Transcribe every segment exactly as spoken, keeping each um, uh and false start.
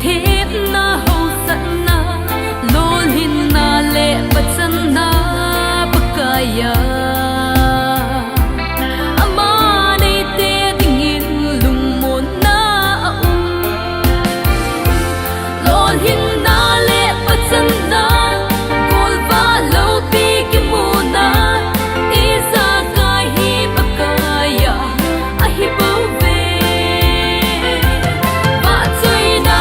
Themna, hausatna, lolhinna le pachanna Pakaiya ama neite dingin lungmonna aum. Lolhinna le pachanna, golvah loupi kimuna, ijakai hi Pakaiya ahibouve. Vahchoina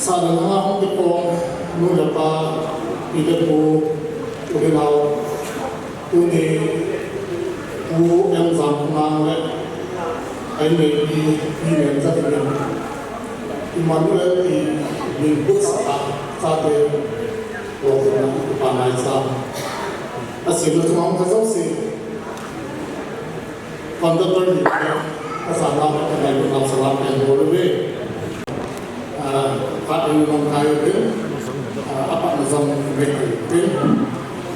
Sa le nang a hung kikhom nu le pa, pi le pu, u le nao, tuni Pu M Jamkhonang le a inneipi Pi Nemjathimin, Emmanuel ti min put sah a chate lolhinna kipa ngai cha. A semna chunga hung kha jouse, conductor ni le a sana ka ngai ko na salam ka bol uve. Ah, phat in long kai uve. Ah, a phat na jong me kai uve.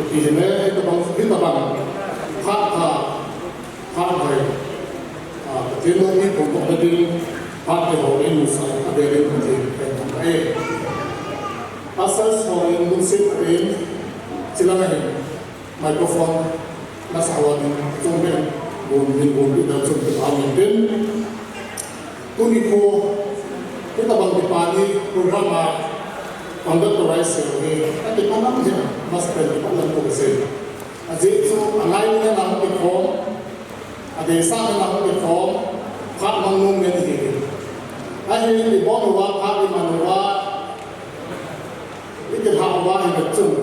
Ti hi le, hitabang, hitabang. Phat pha, phat hai. Ah, Pathen loupina pon toh na ding, phat te ho in musa, a ding in Pathen pen thang e. Pastor ho in lungset in, chilang ahin. Microphone nasa hua ding, chung pen, gun, min gun, pi dal chung, pi dal min tin. Tuni kho, hitabang kipa ni program a conductor a isei hi, akipa nam hi, master kipa nam ko isei. Ajeh chu, angai ni na hung kikhom, adeisah ni na hung kikhom, phat mang nom ngen hi. Ahin, ibon uva, phat iman uva, ikilhah uva hi le chun,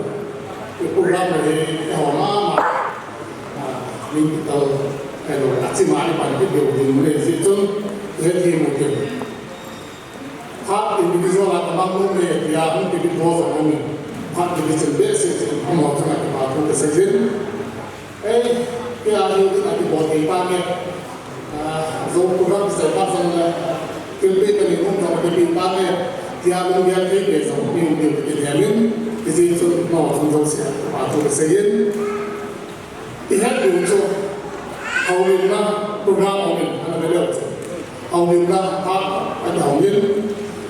i program hi, eiho mama, ah, min kital, hello, achima ipan kit diu ding le, jeh chun, hethem u tin. Phat individual a ka mang nom le, tia hung kibit ho jong um in. Phat kibit chen behseh chen, amaho chunga kipa thu kasei jin. Ei, kei a hi, a kibol thei tange. Ah, Zo program kisei pa jong le, thilpeh kanei nom jong kibit tange. Tia lunggel thei pe jong, mi um diu kiti amin. Hijeh chun, amaho chung jouse a, kipa thu kasei jin. Ihet diu chu, houlimna program houlim, ana ve leu chu. Houlimna phat a kihoulim.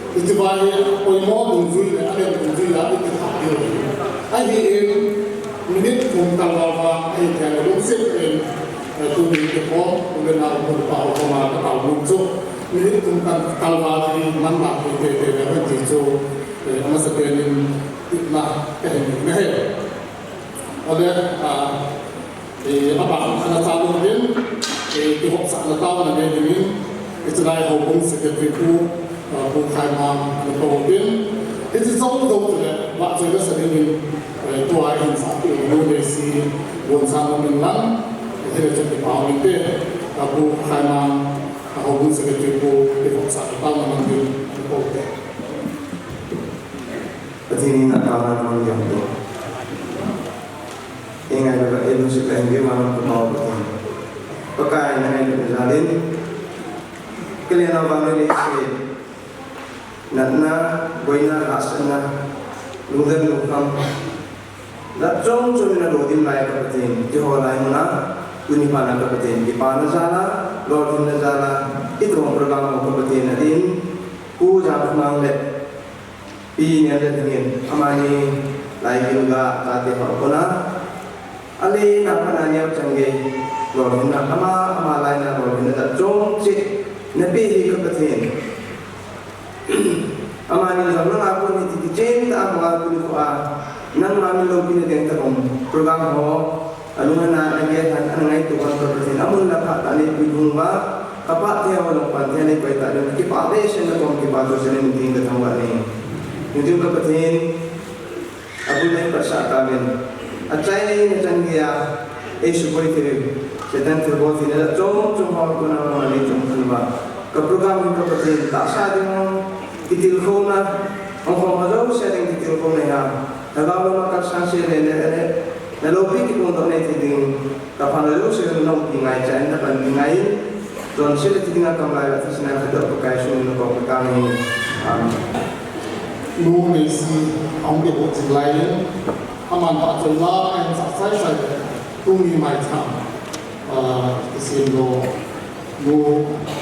Hiche va hi poimo dungjui le, alen dungjui a, iti phat diu. Ahin, minute thum kalval va, ahi thei le lungset in, eh, tuni kikhom, u le nao, u le pa, u le pa, ka tao nom chu. Minute thum kal, kalval hi, manlang thei, thei, thei, thei, ti chu, eh, amasapen in, itna, kahin nei ahi. Ole, ah, eh, abang ana cha lou tin, eh, kihopsahna taona nei dingin, eh, chulai houbung secretary pu, ah, Pu Khaimang ana kou tin. Hiche jou jou chule, vahchoina sa dingin, eh, tua hin sa pi u nu Neisi, Bonsang u min lang, eh, hile chun kipa u min te, ah, Pu Khaimang, ah, houbung secretary pu, kihopsahna taona mang ding, ana kou te. Pathen in ataona mang ding te. Ei ngailut a, ei lungset a, ei vang a Pakai Pathen. Pakai na ngailutna jal in. Kei le nao vang le lei se. Natna, boina, hahsatna, lungdam lungkham. Jat chom chom in nalo dim lai ka Pathen. Keiho lai mun a, tuni phat na ka Pathen. Kipana jal a, lolhinna jal a, itobang program ho ka Pathen na din. Pu Jamkhonang le. Pi Nemjathimin, amani lai gin ga chate ho kona. Ale na pana neo chang gei. Lolhinna ama, ama lai na lolhinna jat chom cheh. Na pe hi ka Pathen. Amani jong nanga kon hi ti kichen tah a hung a tuni kho a. Nangma min loupina ding tah um. Program ho. Alunghang a, ana gel lhan, ana ngaito lhan ka Pathen. Amun le aphat a neipuipi uva, kapah thei ho jong pan thei a neipui tah jeh un, kipah behseh in nakom kipa thu seiyin tin kathangvah e. Hijeh chun ka Pathen, abul in pasal tauvin. Achaina chan geiya, eisuboi thei, Satan thilbol theina jat chom chom ho kona mama neichon khan uva. Ka program hi ka Pathen, tahsa ding ho, kitilkhouna, hung khom ho jouse ding kitilkhouna ahi. Lhagao lama kalsang seh le, le, le, na loupi kiphongdoh nei thei ding, ka phalna jouse na umpi ngai chan, na panpi ngai in, chonset le thi dinga kam lai a, thisan a kadoh Pakai sung in na kou Pakai. Amen. Nu Neisi, ahung kigot jing lai in, aman vahchoila, ahin sah chai chai, tuni maicham, ah, kisem lou, nu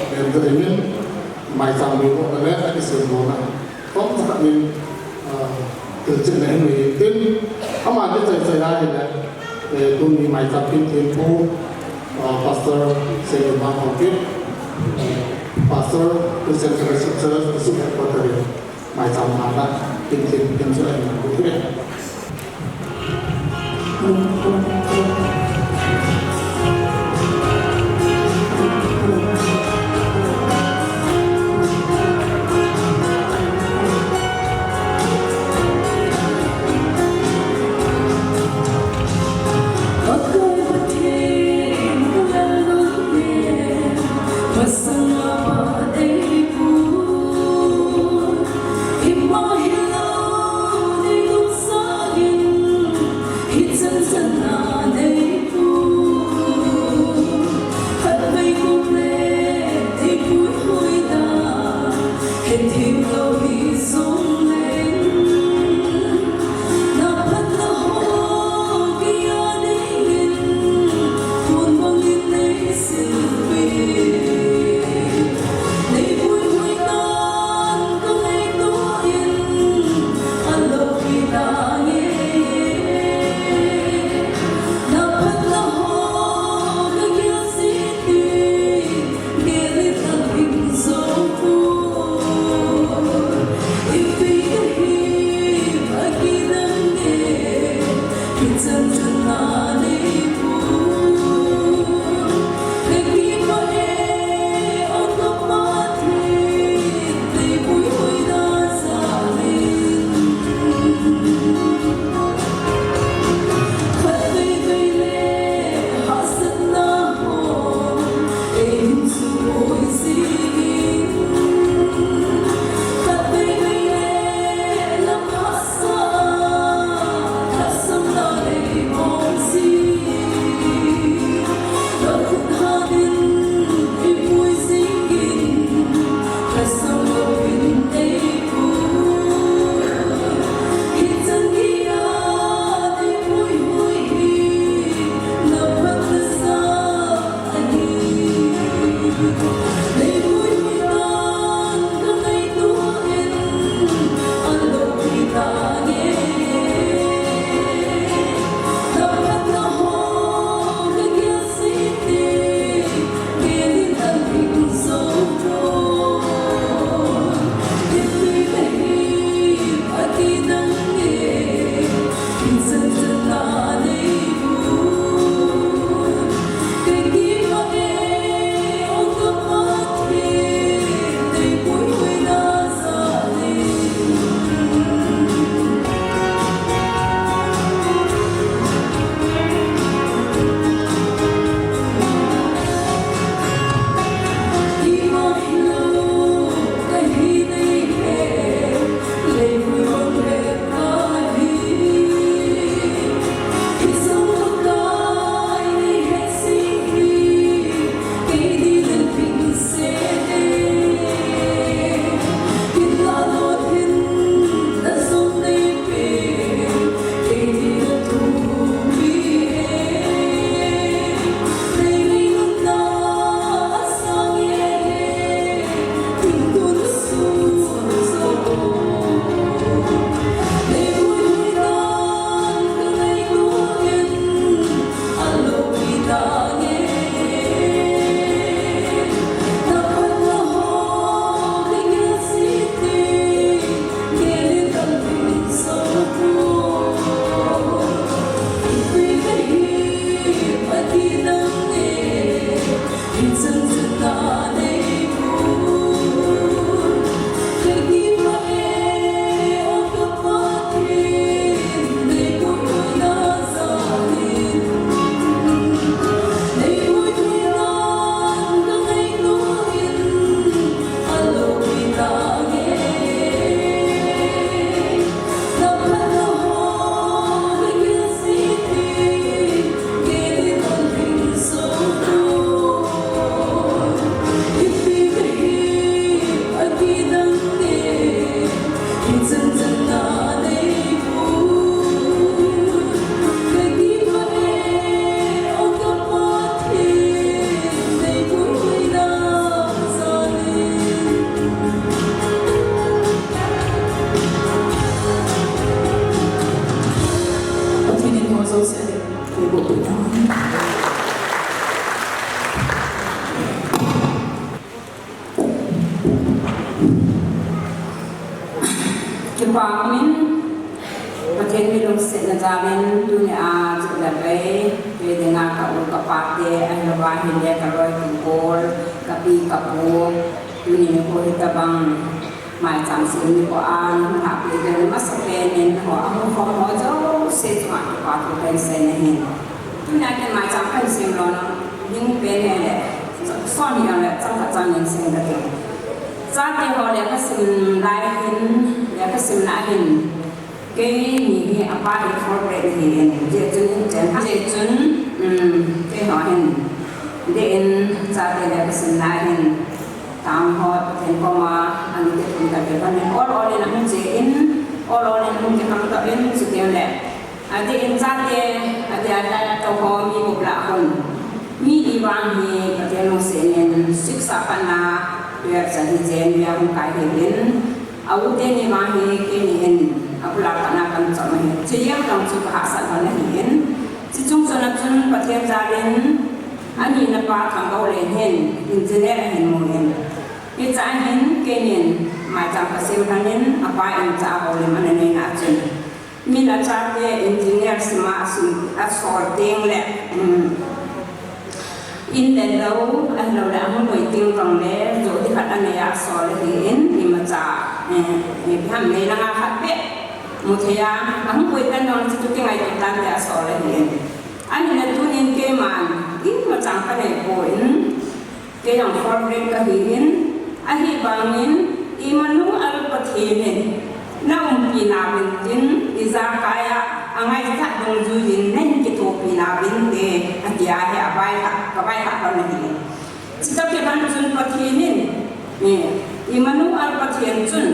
Nemjathimin, maicham lou, le, kisem lou na. Tong sa khat in, ah, thil chihna hin nei tin, ama kichai chai a hile, eh, tuni maicham pin tin pu, ah, Pastor Sengvang Haokip, eh, Pastor Christian Fellowship Church, District Headquarter in, maicham hana, pin tin, pin chu ahin pu hi. Masanga pa eipui, ima hilou nei nungsah in, hichan chan a neipui. Khatvei kum le eipui hoina, hethem lou hijongleng, na phatna ho keiya nei in, khun bangin nei silpeh. Nei puihoi dan ka ngaito in, aloupi tange. Na phatna ho ka gel jing in, gel in ahin jou poi. Ipi kahi, akidang e, hichan chan a neipui. Kakipah e, o ka Pathen, nei puihoi na jal in. Khatvei vei le hahsatna ho, ei hin sumil jing in. Khatvei vei le lam hahsa, lhahsamna nei mong jing in. Na khut hangin eipui jing in, lhasam louvin eipui. Hichan geiya nei puihoi hi, na phatna jal ahi. Nei puihoi dan ka ngaito in, aloupi tange. Na phatna ho ka gel jing in, gel in ahin jou poi. Ipi kahi, akidang e, hichan chan a neipui. Kakipah e, o ka Pathen, nei puihoi na jal in. Kipa umin, Pathen mi lungsetna jal in tunia chu le vei, kei dinga ka u ka pa te, ahilouva ahile ka loi ka gol, ka pi ka pu, tuni nikho hitabang maicham sem nikho a, nahung lhahpeh uvin amasapen in ho, ahung khom ho jouse chunga kipa thu kahin sei ahi. Tunia ken maicham kahin sem lona ding pen ahile, Son hi ang le chang khat chang ni seng kati. Chate ho lekha sim lai hin, lekha simna hin. Keini hi apa in four grade hi in, je chun in chen, je chun, um, keiho hin. Je in chate lekha simna hin. Tang ho, Pathen koma, ani te thum ta ke ban in, ol ol in ahung che in, ol ol in ahung che kham ta in, chuteng le. Adeh in chate, adeh a tou ho mi gup lah a khun. Mi i vang hi Pathen lungset in six a pat na twelve chan hi chen mi a hung kai hi in. A u teni vang hi keini in a bul a pat na kan chom hi. Chujeh a tong chu ka hahsat lhon ahi in. Chuche chung chon a chun Pathen jal in ani na pa Thangbolen hin engineer ahin mu in. Hiche a hin keini in maicham ka sem lhon in apa in cha houlim ana nei na chun. Min a chate engineer sima a sim, a sol teng le, um, in le lou, ahilou le, ahung boi teng vang le, jo di khat anei a sol ahi in, imacha, eh, eh, ipi ham nei langa khat beh mu thei a, ahung boi tan vang le, chuti ngaito tan le a sol ahi in. Ahin a tunin keiman, imacha ka nei poi in, Kei jong four grade kahi in, ahivangin, Immanuel Pathen in, na umpi nauvin tin, ijakai a, angaichat dungjui in, nahin kithopi nauvin te, ati ahi, avai ha, kavai ha lhon ahi. Chutah kilhon chun Pathen in, eh, Immanuel Pathen chun,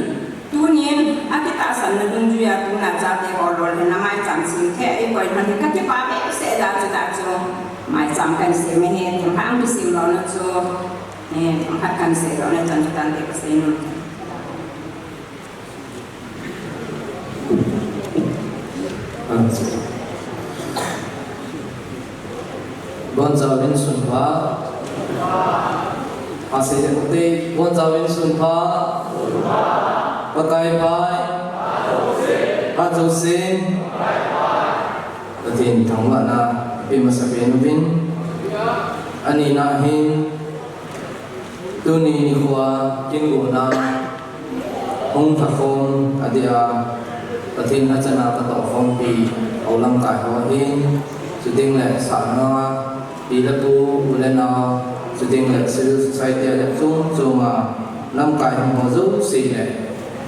Tunin, akitahsan na dungjui a tuna chate ho lolhinna maicham sem thei a ikoi lhon hi kakipah behseh a, chuti chun maicham kahin sem ahi, themkhat kisem lona chu, eh, themkhat kahin sem lona chun chuti tante kasei nom. Bonchauvin sun pha. Asei le ute, bonchauvin sun pha. Pakai pai. Phat jousen. Pathen thangvahna pe masapen uvin. Anina hin. Tuni nikho a kin gona hung lhakhom adeh a, Pathen achana katoh khompi, hou lamkai ho hin, chuteng le sahna, pi le pu, u le nao, chuteng le civil society a le chom chom a, lamkai hung ho jouse le,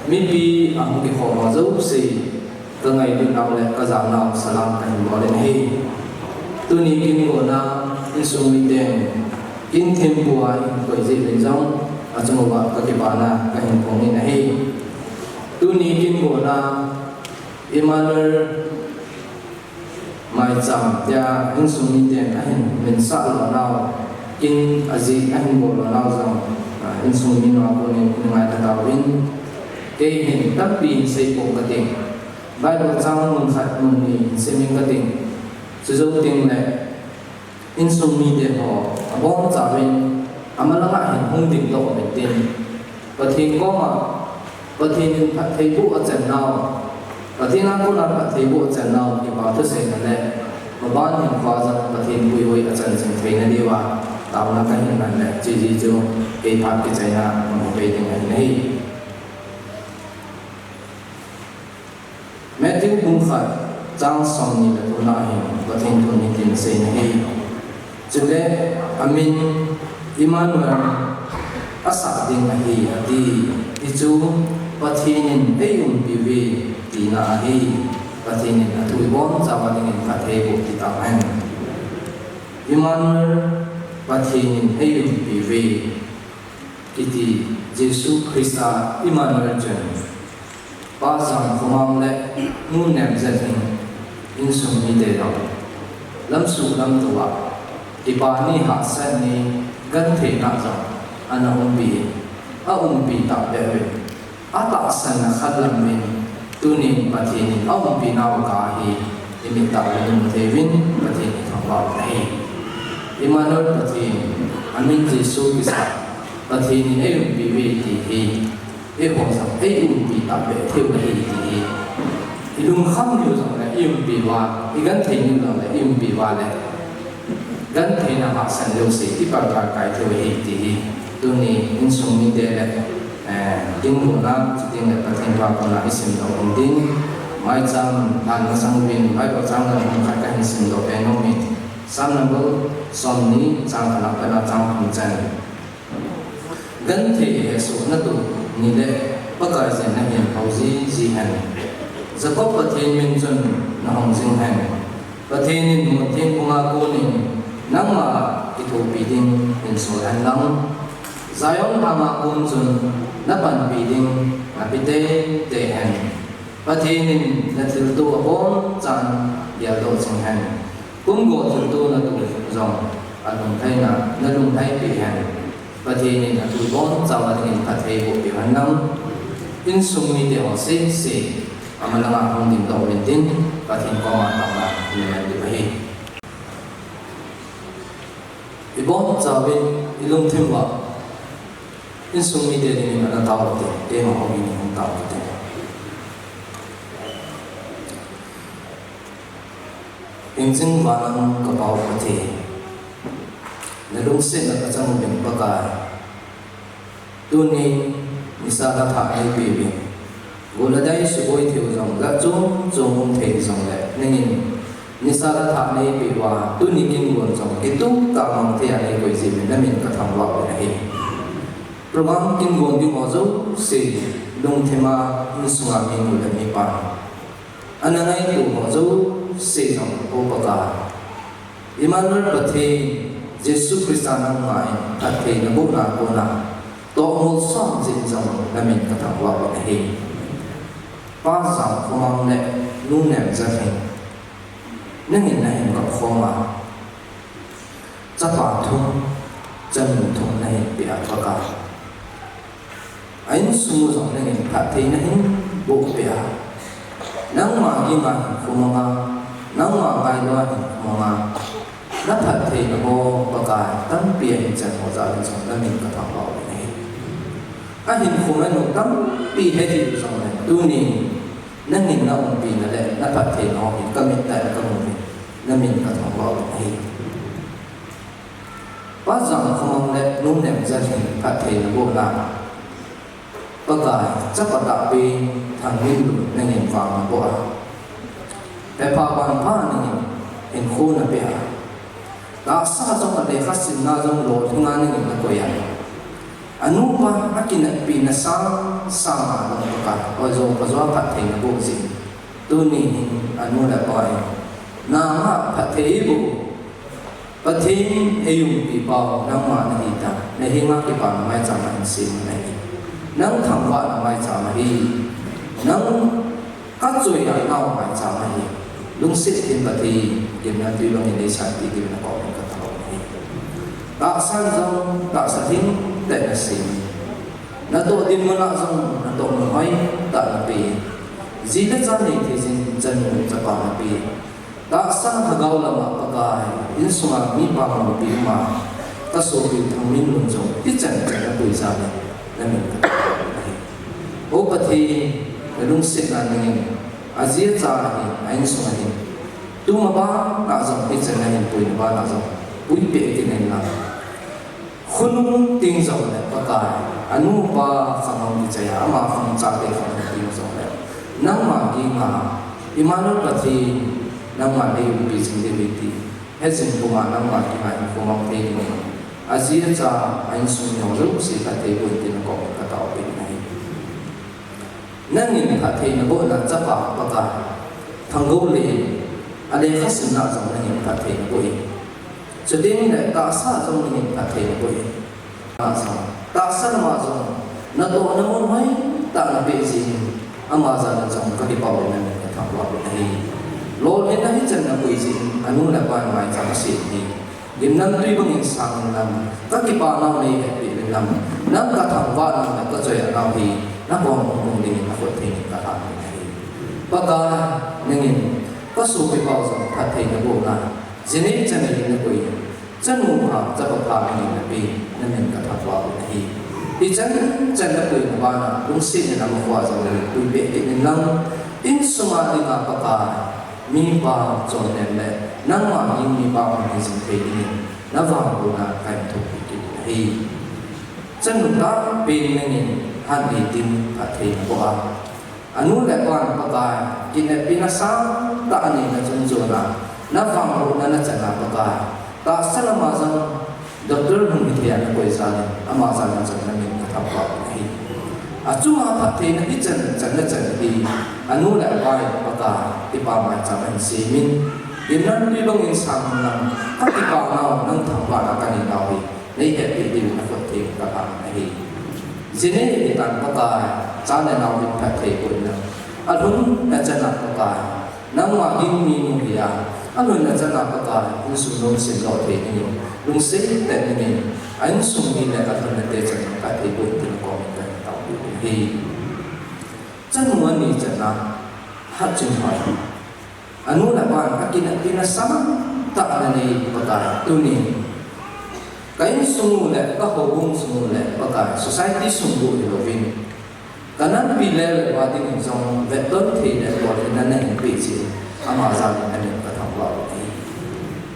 mipi ahung kikhom ho jouse, Ka ngailutnau le ka jaonau salam kahin bol in ahi. Tuni kin gona insung miten kin thempu a eikoi jeh uvin jong achung uva ka kipana kahin phong in ahi. Tuni kin gona Emmanuel maicham tia insung miten ahin minsah lonau kin ajeh ahin bol lonau jong, ah, insung mi nunga konin ngaikha tauvin kei hin tampi hin seipou kating. Bible chang mun khat mun ni hin sim inge kating. Chujou teng le, insung mite ho, abonchauvin, amalanga hin hung dingdoh uvin tin. Pathen koma, Pathen in phattheiboh achan nau, Pathen a kona phattheiboh achan nau, kipa thuseina le, maban hinkhoa jong Pathen puihoi achan jing theina diuva, taona kahin ngen le, hiche jeh chun, kei phat kichaina, hung pei ding ahi. Matthew bung khat chang somni le thum na hin Pathen thun hitin asei in ahi. Chule amin Emmanuel asah ding ahi ati. Hichu Pathen in eiumpi uve tina ahi. Pathen in athu ibonchauva dingin phattheiboh kit tahen. Emmanuel Pathen in eiumpi uve. Kiti Jesu Christa Emmanuel chun, Pa Jangkhomang le Nu Nemjat in insung mite jong lamsuh lamtou a, kipah ni hahsat ni gentheina jong ana umpi in, aumpi tahbeh uvin. Atahsan na khat lam in, tunin Pathen in aumpinau kah hi, imit tah in imu thei uvin, Pathen ithangvah u ahi. Emmanuel Pathen, amin Jesu kisah, Pathen in eiumpi uve ti hi, eiho jong eiumpi tahbeh thei u ahi ti hi. Ilungkham diu jong le eiumpi uva, igenthei diu jong le eiumpi uva le. Gentheina hahsat jouse, ipalpal kai thei u ahi ti hi. Tuni insung mite le, eh, kin gona, chuteng le Pathen thu a kona isimdoh u hitin. Maicham, lan masang uvin, Bible chang dang khat kahin simdoh be nom in. Psalm number somni, chang khatna apat a chang thum chan. Genthei hesohna tuni le Pakai jin nahin hou jiji hen. Jakob Pathen min chun nahong jing hen. Pathen in mun theng khonga konin nangma kithopi ding hin sol hen lang. Zion lhanga kon chun napanpi ding napi teitei hen. Pathen in nathilto abonchan geldoh jing hen. Kumgo thilto natoh jong alunglhaina, nalunglhaipi hen. Pathen in athu abonchauva dingin phatthei boh peh hen lang. Insung mite ho sese, amalanga hung dingdoh uvin tin, Pathen koma taona nahin pe ahi. Ibonchauvin, ilungthim uva, insung mite dingin ana tao ute, keima houin hung tao ute. Hingjing vanlam kapau Pathen, nalungsetna kachang uvin Pakai. Tuni nisa nathah neipeuvin, gol le dai suboi thei u jong, ga chom chom um thei jongle, nangin nisa nathah neipeuva, tuni kin gon jong kitup tah mang thei a neikoi jeh uvin namin kathangvah uvin ahi. Program kin gon ding ho jouse, lungthima, insunga mi nu le mi pa, ana ngaito ho jouse jong, O Pakai, Emmanuel Pathen, Jesu Christa nangma in phatthei nabohna kona tohmol som jeh in jong namin kathangvah uvin ahi. Pa Jangkhomang le Nu Nemjalhing, nangin nahin kap khom a, chapa thum, chanu thum nahin peh a Pakai, a insung u jong nangin phatthei nahin boh peh a, nangma ginga hinkho manga, nangma ngailuva hinkho manga, naphattheina ho Pakai tampi ahin chan ho jal in jong namin kathangvah uvin ahi. Ahinkho manu tampi hethei u jongle, tunin nangin naumpina le naphattheina ho hi kamit tah in kamu uvin, namin kathangvah uvin ahi. Pa Jangkhomang le Nu Nemjalhing phatthei nabohna, Pakai, chapa tahbeh Thangminlun nangin vang naboh a, phepha vangpha nangin hinkho napeh a, tahsa jong a lekhasimna jong lolhinga nangin nakoi a, anupa akineppi na sangsang a jong Pakai, oijo pajo a phatthei naboh jeh in, tuni hin anu le apa in, nangma phatthei eiboh Pathen eiumpi pau nangma nahitan, nahenga kipana maicham ahin sem u ahi. Nang thangvahna maicham ahi. Nang kachoiya nau maicham ahi. Lungset in Pathen, gimnamtui bangin eisanpeh diuvin nakomin kathangvah u ahi. Tahsan jong tahsa lhingtah in nasem in, natoh dinmun a jong natoh mun hoitah napeh in, ji le cha neithei jin chanu chapa napeh in, tahsa lhagao lama Pakai, insunga mipa mangpi uma kasopi u Thangminlun jong hichan chan napui jal in namin kathangvah u ahi. O Pathen, nalungsetna dingin, aji acha ahin, a insung ahin, tuma bana jong hichan nahin puina bana jong puipeh kit in lang. Khonung ding jongle Pakai, anu apa khang hung kichai a, ama khang chate khang hung ding jongle, nangma ginga, Emmanuel Pathen, nangma neiumpi jing diu ahi ti hejing puma nangma ginga hinkho mang thei dingin, aji acha, a insung mi ho jouse phatthei boh in tin nakomin kataopeh in ahi. Nangin phatthei nabohna chapa Pakai, Thanggoulen, alekhasimna jong nangin phatthei naboh in, chutengle tahsa jong nangin phatthei naboh in, tahsa, tahsa lama jong natohna mun hoitah napeh jeh in, ama jal in jong kakipah uvin namin kathangvah uvin ahi. Lolhinna hichan napui jeh in, anu le apa in maicham asem in, gimnamtui bangin sang in lang, kakipanau neihetpeh uvin lang, nang kathangvah nau le kachoiya nau hi nakom hung hung dingin nakhut theng in kalhan in ahi. Pakai, nangin kasopi pau jong phatthei nabohna, jinei chanei in nakoi in, chanu pha, chapa pha nangin napeh in, namin kathangvah uvin ahi. Hichan chan napuina bana, lungset in ama khoa jong nangin puipeh kit in lang, insunga dinga Pakai, mipa chonnem le nangma ging mipa hung hijing thei dingin, navangbohna kahin thopeh kit in ahi. Chanu tahbeh nangin han eitin phatthei naboh a, anu le apan Pakai, kinepna sangtah aneina chunga, Na vangbohna nachan a Pakai, tahsa lama jong doctor hung hithei a nakoi jal in, ama jal in jong namin kathangvah u ahi. Achunga phattheina hichan chan nachan hi, anu le apa in Pakai, kipa maicham ahin semin, gimnamtui bangin sang in lang, kakipah nau, nang thangvahna kanei nau hi, nei hetpi diuvin nakhut theng kalhan ahi. Jinei hitan Pakai, cha le nau in phatthei boh in lang, alhun nachan a Pakai, nangma gingmi nu hi a, alhun nachan a Pakai, insung nom semdoh thei dingin, lungset tah in, a insung mi le alhun nate chan in phatthei boh in tin kong in kahin taopeh u ahi. Chanu ani chan a, Hatchunghoi. Anu le apan akineppi na samtah ananei Pakai, tunin ka insung u le ka houbung sung u le Pakai, society sung u hilouvin, ka nampi lel le va dingin jong vetton thei le lolhinna nahin peh jeh in, ama jal in namin kathangvah u ahi.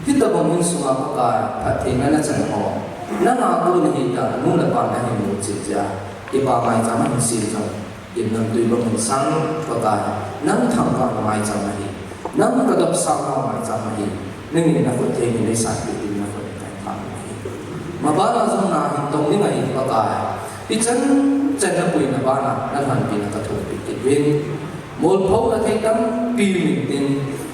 Hitobang insung a Pakai, phattheina nachan ho, nanga kon ahitan, anu le apan ahin mu cheh jeh a, kipa maicham ahin sem jong, gimnamtui bangin sang Pakai, nang thangvahna maicham ahi, nang kadopsang nau maicham ahi, nangin nakhut theng in neisanpeh diuvin nakhut in kahin thang u ahi. Mabana jong nahin tong ding ahi Pakai, hichan chan napuina bana, nalhanpina kathumpi kit uvin. Molphouna thei tampi um intin,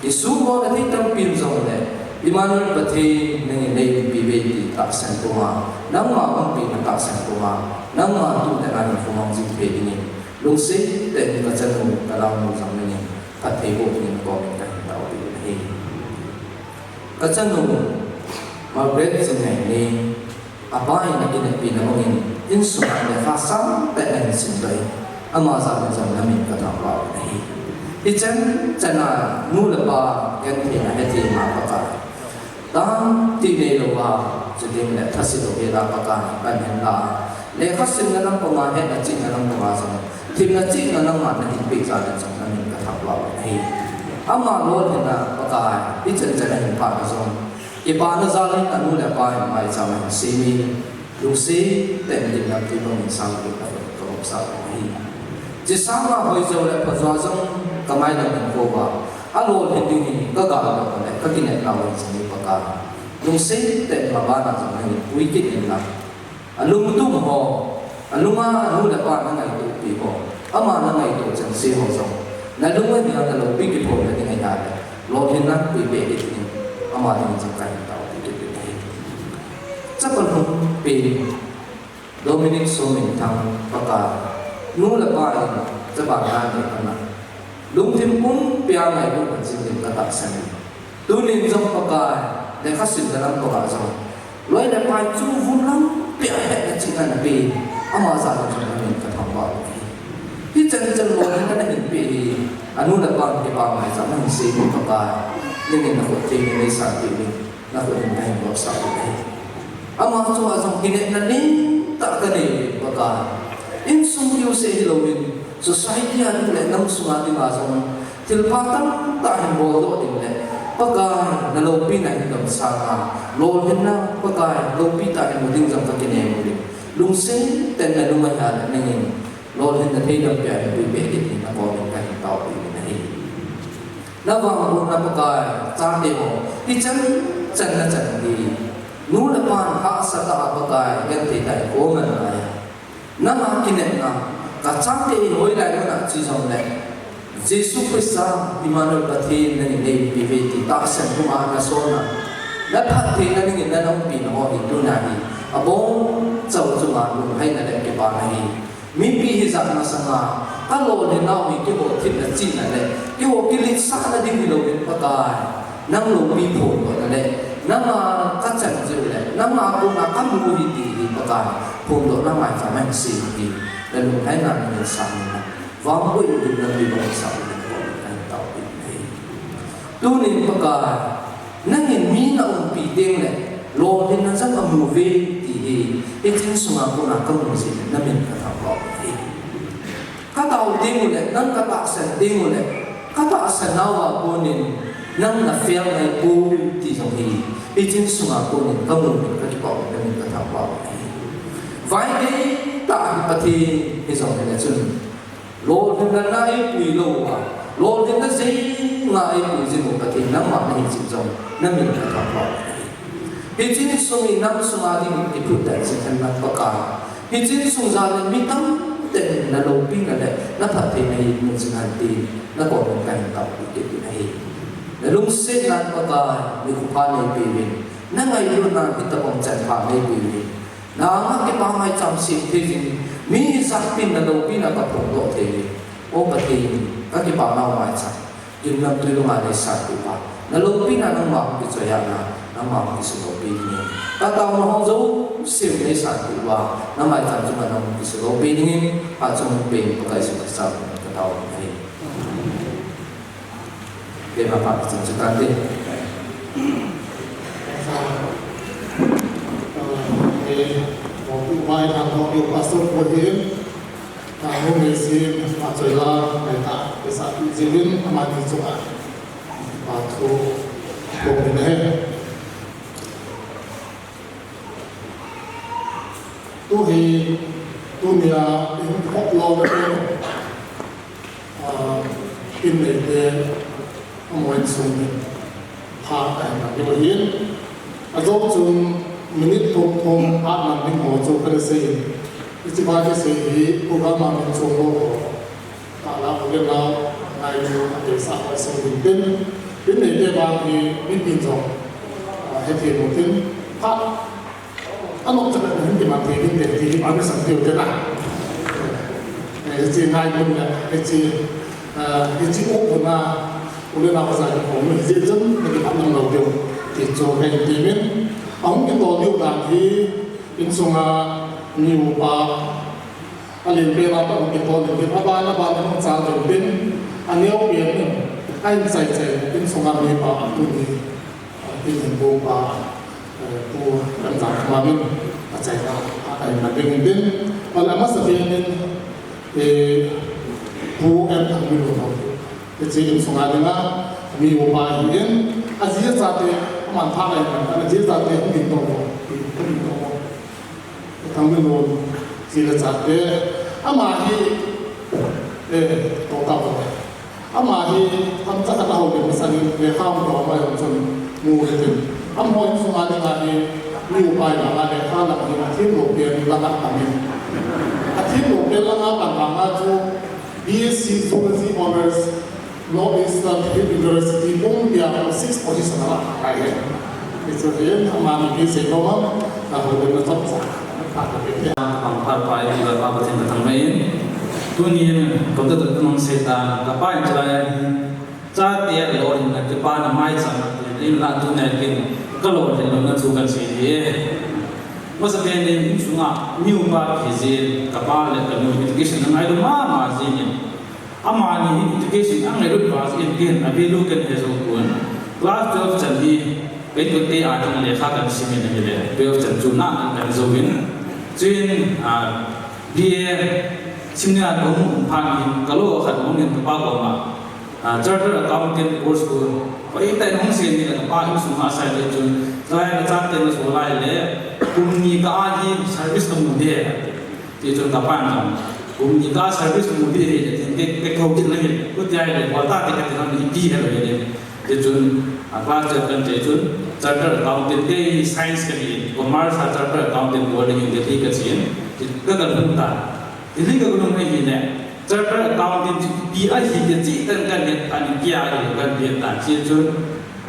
isuhmona thei tampi um jongle, Emmanuel Pathen nangin neiumpi uve ti tahsan puma, nangma umpina tahsan puma, nangma tuh le nangin khomang jing thei dingin, lungset tah in kachanu, kanaonu jong nangin phatthei boh dingin kong in kahin taopeh u ahi. Kachanu, Margaret Chingngaineng, apa in akineppi na bangin, insung a lekha samtah in ahin simdoh in, ama jal in jong namin kathangvah u ahi. Hichan chan a nu le pa gentheina hethem a Pakai, tangtih neilou a, chuteng le thase lou hel a Pakai, pan hen lang, lekha simna lam panga, hetna chihna lam panga jong, themna chihna lam a nahin peh jal in jong namin kathangvah u ahi. Ama lolhinna Pakai, hichan chan ahin phatna jong, kipana jal in anu le apa in maicham ahin semin, lungset tah in gimnamtui bangin sang in kahin, kahopsah u ahi. Chesang a hoijo le phajou jong kamailam in kouva, alolhin ding hi kagal doh le kakinepna u ahi jeh in Pakai, lungset tah in mabana jong nangin pui kit in lang, alungtup ho, alunga anu le apa nangaitopi ho, ama nangaito chengse ho jong, nalung ahi a naloupi kiphonna ding ahile, lolhinna pui peh kit in, ama dingin jong kahin taopeh kit u ahi. Chapang lhung pen Dominic Sominthang, Pakai, nu le pa in, chapang dan le kana, lungthim pumpia ngailutna jing ding katahsan in, tunin jong Pakai, lekha simna lam panga jong, loi le pai chu vun lam pia hetna chihna napeh, ama jal in jong namin kathangvah u ahi. Hichan chan lolhinna nahin peh hi, anu le apan kipa maicham ahin semin Pakai, nangin nakhut theng in neisanpeh uvin, nakhut in kahin vopsah u ahi. Ama chu a jong kinepna lentah kanei uvin Pakai, insung kiu seh hilouvin, society a ding le nam sunga dinga jong, thilpha tamtah hin boldoh ding le, Pakai, naloupina hin dong sanga, lolhinna, Pakai, loupi tah in mu ding jong kakinem uvin, lungset tah in nalung ahi a le nangin, lolhinna thei lam pia hin pui peh kit in nakoma kahin taopeh u ahi. Navangbohna Pakai, chate ho, hichan chan nachan hi, nu le pan hahsatah a Pakai, genthei tah in koma nai a, nanga kinepna, kachate hi hoilai mun a che jongle, Jesu Christa, Emmanuel Pathen nangin neiumpi uve ti tahsan puma nasona, naphattheina dingin nana umpina ho hi tuna hi, abonchauva chunga lunglhaina le kipana hi. Mipi hijat masanga, kalolhinnau hi keiho themna chihna le, keiho kiletsahna ding hilouvin Pakai, nang loupi phondohna le, nanga kachan jeh u le, nanga kona kamu u ahi ti hi Pakai, phondohna maicham ahin sem u ahi, nalunglhaina nangin sangin, vangboh in gimnamtui bangin sah uvin, kahin taopeh u ahi. Tunin Pakai, nangin mi naumpi teng le, lolhinna jong amu uve ti hi, hiche insunga kona kamu jeh in namin kathangvah u ahi. Katao teng u le, nang katahsan teng u le, katahsan nauva konin, nang nafel ngai poi ti jong hi, hiche insunga konin kamu in kakipah u, namin kathangvah u ahi. Vaigei tah hi Pathen hijong hile chun, lolhinna eipui louva, Lolhinna jing a eipui jing u Pathen, nangma nahi jeh jong, namin kathangvah u ahi. Hiche insung hi nang sunga dingin kiphut dan jing hen lang Pakai. Hiche insung jal in mi tamtah in naloupina le naphattheina hi mu jing hen tin, nakoma kahin taopeh kit u ahi. Nalungsetnan Pakai, nikho pha neipeuvin, nangailutnan hitobang chan pha neipeuvin. Nanga kipa maicham sem thei jing, mi ijat pin naloupina kaphongdoh thei jing. O Pathen, kakipana maicham. Gimnamtui lunga neisanpeh uva, naloupina nangma hung kichoi a, nangma hung kisuhloupi dingin. Kataona ho jouse neisanpeh uva, namaicham chunga nang hung kisuhloupi dingin, achung pen Pakai Jesu Christa min in katao ahi. Pen ma pa chun chu kante. Eh, Pastor Paul hin, Tanu Meisim, Machoi la, ngaitah, kisah jiuvin, amani chunga, kipa thu, kong in ahi. Tu hi, tunia, in khop lou na te, ah, in nei te, amaho insung hin, pha kahin mang diu ahin. Ajou chun minute thum thum hat man ding ho chu kana sei in. Hiche ba kisei hi program a min chom lou ho. Tah la u le nao ngailu adeisah ho sei ding tin. Tin neite vang hi mipin jong, ah, hethem u tin. Phat anom chan a hin kiman thei ding te ti hi ba kisei diu te na. Eh, hiche ngailu le hiche, ah, hiche u u na u le nao kajah in hung um jeh chun, na kipan nom lou diu ti chu kahin ti in. Ahung kitol diu dan hi insunga mi upa, alen pen a pat hung kitol in tin, aban aban hung chal in tin, aneo pen in, ahin chai chai in, insunga mi pa, tuni, tin hin pu pa, eh, Pu Lamjang Khama min, achaina, ahin man ding in tin, ahile amasa pen in, eh, Pu M Thangminlun ho. Hiche insunga dinga mi upa ahin, aji achate, aman phat ahin man, aji achate, hung ding tong ho, hung ding tong ho. Thangminlun, ji le chate, ama hi, eh, to ta ho. Ama hi, themcha khat a houlim masang in, lekha hung dong mai hung chun, mu hitin. Amaho insunga dinga hi, mi upa hi langa lekha lang hi, athem lou pen langa amin. Athem lou pen langa pan vanga chu, B S C Zoology Honours, North Eastern Hill University, kum pia six position a la, ahi. Hichu hin, amani kisei nom a, ahoulimna chomcha, phat kape. Pang phat pai, iba pa Pathen kathangvah in. Tunin, kata kata nung seitan, kapa in chalai, chate lolhinna kipana maicham, in la tunia kin, kalolhin louna chu kahin sei e. Masapen in, insunga, mi upa kiji, kapa le kanu, education ngailu mama jin in. Amani hi education angailut uva jeh in ken a value kahin he jou pon. Class twelve chan hi, ka inkote a ding lekha kahin sim in ahile, twelve chan chu nana kahin jou in. Chuin, ah, B A sim ding a kahung um phat in, kalo khat hung in kapa koma, ah, Chartered Accountant course chu, hoitah in hung sem in kapa insunga asei le chun, chulai a chate na so lai le, kum ni kah a hi service amu ding. Tichun kapan jong, kum ni kah a service mu ding ahi, tin ke, ke kou kit leng, kutia ahile, bol ta te kati leng, ipi hel ahi le. Tichun, a class twelve kan chai chun, chartered accountant te science kahi, commerce a chartered accountant bol ding in Delhi kachen, ti ka kalhung ta. Delhi kakalhung ahile, chartered accountant chu ipi ahi ti cheh tah in kahet, ani kia ahi kahet ta. Tichun,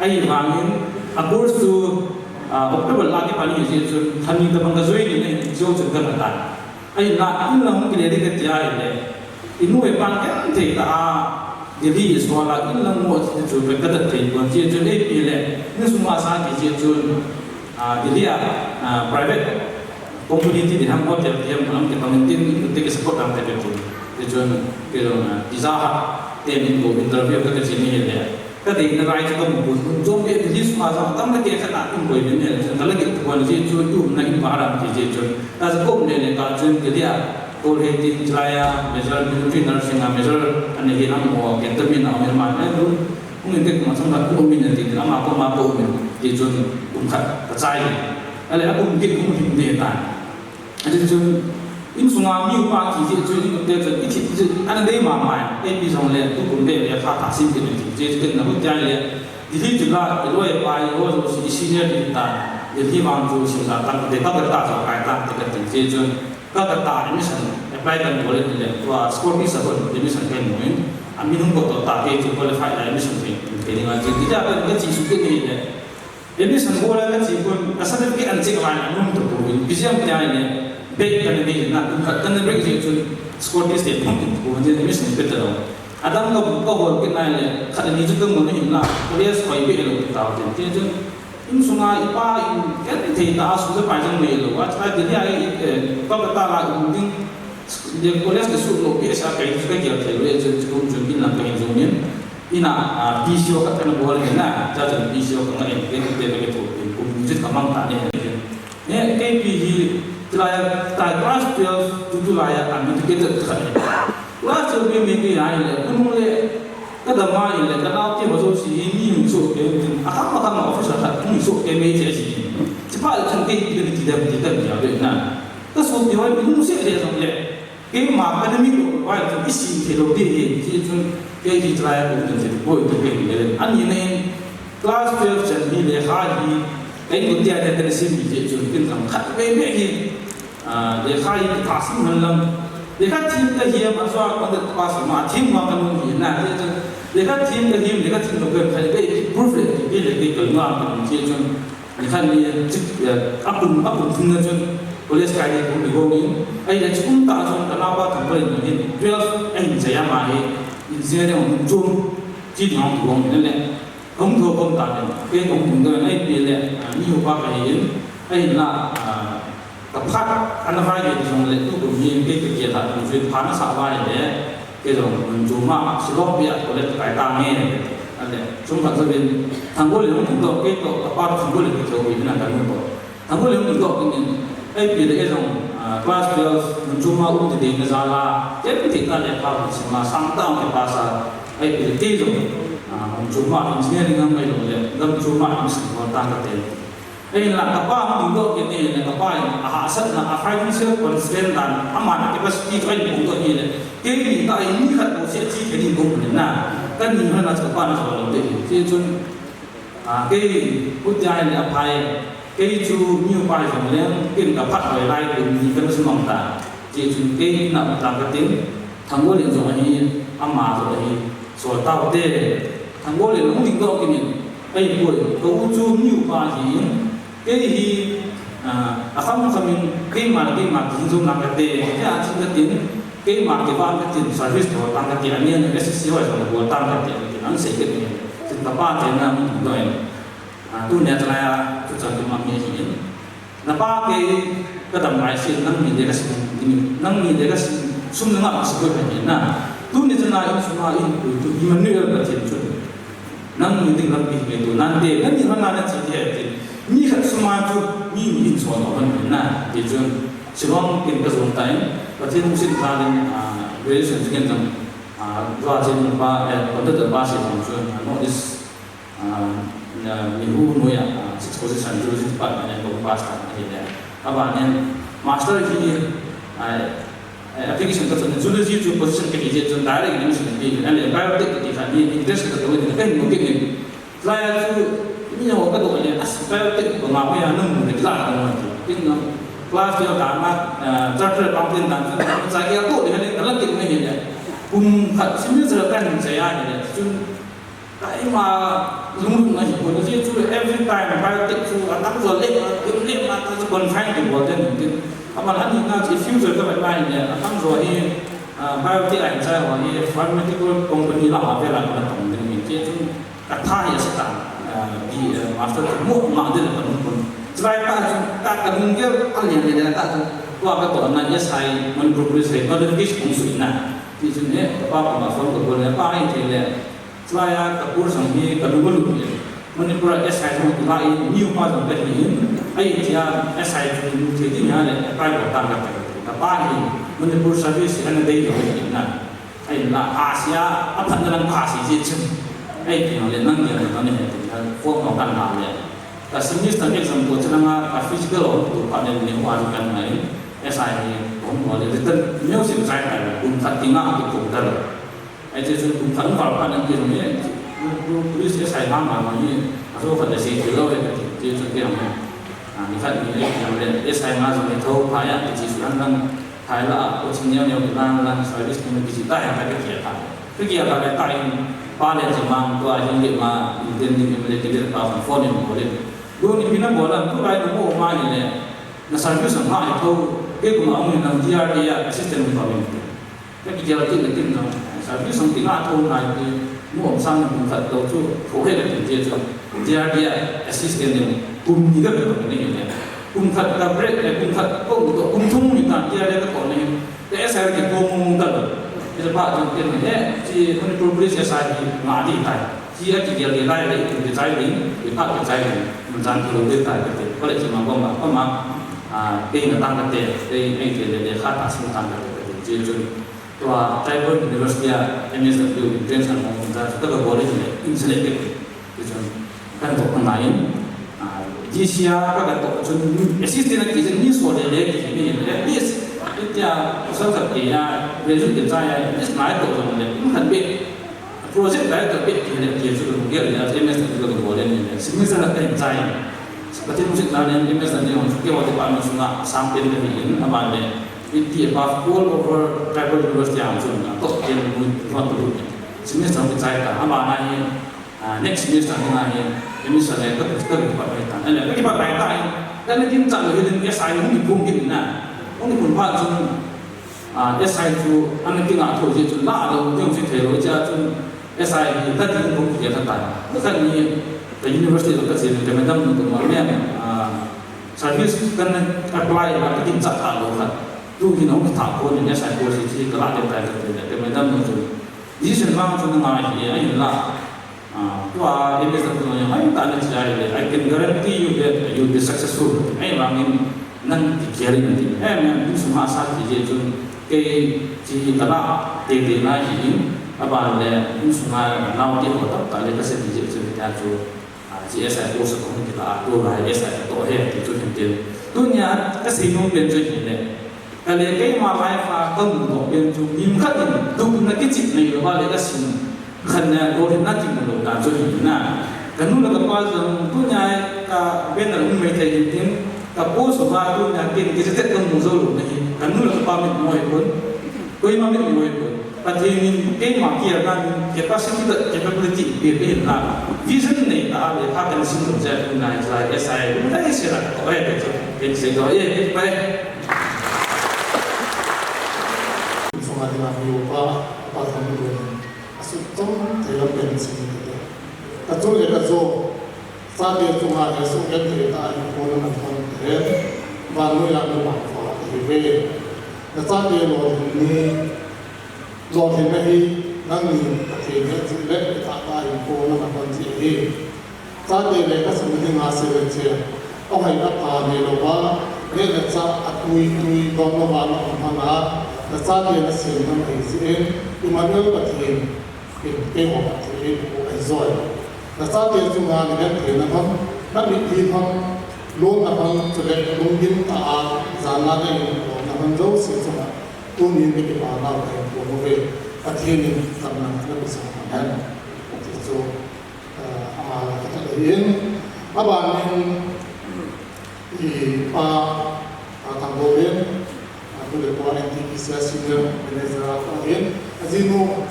ahivangin, a course chu, ah, October la kipan ahi tichun, lha ni tabang ka join in ahi, tichun kana ta. Ahinla, inlang hung kile ding kati ahile, inu ipan genthei tah a, Delhi isol a, inlang mo chu chu ka dat thei pon, tichun eipi le, insung a sa ti tichun, ah, Delhi a, ah, private company ti ding ham, hotel ti ham, ham kipang in tin, in te ki support ham te ti. Tichun, kei jong, ah, visa ha, te min ko interview ka ka chi ni le. Ka deina rai chu ka mu pon, chom be Delhi sung a jong, tam le ke khat a kin koi be ne, chun ka la kit pon jeh chun, tu na in ba ram ti jeh chun. Ka sa kom le le ka chun Delhi a, ko le tin chulai a, major military nursing a, major ani hi am mo, ke ta min a, min ma ne lu. Hung in te kuma chang ka ko min ti, ama ko ma ko min, ti chun kum khat ka chai. Ale a kum kit kum him de ta. Ati chun, Insunga mi upa thi jeh chun, inkote chun, ithi jeh, ana dei mama e, ipi jongle, tukum beh le, kha tha sim kit in thi jeh chun, na hu tia le, Delhi chu la, iloi pai, ho jouse, i senior te ta, Delhi vang chu, sim la, tang, te, Kolkata chu, kai ta, te ka ti jeh chun, Kolkata admission, apply kan bol le, tua, school fees a hun, admission kan mu in, a min hung ko to ta, te chu qualify la, admission te, te ni ma, chu, ti ja, kan ka chi su te ni le, Admission bol a ka chi kun, ka certificate an check lai a num to ko in, P G M te ai ne, back ka ne dei na, kun khat ka ne break je chun, Scottish te phong ko in, admission pe ta lo. Adam ka bu ka hol ke nai le, khat ni chu ka mun in la, college koi be lo ta te, te chun, insunga ipa in, ken thei ta, a su le pai jong me lo, a chai te ni ai, eh, pa ka ta la, um, ding, le college ka su lo, pe sa kai, ka gel thei lo, e chun, chun, chun, kin la ka in jong in, Ina, ah, P C O khat kana bol hi na, cha chan P C O ka ngai, ke ke ke ke thu, kum ni chit ka mang ta ne. Ne, K P hi, tilai, tai class twelve, tu tu lai, a, unmitigated khat ne. Class twelve mi mi ke ai le, kun le, ka da ma le, ka nau te ma so si, mi mi so ke, a kam ma kam officer khat, mi so ke me che si. Chi pa le chan ke, ke ti da, ti da, ya be na. Ka so ti wa, mi se le so le. Keima academic lo vai chu i sim thei lo ding ahi, ti chun kei hi try a kum kan ti poi ti pen le. Ani na in class twelve chan hi lekha hi kei ko tia te te sim hi ti chun kin kam khat ve ve hi, ah, lekha hi ka sim han lam. Lekha thim ka hi ma so a kon te pass ma thim ma kan hi na ti chun lekha thim ka hi lekha thim lo kan khai ve proof le ti le ke ko ma kan ti chun Nikhat ni, chik, eh, a kum, a kum thum na chun, college kai ni kum ni gong in, ai le chik kum ta chun, ka napa thang pa in hin, twelve, ai hin chaya ma hi, engineering hung chun, chi ni hung gong in le, hung tho kum ta le, ke hung hung da ai pi le, ah, ni hu pa ka hi in, ai la, ah, ka phat, an vai ye jong le, tu kum ni, ke ke ke ta, tu pha na sa vai le, Kei jong, mun chu ma, Shillong pi a college kai ta nge. Ale, chung khat jong in, Thanggol in hung ding doh, kei toh, ka pa Thanggol in kei toh, kei na kan mun toh. Thanggol in hung ding doh, kei in, ai pi le kei jong, ah, class twelve, mun chu ma um ti ding na jala, kei pi ti ta le pa mun chu ma, sang ta ke pa sa, ai pi le kei jong, ah, mun chu ma engineering ang mai lo le, gam chu ma engineering ko ta ka te. Ahinla, kapa hung ding doh kit in, kapa in, ahahsatna, a financial constraint dan, aman a capacity chu ahin pung doh in, kei ni ta in, mi khat bou seh chi kei ding bou ni na, kani hana chu kapa na chu lo ding. Chuchun, ah, kei, hutia in aphai, kei chu mi upa jong leng, kin ka phat hoi lai, kin ni kan sumang ta. Chuchun, kei na ta ka tin, Thanggol in jong ahi, ama jong ahi, so tau te, Thanggol in hung ding doh kit in, Ei, poi, ka u chu mi upa hi in, kei hi, ah, a kham kham in, keima, keima, ti jong na ka te, kei a chin ka tin, keima, kei van ka tin, service to tang ka ti, ani an S C C hoi jong bol tang ka ti, ti an sei ka ti, ti ka pa te na mi do in, ah, tu ne ta la ya, tu chan tu ma mi hi in. Na pa kei ka dam ngai si, nang ni de ka si, nang ni de ka si, sum na nga si ko ka ni na. Tu ni chana in suma in ku tu Emmanuel ka tin chu. Nang ni ding lampi me tu nan de, nang ni hana na chi de ti. Ni khat suma chu, ni ni in so no kan na. Ti chun, Shillong kin ka zong ta in, ka tin sin ka in, ah, graduation kin jong, ah, dua chen pa, eh, kondot pa si jong chu, ah, no this Ah, na, ni hu noi a, ah, six position, zoology department a ko pass ta ahi le. Aba nen, master hi, ah, eh, application ka chun, zoology chu position ka hi je chun direct admission pi, ale biotech ti kha ni interest ka to ni ka mo ke ni. Lai chu, ni ho ka to le, as biotech ko ma ya nung ni la ka mo ti. Tin no, class yo ta ma, ah, charter accountant ta, sa ke ko ni ka la ke ni le. Kum khat semester kan sa ya ni le. Chun Ka ima lunglutna hi ko, ajeh chu every time biotech chu atamjo le, le ma ta chu confine ti bol den tin. Aban ani na chu future ka bai mai ne, atamjo hi, ah, biotech a chai ho hi pharmaceutical company la ha ve la ka tong den ni che chu ka tha hi sa ta, ah, bi, ah, master chu mo ma de la ka nun kon. Chulai ta chu ta ka nun ge a le le ta chu. Tua ka to na S I Manipur Police he notification kong su na. Ti chu ne, ka pa ko ma phone ko bol ne pa ai the le. Chulai a ka pur sang hi ka lu lu le. Manipur a S I jong tu lai, new pa jong ka hi in. Ai tia S I tu lu te di nya le, apply ko tang ka te. Ka pa hi, Manipur service hi ana dei lo hi na. Ai la, a sia, a phan na lang pa si ji chim. Ai ti le nang ya na ne he ti na, form ko kan na le. Ka semester exam ko chana nga, ka physical ho tu pa ne ni wa kan na in. S I hi hung bol le return music chai ta le kum khat ti nga ti kum ta le. Ai che chu kum khat val khat an ti jong e. Police S I ma ma ma ni. A so khat le se ti lo e ti ti chu ti ang. A ni khat ni e ti ang le S I ma jong e tho pha ya ti chi su an lang. Thai la ko chi neo neo ki lang lang service ni ki chi ta ya ta ki ta. Ki ta le ta in pa le chi ma ko a hin le ma in den ni le ki le pa phone ni mo le. Lu ni pina bol a, tulai nu mo ma ni le, na service ang ha tho, ke kuma ang ni nang D R D A assistant mo pa min. Ke ki D R D A na kin nang, service ang tinga tho nai ke, mo ang sang ni khat to chu, tho he na tin je chu. D R D A assistant ni, kum ni ka ka ni le. Kum khat ka break, eh, kum khat ko to, kum thum ni ta, D R D A ka ko ni. Te S I ki ko mung mung ta lo. Ila pa jong ken ne, chi Manipur Police S I ki nga di tai. Chi a ki gel di lai le, ki chai ding, ki pa ki chai ding. Mun chan ki lo di tai ki te. Ko le chi ma ko ma, ko ma, a, pe na tang ka te, pe ai te le le kha ta sung tang ka te, ka te. Chi chun. Tua Tribal University a M S W entrance an hong mun chan, ta ka college le, in se le ke. Ti chun, kan toh ka ngai in, ah, D C a ka ka toh chun assistant a ki chun ni so le le ki ni le, at least, itia, pasal khat ke ya, graduate ke cha ya, at least ngai toh chun le, in khat be, project director be ki le, ki chu ka gel ya, M S ka ka bol le ni le, semester la ka in cha ya. Ka tin music na le, M S ni hong ke wa department sunga, sang pen ka ni in, a ban le, it the above all over tribal university ang chun, top ten mu, one to semester ki cha ta, a ban na hi, Ah, next semester ni ngai, semester le ka ka ka pa mai ta. Ana ka pa mai ta. Ka na kin chang hi din S I hung ni kum kin na. Hung ni kum pa chun, ah, S I chu ana kin a tho ji chu la lo, jong si thei lo cha chun S I ni ta tin kum ki ta ta. Ka ni ka university lo ka si ka madam ni ko ma me, ah, service kan apply la ka kin cha ta lo kha. Tu ki no ka ta ko ni S I ko si ji ka la de ta ka madam ni chu. Decision vang chu na ngai hi a hin la. Ah, tua M S W ni mai ta na chi ai le, I can guarantee you that you'll be successful. Ai vang in nang ti kiarin ti. Em, em, in sum ha sa ti je chun kei chi ta la te te na hi in, a ban le in sum ha nau ti ho ta ta le ka se ti je chun ta chu, ah, G S I ko sa ko ki ta tu la S I to he ti chu hin tin. Tu nia ka si nu pen chu hin le. Ka le keima life a ka mu doh pen chu, mi khat in dukna kichih nei lou va le ka sim khat na lolhinna kimu lou dan chu hi na. Ka nu le ka pa jong tunia ka banner um mai thei hin tin, ka post uva tunia ken kichih ka mu jou lou na hi. Ka nu le ka pa mit mo hi pon, koima mit mo hi pon. Pathen in keima kiatna min capacity le capability pe pe na. Vision nei ta le kha kan sim lou jeh tunia hi lai S I um dai se la ko ai pe chu ken sei doh e, pai. Sunga dinga mi upa, upa thang mi dun. Asut chom thei lam pen sin ni te. Ka chu le ka jo. Chate chunga le su ken thei ta in ko na man thon te. Van noi a mi bang fa te ve. Na chate lo ni. Lolhinna hi nangni Pathen hehchih le kitahna hinkho nana man cheh ahi. Chate le kasim ding a seven che, ahoina pha neilou va, neh le chah a tui tui dom louva na um hon a, nachate nasem ngam ahi jeh in, Emmanuel Pathen in keiho Pathen eipuipu ahi joi. Nachate chunga nagenthei na thon, namitlhi thon, lolna thon, chule lunggim tah a, jan a na in lolna thon jouse chunga, Tunin mi kipana u ahin pon uve, Pathen in damna napeh jing hen. Ti chu, eh, ama la kitah ahin. Abanin, i pa, a, Thangbou in, a, tu le tua N T P C a senior manager a ahin. Ajinu,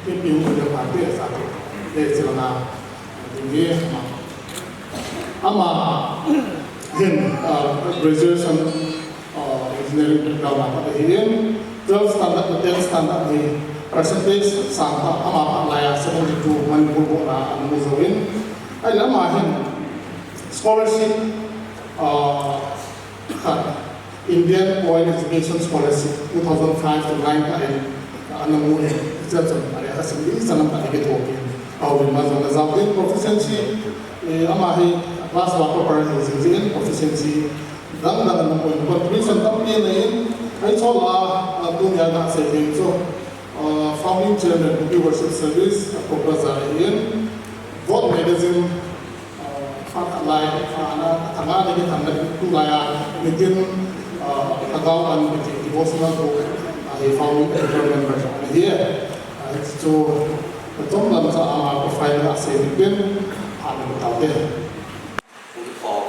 Pi Pi Hung le pa te sa te, te chilanga, ti ni, ama. Ama hin, a, graduation, a, engineering background a pat ahin, twelve standard to ten standard hi percentage sang tah ama pat laiya seventy two Manipur board a ana mu jouvin. Ahile ama hin scholarship, a, khat Indian Oil Education Scholarship two thousand five to nine kah in, ah, ana mu in, hichea chun, ah, a sim ding chan lam kah in kithopi in, ah, houin ma jong le jao ding proficiency, eh, ama hi class a topper hi jing jing in proficiency dang dang ana mu in, contribution tampi anei in, ahi chula, ah, tunia gasei ding chu, ah, founding chairman Kuki Worship Service, ah, Kobraza ahin, Vote Magazine, Ah, phat khat lai, ah, na, thanga ni ki thanga ni tu lai a, nitin, ah, khat Tao kan kiti devotional book, ah, hi founding editor member jong ahi. Ah, chu, atom lam cha ama ko file a se ni pen, ah, na tao te. Kong kiphong,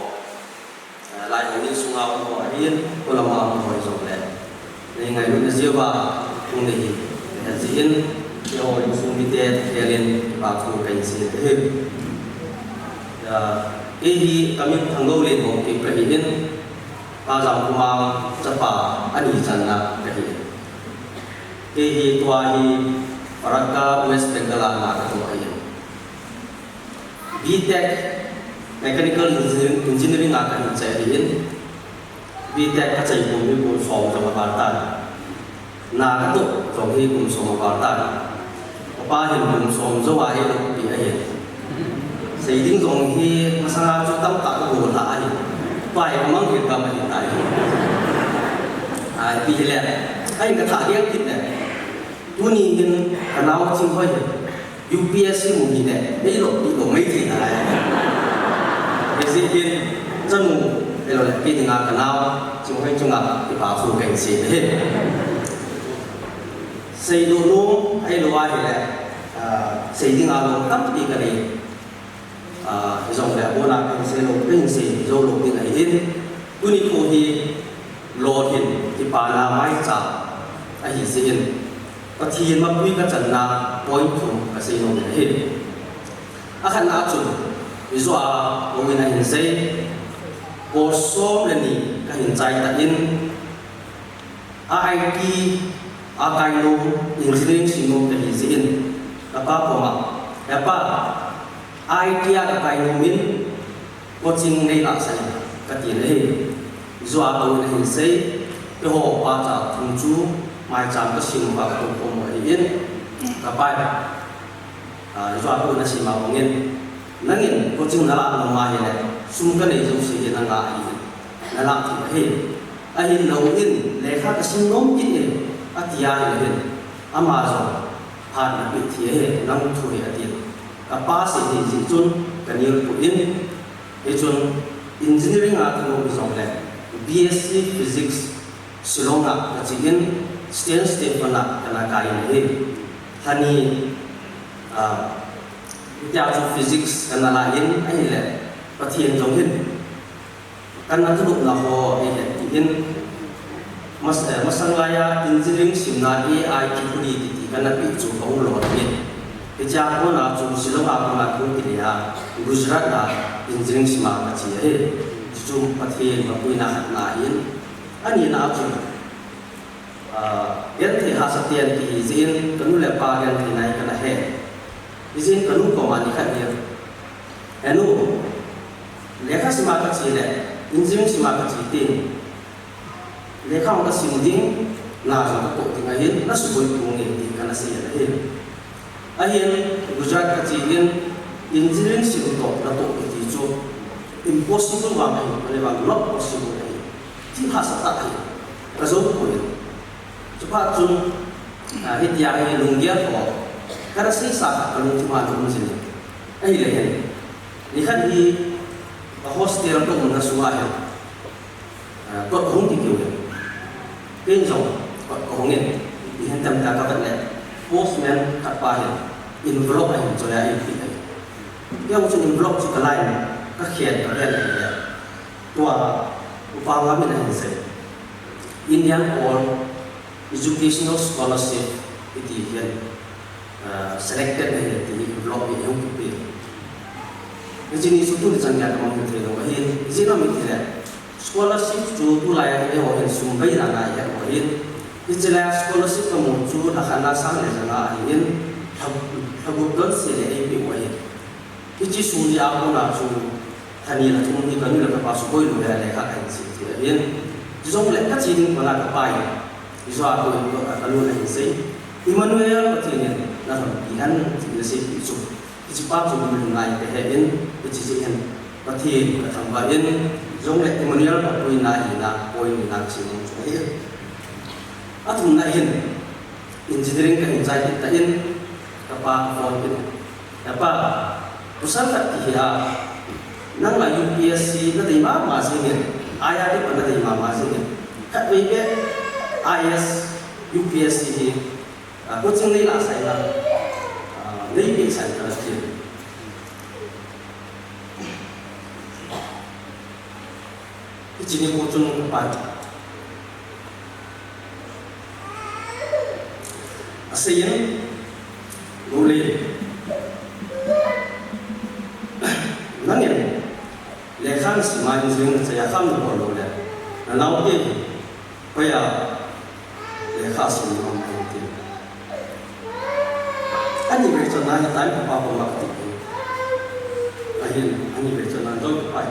ah, lai hong ni sunga um ho ahin, ko lama um ho jong le. Nei ngailutna jeh uva, kong nei hi, eh, jeh in, keiho insung mite, khelin, kipa thu kahin sei ahi. Ah, kei hi, ka min Thanglolien Haokip kahi in, Pa Jamkhomang chapa ani channa kahi. Kei hi tua hi Farakka West Bengal a na katoh ahi. B Tech Mechanical Engineering, Engineering a kahin chai ahi in. B Tech kachai kum hi kum som jong aval tan. Na katoh jong hi kum som aval tan. Kapa hin kum som jou a eiloppi ahi. Sei ding jong hi masanga chu tamtah kago lha ahi. Tua hi kamang hel gam ahi tai. Ai, ipi hile. Ahin kathah gel kit le. Tuni hin kanao Chinghoi hi U P S C mu hile, eiloppi lou maithei nalai. Hijeh hin, chanu, ahilou le, kei dinga kanao Chinghoi chunga kipa thu kahin sei ahi. Seidoh nom ahilou ahile, ah, sei dinga lom tampi kanei. Ah, hijongle abona kahin sei lou, kahin sei jou lou ding ahi in. Tuni kho hi lolhin kipana maicham ahi jeh in. Pathen mapui kachanna point thum kasei nom ahi. Akhatna a chun, ijou a houin ahin sei, course som le ni kahin chai tan, I I T a kai nom, engineering sim nom kahi jeh in, kapa koma, "He pa, I I T a kakai nom in, coaching neilahsah in," katin ahi. Ijou a houin ahin sei, keiho pacha thum chu maicham kasem uva katou khom u ahi in, kapa in, ah, ijou a houin asei ma bangin, "Nangin coaching nalah nom ahile, sum kanei jouse hi nanga ahi in, nalah thei ahi. Ahin nangin lekha kasim nom kit e," ati ahile hin, ama jong phat napeh thei ahi, nang thu hi atin. Kapa sei hi jeh chun kanel poi in, hichun engineering a kanom hijongle B S C Physics Shillong a kache in Saint Stephen a kana kai in ahi. Lhani, ah, hitia chu Physics kana la in ahile Pathen jong hin kana thunopna ho eihet tin, mas-, eh, masang laiya engineering simna A I Tripuri kiti kana peh chu kahung lon in. Hichea kona chu Shillong a kona kahung kile a, Gujarat a engineering sima kache ahi. Chuchu Pathen mapuina khatna ahin. Anina a chu, ah, genthei hahsat ten kihi jeh in kanu le pa genthei nai kana he. Hijeh in kanu koma nikhat hin, "He nu, lekha sima kache le, engineering sima kache tin, lekha hung kasim ding, na jong katoh ding ahin, nasuboi ponge," tin kana sei ahi. Ahin, Gujarat kache in, engineering sim toh natoh kiti chu impossible vang ahi, ahivang not possible ahi. Thil hahsa tah ahi, kajou poi. Chuphat chun, ah, hitia hi lunggel ho kana seisa kha kalungthim a um jin. Ahile hin, nikhat hi ka hostel kaumna sunga hin, ah, kot kahung kikoi in. Kei jong kot kahung in, ipi hintem tia kavet le, postman khat pa hin envelope ahin choi a eipeh ahi. Kei jong chun envelope chu kala in, kakhen, kakhen le, tua upa pa min ahin sei, Indian All Educational Scholarship kiti hin, ah, selected nahi ti envelope hi ahung kipe. Hiche ni chu tuni chan geiya kamang hithei lou ahin, ijeh inem itile, scholarship chu tulai a eiho hin sum beina ngai ahin. Hiche lai a scholarship kamu chu lhakhat na sang le janga ahin, lha, lha gup don seh le eipeh u ahin. Hiche sum jeh a kona chu, lhani lha thum hi kanu le kapa suboi lou le lekha kahin sim thei ahin. Chujongle kache ding kona kapa in, ijou a houin, kanun ahin sei, "Emmanuel Pathen in nalhampi hen," tin aseipeh chu. Hiche pa chu lungmong ngai kahe in, hiche jeh hin Pathen kathangvah in, jongle Emmanuel mapuina ahina, point nina kasei nom chu ahi. Athumna hin, engineering kahin chai kit tan, kapa kaphone kit in, "He pa, pasal khat kihe a, nang la U P S C nadei mama jing in, I I T pa nadei mama jing in, Khatvei beh I A S, U P S C hi, ah, coaching nei lah saina, ah, nei beh san kana ti. Hiche nikho chun kapan asei in, Lule, nangin lekha nasim a engineering nachai a kham nabol lou le, nanaote hi pai a lekha sim nom ahi ti. Ani ve chun na hi time papa ko ma kati. Ahin, ani ve chun na dol pai.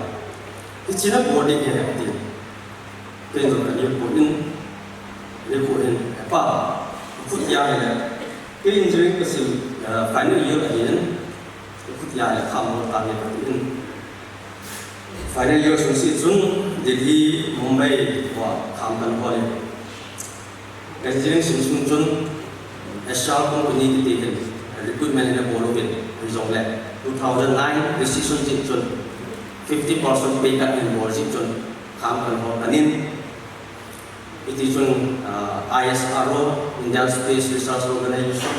Hiche nabol ding ahi ti. Kei jong kani pu in, ni pu in, pa, khutia hi le. Kei engineering kasim, ah, final year ahin, khutia hi le kham mo ta ni kati in. Final year sung si chun Delhi, Mumbai, wa kham kan hol in. Engineering sim sung chun H R company kiti hin recruitment in abol uvin, hijongle two thousand nine decision jeh chun fifty percent pay cut in bol jeh chun kham kan hol tan in. Hiti chun, ah, I S R O, Indian Space Research Organization,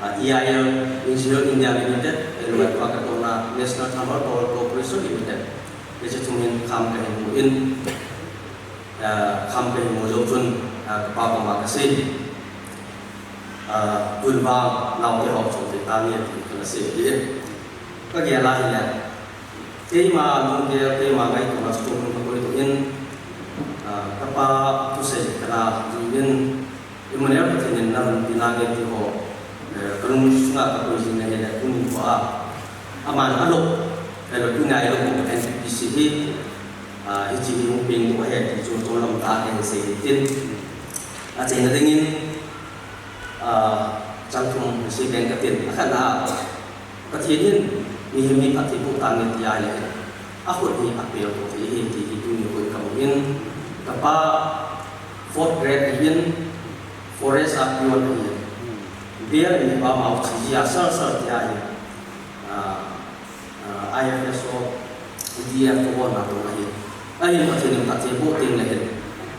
ah, E I L, Engineer India Limited, ahilouleh katohna National Thermal Power Corporation Limited, hiche thum in kham kahin mu in, ah, kham kahin mu jou chun, ah, kapa koma kasei, ah, tun vang naote ho chonse tante ti kana sei e. Kagel a hile, keima lunggel, keima ngaito a chun kakoi doh in, ah, kapa thusei kana jui in, Emmanuel Pathen in nahung pi nange ti ho, eh, kalung sunga kakoi jing ahile, tuni nikho a, aman alop, eh, tuni a ilop N T P C hi, ah, hiche hi hung peng doh ahi ti chu tolom tah a kahin sei in tin. Achaina dingin, ah, chang thum sei ding katin, akhatna a, Pathen in mihem hi phatthei boh tange ti ahile, akhut hi apel thei ahi ti hi tuni nikho kamu in, kapa fourth grade ahin, forest a peon ahin, bel in pa mao chi ji a sar sar ti ahi, ah, ah, I F S O, D F O na to ahi. Ahin Pathen in phatthei boh teng le hin,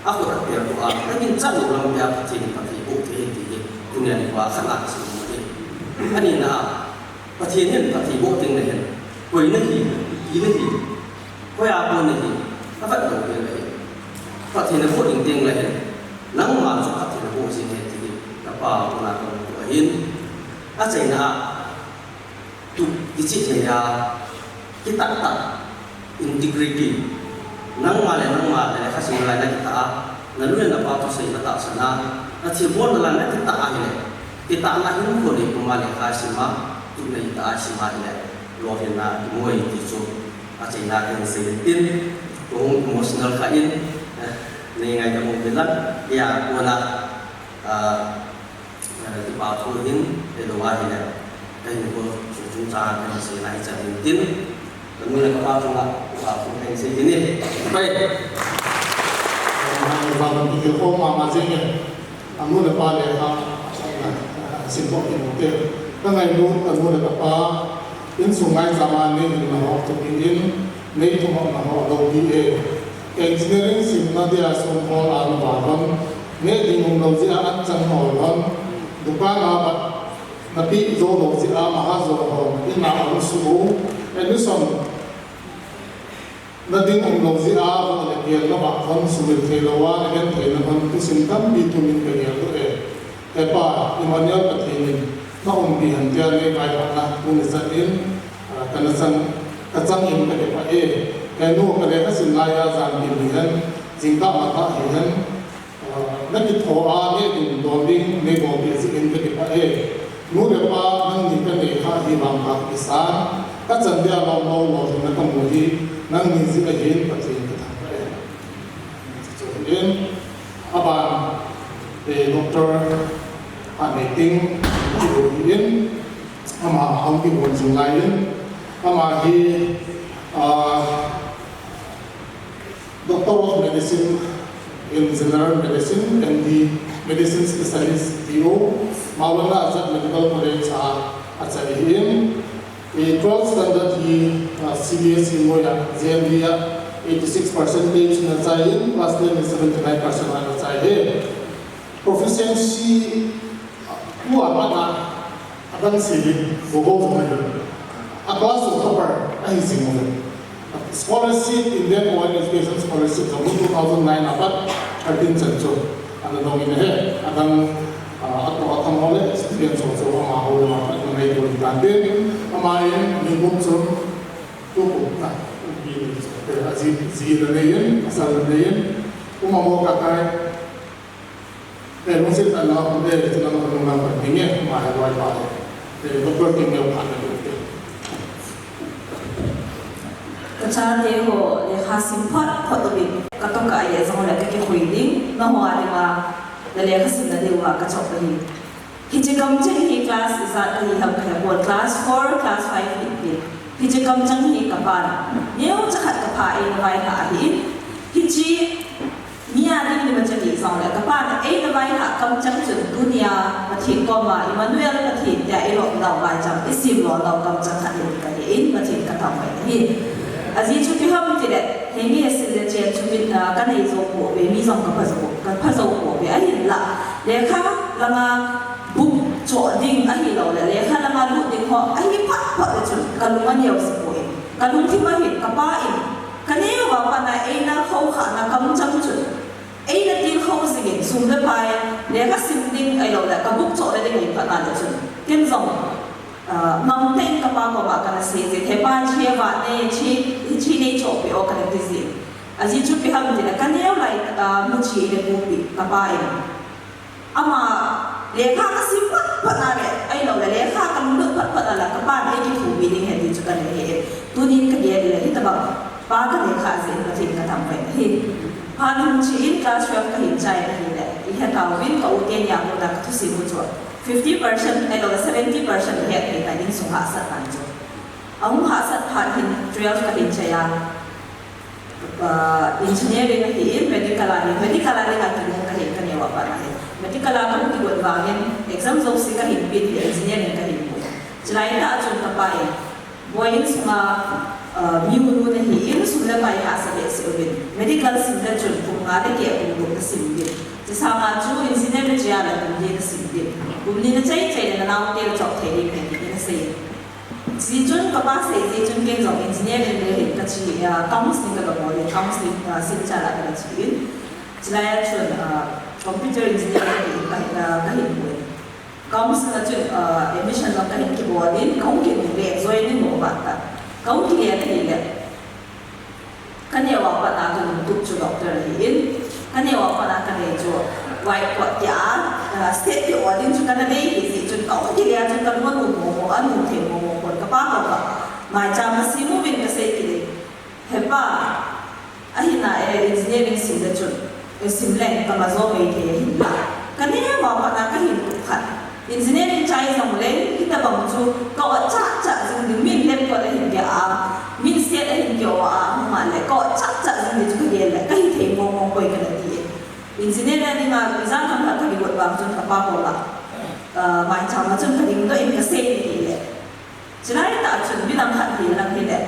akhut apel thei a, ahin chan lou lam pia Pathen in phatthei boh thei ahi ti hi, tuni nikho a khatna kasei nom ahi. Anina a, Pathen in phatthei boh teng le hin, koi nahi, ipi nahi, koi a kon nahi, avet lou ahi. Pathen in boh teng teng le hin, nangma chu Pathen in boh jing ahi ti hi, kapa koma kamu ahin, achaina a, tu, kichih thei a, kitah tah, integrity. Nangma le nangma le lekha sim lai nakitah a, nanu le napa thusei natahsan a, nathilbol nalai nakitah ahile, kitahna hinkho nei puma lekha sim a, tu neitah a sim ahile, lolhinna kimu ahi ti chu, achaina kahin sei in tin, kahung emotional kha in, eh, nei ngaidam uvin lang, hia kona, ah, Eh, kipa thu hin, hilou ahile, kahinkho chungchang a kahin seina hi chan in tin, kanu le kapa chunga kipa thu kahin sei kit e. Pai. Vang kikhel khom mama jeng e. Anu le apa lekha asim bou kit u te. Ka ngailut anu le kapa insung ngaichat a neihinna ho thupi in, nei thumohna ho loupi e. Engineering simna dia sum hol a na val hon, neh ding umlou jeh a an chang hol hon, dukan a bat na peh jou lou jeh a mahajon hon in a um suh u, admission na ding umlou jeh a voh le gel na val hon sumil theilou a na genthei na hon thusim tampi tunin ka gel doh e. He Pa, Emmanuel Pathen in na umpi hen tia nei vaihomna tuni chan in, ah, kana chang, ka chang in ka kipah e. He nu ka lekha sim lai a jan dim hihen, jingkah matah hihen, ah, na kitho a neh ding don ding nei bolpeh jeh in ka kipah e. Nu le pa nangni ka nei kha hi vang kha kisan, ka chan dia lom lou lolhinna ka mu hi, nangni jeh ahin Pathen ka thangvah e. Chu in, aban, eh, Doctor Haneiting, chu in, ama hung kihon jing lai in, ama hi, ah, Doctor of Medicine in General Medicine, M D Medicine Specialist, D O, Maulana Azad Medical College a, achai in, eh, twelfth standard hi, ah, C B S E ngoi a, J N V a, eighty six percentage na chai in, class ten in seventy nine percent na chai e. Proficiency, uh, tua mana adang sili, gogo jong ahi. A class of topper ahi jing uve. Scholarship, Indian Foreign Education Scholarship, jong two thousand nine a pat thirteen chan chu ana dong in ahi. Adang, uh, ato athang ho le experience ho chu amaho le ma pat na ngai tu tan tin. Ama in ni buk chu tu buk na, um, pi ni chu. Aji, ji la nei in, asal la nei in. Uma mo ka kai. Eh, lungset tah in, eh, chunga lunglam pat ding e, ma, eh, Loipa, eh, Doctor Kimneo phat na ding te. Ka chate ho lekha sim phot phot uvin, ka tokah a jong le ka kikhui ding, nangho a dinga na lekha simna diuva ka chop ahi. Hiche kamcheng hi class ijat ahi ham ka he pon, class four, class five hi pin. Hiche kamcheng hi ka pan neocha khat ka pha eina vailhah ahi in. Hiche Nia ding ni ma chang hi jong le, ka pan eina vailhah kamcheng chun tunia Pathen koma Emmanuel Pathen tia eilom nau maicham, isim lom nau kamcheng khat hi ka he in, Pathen ka thangvah in ahi. Ajeh chu ipi ham itile, henge sil le chen chu min, ah, ka nei jou pouve, mi jong ka pha jou, ka pha jou pouve, ahinla lekha langa buk choh ding ahilou le, lekha langa lut ding ho ahi phot phot le chun ka lung aneo jipoi. Ka lungthim a hin ka pa in, ka neo a pat a eina khohkhahna kamcheng chun, eina tilkhou jing in, sum le pai, lekha sim ding ahilou le, ka buk choh le ding ahi phat na le chun, ken jong, ah, ngam tah in ka pa koma kana sei jin, he pa, hiche va nei, hiche, hiche nei chohpeh o kana ti jin. Ajeh chu ipi ham itile, ka neo lai, ah, muchi eina pupi ka pa in. Ama lekha ka sim phot phot na le, ahilou le, lekha ka lunglut phot phot na le, ka pan eikithopi ding ahi ti chu ka nei e. Tunin ka gel le, hitabang pa ka nei kha jeh in Pathen ka thangvah in ahi. Phat hung che in class twelve ka hin chai ahile, i he tauvin ka u te nia kona ka thusim u chu fifty percent ahilou le seventy percent i het thei ta, insung hahsatna chu. Ahung hahsat phat hin twelve ka hin chai a. Ah, engineering ahi in, medical a hi, medical a dinga kigong ka hin, ka neo a pat a hi. Medical a ka hung kigot vangin, exam jouse ka hin pen hi, engineering ka hin mu. Chulai tah chun ka pa in, boi insunga, ah, mi unu nahi in, sum le pai hahsa behseh uvin. Medical sim le chun kum nga le keh, kum gup na sim uvin. Chusanga chu engineering chea le kum li na sim uvin. Kum li na chai chai le na nao te le chop thei ding ahi, tin ana sei. Jeh chun ka pa sei jeh chun ken jong engineering le hin ka che, ah, counselling ka ga bol in, counselling, ah, Silchar a ka ga che in. Chulai a chun, ah, computer engineering ka, ah, ka hin mu in. Counselling a chun, ah, admission jong ka hin kibol in, ka hung kinu le, joining mo ba ta. Ka hung kile ahile. Ka neo a pat a ka lungtup chu doctor ahi in, ka neo a pat a ka nei chu white coat tia, ah, state pi o ding chu ka na nei hi jeh chun ka hung kile a chun ka lung anu mo mo, anu thei mo mo pon, ka pa koma maicham a sim uvin ka sei kit in. He pa, ahin a, eh, engineering sim le chun, eh, sim leng ka ma jo mai thei ahin la. Ka neo a pat a ka hin tup khat. Engineering chai jong le, hitabang chu ka ot chah chah jing ding, min lab coat ahin ke a, min state ahin ke o a, hung a le, ka ot chah chah jing ding chu ka gel le, ka hithei mong mong poi ka na ti e. Engineering a dinga exam khat ka kigot vang chun ka pa koma, ah, maicham a chun ka dingdoh in ka sei ni le. Chulai tah chun midang khat hi lang hile,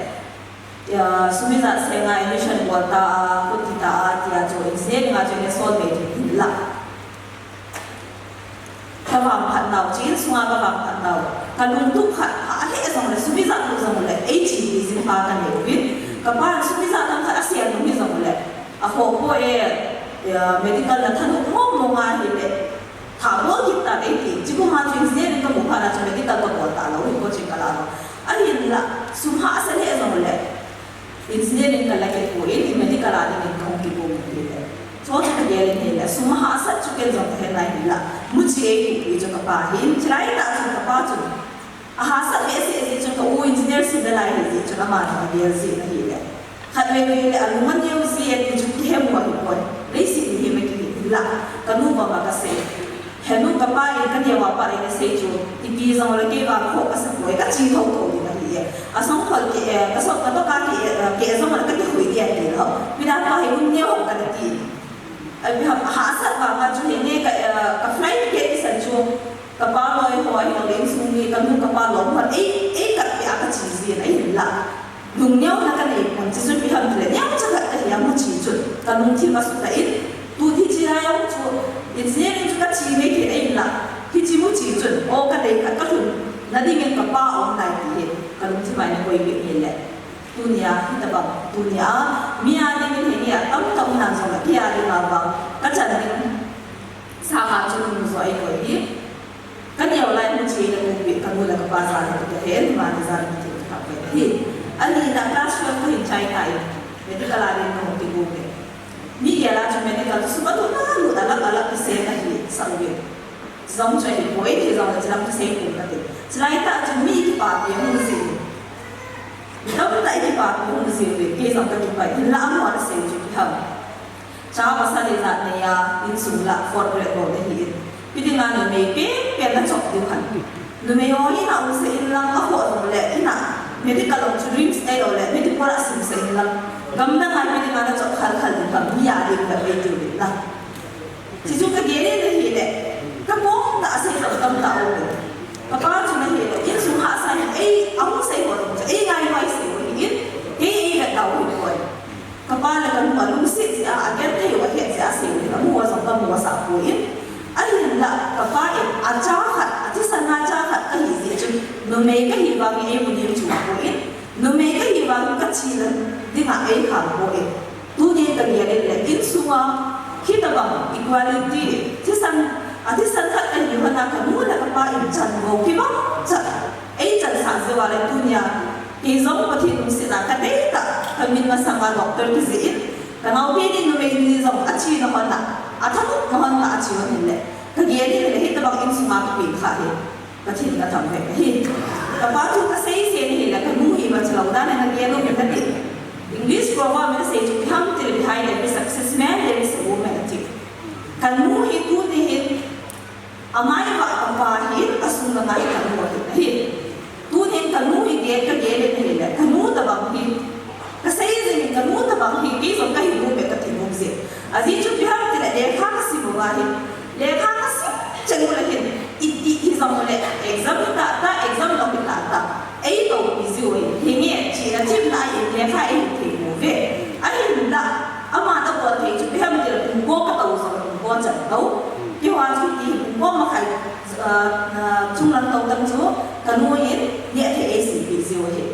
ah, sum ijat senga admission bol ta a, khuti ta a, tia chu engineering a chu eina sol mai thei ahin la. Ka vangphat nau, che insunga ka vangphat nau. Ka lungtup khat, pha lheh jong le, sum ijat lou jong le, ei chepi jing pa ka nei uvin. Ka pan sum ijat tam khat a sel nung hi jong le, akhoh poi e, eh, medical na thanop mong mong ahile, tha bol kit tan ei ti. Chuche kum a chu engineering ka mu phat a chu medical ka bol ta lou, hin coaching ka la lou. Ahinla, sum hahsa lheh jong le, engineering ka la kit poi, i medical a dingin ka hung kigong in tile. Chu chu ka gel in ahile, sum hahsat chu ken jong ka he nai hinla, muchi ei tupi chu ka pa ahin, chulai tah chun ka pa chun ahahsat behseh jeh chun ka u engineer sim nalai ahi jeh chun ama jong agel jin ahile. Khatvei vei le alung aneo jeh ti chu kihe mu ahi pon. Leiset mihem akihi hinla, ka nu koma ka sei. He nu, ka pa in ka neo a pat a eina sei chu, ipi jong le kei vang khoh ka sa poi, ka che thotho ding ahi e. Asangkhol keh, eh, ka sop ka tokah keh, eh, keh jong le ka kikhui ding ahi lou. Midang pa hi lung neo hon ka na ti. Ipi ham, hahsat vang a chu henge ka, eh, ka flight ticket kisan chu, ka pa loi ho ahilou le insung mi, ka nu ka pa loi ho, ei, ei kat peh a ka che jin ahinla. Lungneona ka nei pon, chuche chu ipi ham tile, neocha khat ka Ka sut ta in, tu hiche lai jong chu, engineering chu ka chi mai thei in la, hiche mu chi chun, o ka dei khat ka lhun na dingin ka pa aum nai ti hi, ka lungthim a eina koi bep in le. Tunia, hitabang, tunia, mi a dingin hi nge a tamtah um nan jong le, kei a dinga vang, ka chan ding, sanga chu nung jo eikoi hi. Ka neo lai mu chi le mu pi, ka nu le ka pa jal a ka hen, ma ni jal a ka ti ka pe hi. Ani na class twelve ka hin chai tai. Medical a din ka hung ti bu ke. Mi gel a chu medical chu suma tu na lu da la la ki se na hi sa u. Jong chu hi poi, hi jong chu lam ki se ku ka ti. Chulai ta chu mi kipapi hung ji. Tam ta kipapi hung ji ve, kei jong ka kipa, hinla amaho ana sei chu kiham. Cha pasal ijat nei a, insung la, fourth grade bou na hi in. Ipi dinga numei penpen na chop diu ham. Numei ho hi na umsah in lang, akhoh jong le, ina medical jong chu RIMS ahilou le, medical a simsah in lang. Gamdang a ipi dinga na chop khalkhal diu ham, mi a ding le, ei diu le na. Chuchu ka gel in ahile, ka pom tah a sei jong tamtah um e. Ka pa chu na hile, insung hahsa hin ei, ahung sei ho jong chu, ei ngai ngai sei u ahin, kei ei vet dau ahi poi. Ka pa le ka nu a lungset jeh a, agenthei u ahet jeh a sei u ahin, amu a jong ka mu asah poi. Ahinla, ka pa in, acha khat, athisan a cha khat ka hi jeh chun, numei ka hi vangin ei mu nem chu poi. Numei ka hi vangin ka china dinga ei khang poi. Tunin ka gel in le, insunga, hitabang equality, thisan, athisan khat ka hi hon a ka nu le ka pa in chan bou kibang chan, ei chansah jeh uva le tunia, kei jong Pathen lungset a ka deitah, ka min masanga doctor kijih in, ka naote ni numei ni jong achena hon a, athanopna hon a ache hon in le, ka gel in le, hitabang insung a ka peng kha hi. Pathen ka thangvah ahi. Ka pa thu ka sei sei na hile, ka nu hi vang chilou dan a na gel u ahi kati. English proverb in asei chu ipi ham tile, behind every success man there is a woman ati. Ka nu hi tuni hin, amai vah ka pa hin, asung langa hi ka nu ahi. Tunin ka nu hi gel, ka gel in ahile, ka nu tabang hi, ka sei jing in ka nu tabang hi, kei jong ka hi nom e kati bou jeh. Ajeh chu ipi ham tile, lekha ka sim uva hin, lekha ka sim cheng u le hin, iti hi jong le, exam hi tah tah, exam lou hi tah tah, ei toupi jiu ahi. Hinge, chihna themna a in lekha ei thei bou ve. Ahinla, aman abol thei chu ipi ham tile, pung ko ka tou jong, pung ko chan tou. Keiho a chu iti hi, pung ko makhai, ah, ah, chunglang tou teng chu, ka nu in, neh thei ei seipi jiu ahi.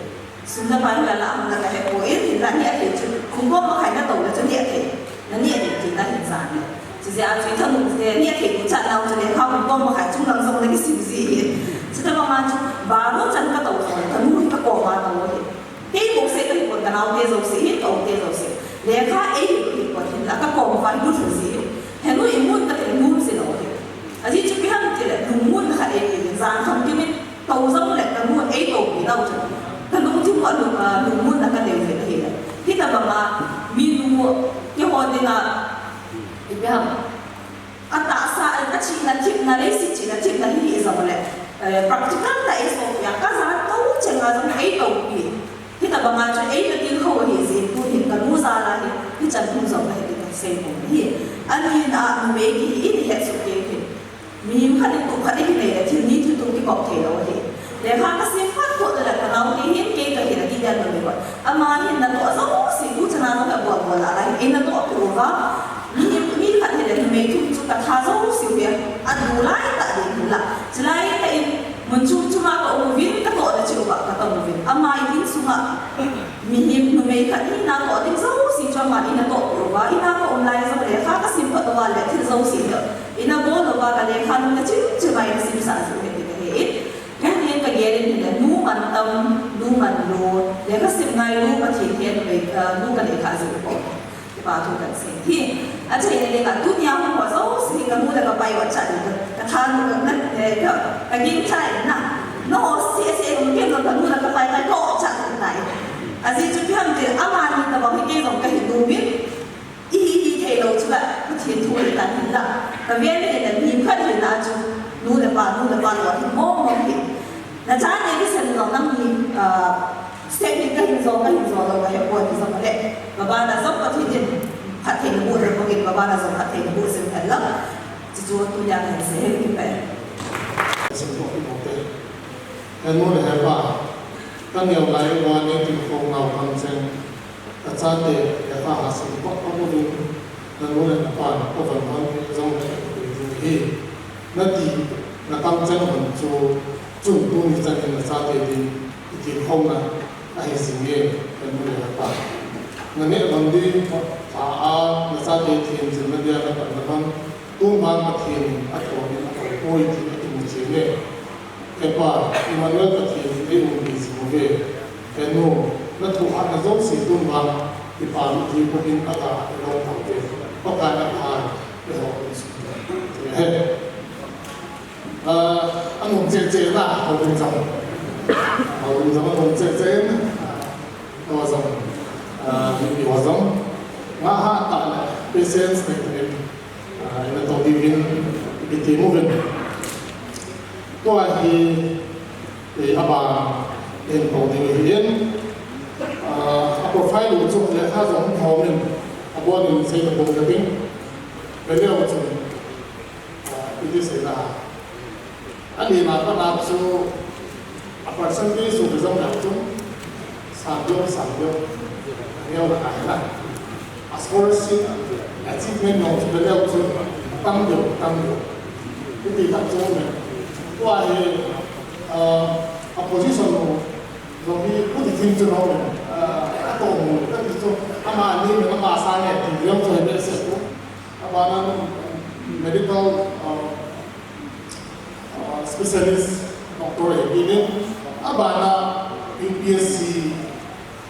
Sum le pai hoiya la a hung la ka he poi, hinla neh thei chu, pung ko makhai na tou le chu neh thei. Na neh thei ti na hin jan le. Chujeh a chu i thanop jeh, neh thei u chan nau chu lekha pung ko makhai chunglang jong na kisim ji hi. Chutabang a chu, baro chan ka tou jong, ka nu hi ka kom a tou hi. Kei bou seh ka hi pon, ka naote jouse hi, ka u te jouse. Lekha ei hi hi pon, hinla ka kom uva hi lut ji hi. Henu i mun ka te mun se lou hi. Ajeh chu ipi ham tile, lungmonna khat ei pe, jan kham kimin, tou jong le ka nu in ei toupi nau chu. Ka lungthim uva lung, ah, lungmonna ka neo jeh ahile. Hitabang a, mi nu, keiho dinga, ipi ham. Atahsa, achihna themna, leiset chihna themna hi hi jong le. Eh, practical tah a i sopi a, ka jan tou cheng a jong ei toupi. Hitabang a chu eina tilkhou ahi jeh in tuhin ka nu jal a hi, hichan hung jong ka hi ti ka sei nom ahi. Anin a numei kihi in i het soh kei u hin. Mihem khat in tup khat i kinei le thil ni thil tum kikop thei lou ahi. Lekha ka sim phat phat le ka naote hin kei ka hin ati dia numei khat. Ama hin natoh jouse tu chan a jong abol bol a la hin eina toh peh uva. Mihem mi khat hi le numei thum chu ka tha jouse u hi. Adu lai tah ding hin la. Chulai tah in mun chom chom a ka um uvin ka toh le cheh uva ka tong uvin. Ama in insunga Mihem numei khat hi natoh ding jouse chu aman eina toh peh uva, ina ka um lai jong lekha ka sim phat uva le thil jouse hi eina bol uva ka lekha nung le chim chim a eina simsah jeh u ahi ti ka he in. Tunin ka gel in hile nu man tam, nu man lou, lekha sim ngailu Pathen hi numei, ah, nu ka nei kha jeh u poi. Kipa thu kan sei hi. Achaina dinga tunia hung ho jouse hi ka nu le ka pa i vachat ding ka, ka thanop na, eh, ka, ka gingchai na. Nangho seh seh hung ken jong ka nu le ka pa i ka toh chat ding tai. Ajeh chu ipi ham tile, amani tabang hi kei jong ka hi nom in, i hi, hi thei lou chu la, Pathen thu ahi tan hin la. Ka vel in le mi khat hi na chu, nu le pa, nu le pa lou hi mong mong hi. Na cha ne ki sen jong nang hi, ah, step hi ka hin jo, ka hin jo lou, ka he pon hi jong le. Babana jong Pathen in phatthei na boh le, Pathen babana jong phatthei na boh jing hen lang. Chuchu tunia ka hin sei hi pe. Ka sim toh hi mo te. He nu le he pa, ka neo lai uva nei tilkhou nau kham cheng, ka chate lekha ha sim toh toh uvin, Nanu le napa, ka van hon hi jong le ka ding hi. Nati, na kam chan hon chu, chun tuni chan in nachate ding, iti khom na, ahi jing e, nanu le napa. Naneh lhon ding, pha a, nachate thiem jing na dia napan na lhon, tun vang Pathen in athomin athou poi ti akimu chen e. He Pa, Emmanuel Pathen in eiumpi jing uve. He Nu, nathohhatna jouse tun vang, ipa mitlhi bou in aga lom tauve. Pakai in apha, eiho insung. He. Ah, anom cheh cheh na, houin jong. Houin jong anom cheh cheh in. Ah, ho jong. Ah, mipi ho jong. Ngaitah tah le, patience nei tah in. Ah, ina to diuvin, ipi ti uvin. Tua hi, eh, aban, in to diu ahin. Ah, a profile u chu lekha jong hung hom in, abon in sei tapong ka ding. Ve leu chun, ah, iti sei na. Ani na pa na chu, a percentage chu ka jong leu chun, sang deuh, sang deuh. Neo na kai na. A scholarship, achievement jong chu ka leu chun, tam deuh, tam deuh. Iti tak chu me. Tua hi, ah, a position u, jong hi, pu ti thim chu no me. Ah, a to mu, ka ti chu, ama ni me, ama sa ne, ti jong chu he be se tu. Abana medical, uh, uh, specialist doctor ahi kit in, abana U P S C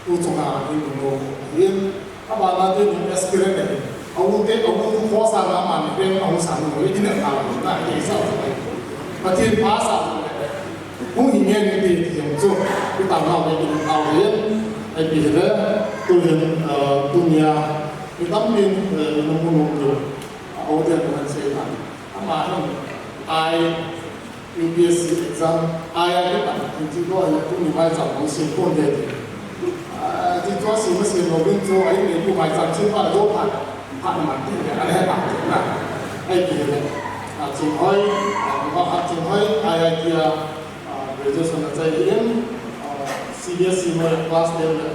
tu chunga in nung lou ahin, abana te nung aspirant ahi. Aute, aute tu khosa na man pen, ahu san nung ahi, in na na, na, ke sa. Pathen pha sa. Hung hi nge ni ti, ti jong chu, i tam nau le, i tam nau le, ipi hile, tu hin, uh, tunia, mi tampin, uh, i nung mun nung tu, uh, aute nung han sei na. Ama hin, ai, U P S C exam, ai, ai, hi tam, hin chi ko, hi tuni maicham, hung sei pon de ti. Ah, ti chu a sim a sim lou ding chu, a in nei pu maicham chin pa la do phat, phat na man ti le, a le phat ti na. Ai ti le. Ah, Chinghoi, ah, ah, Chinghoi, I I T a, ah, graduation a chai in, ah, C B S E mo class ten le,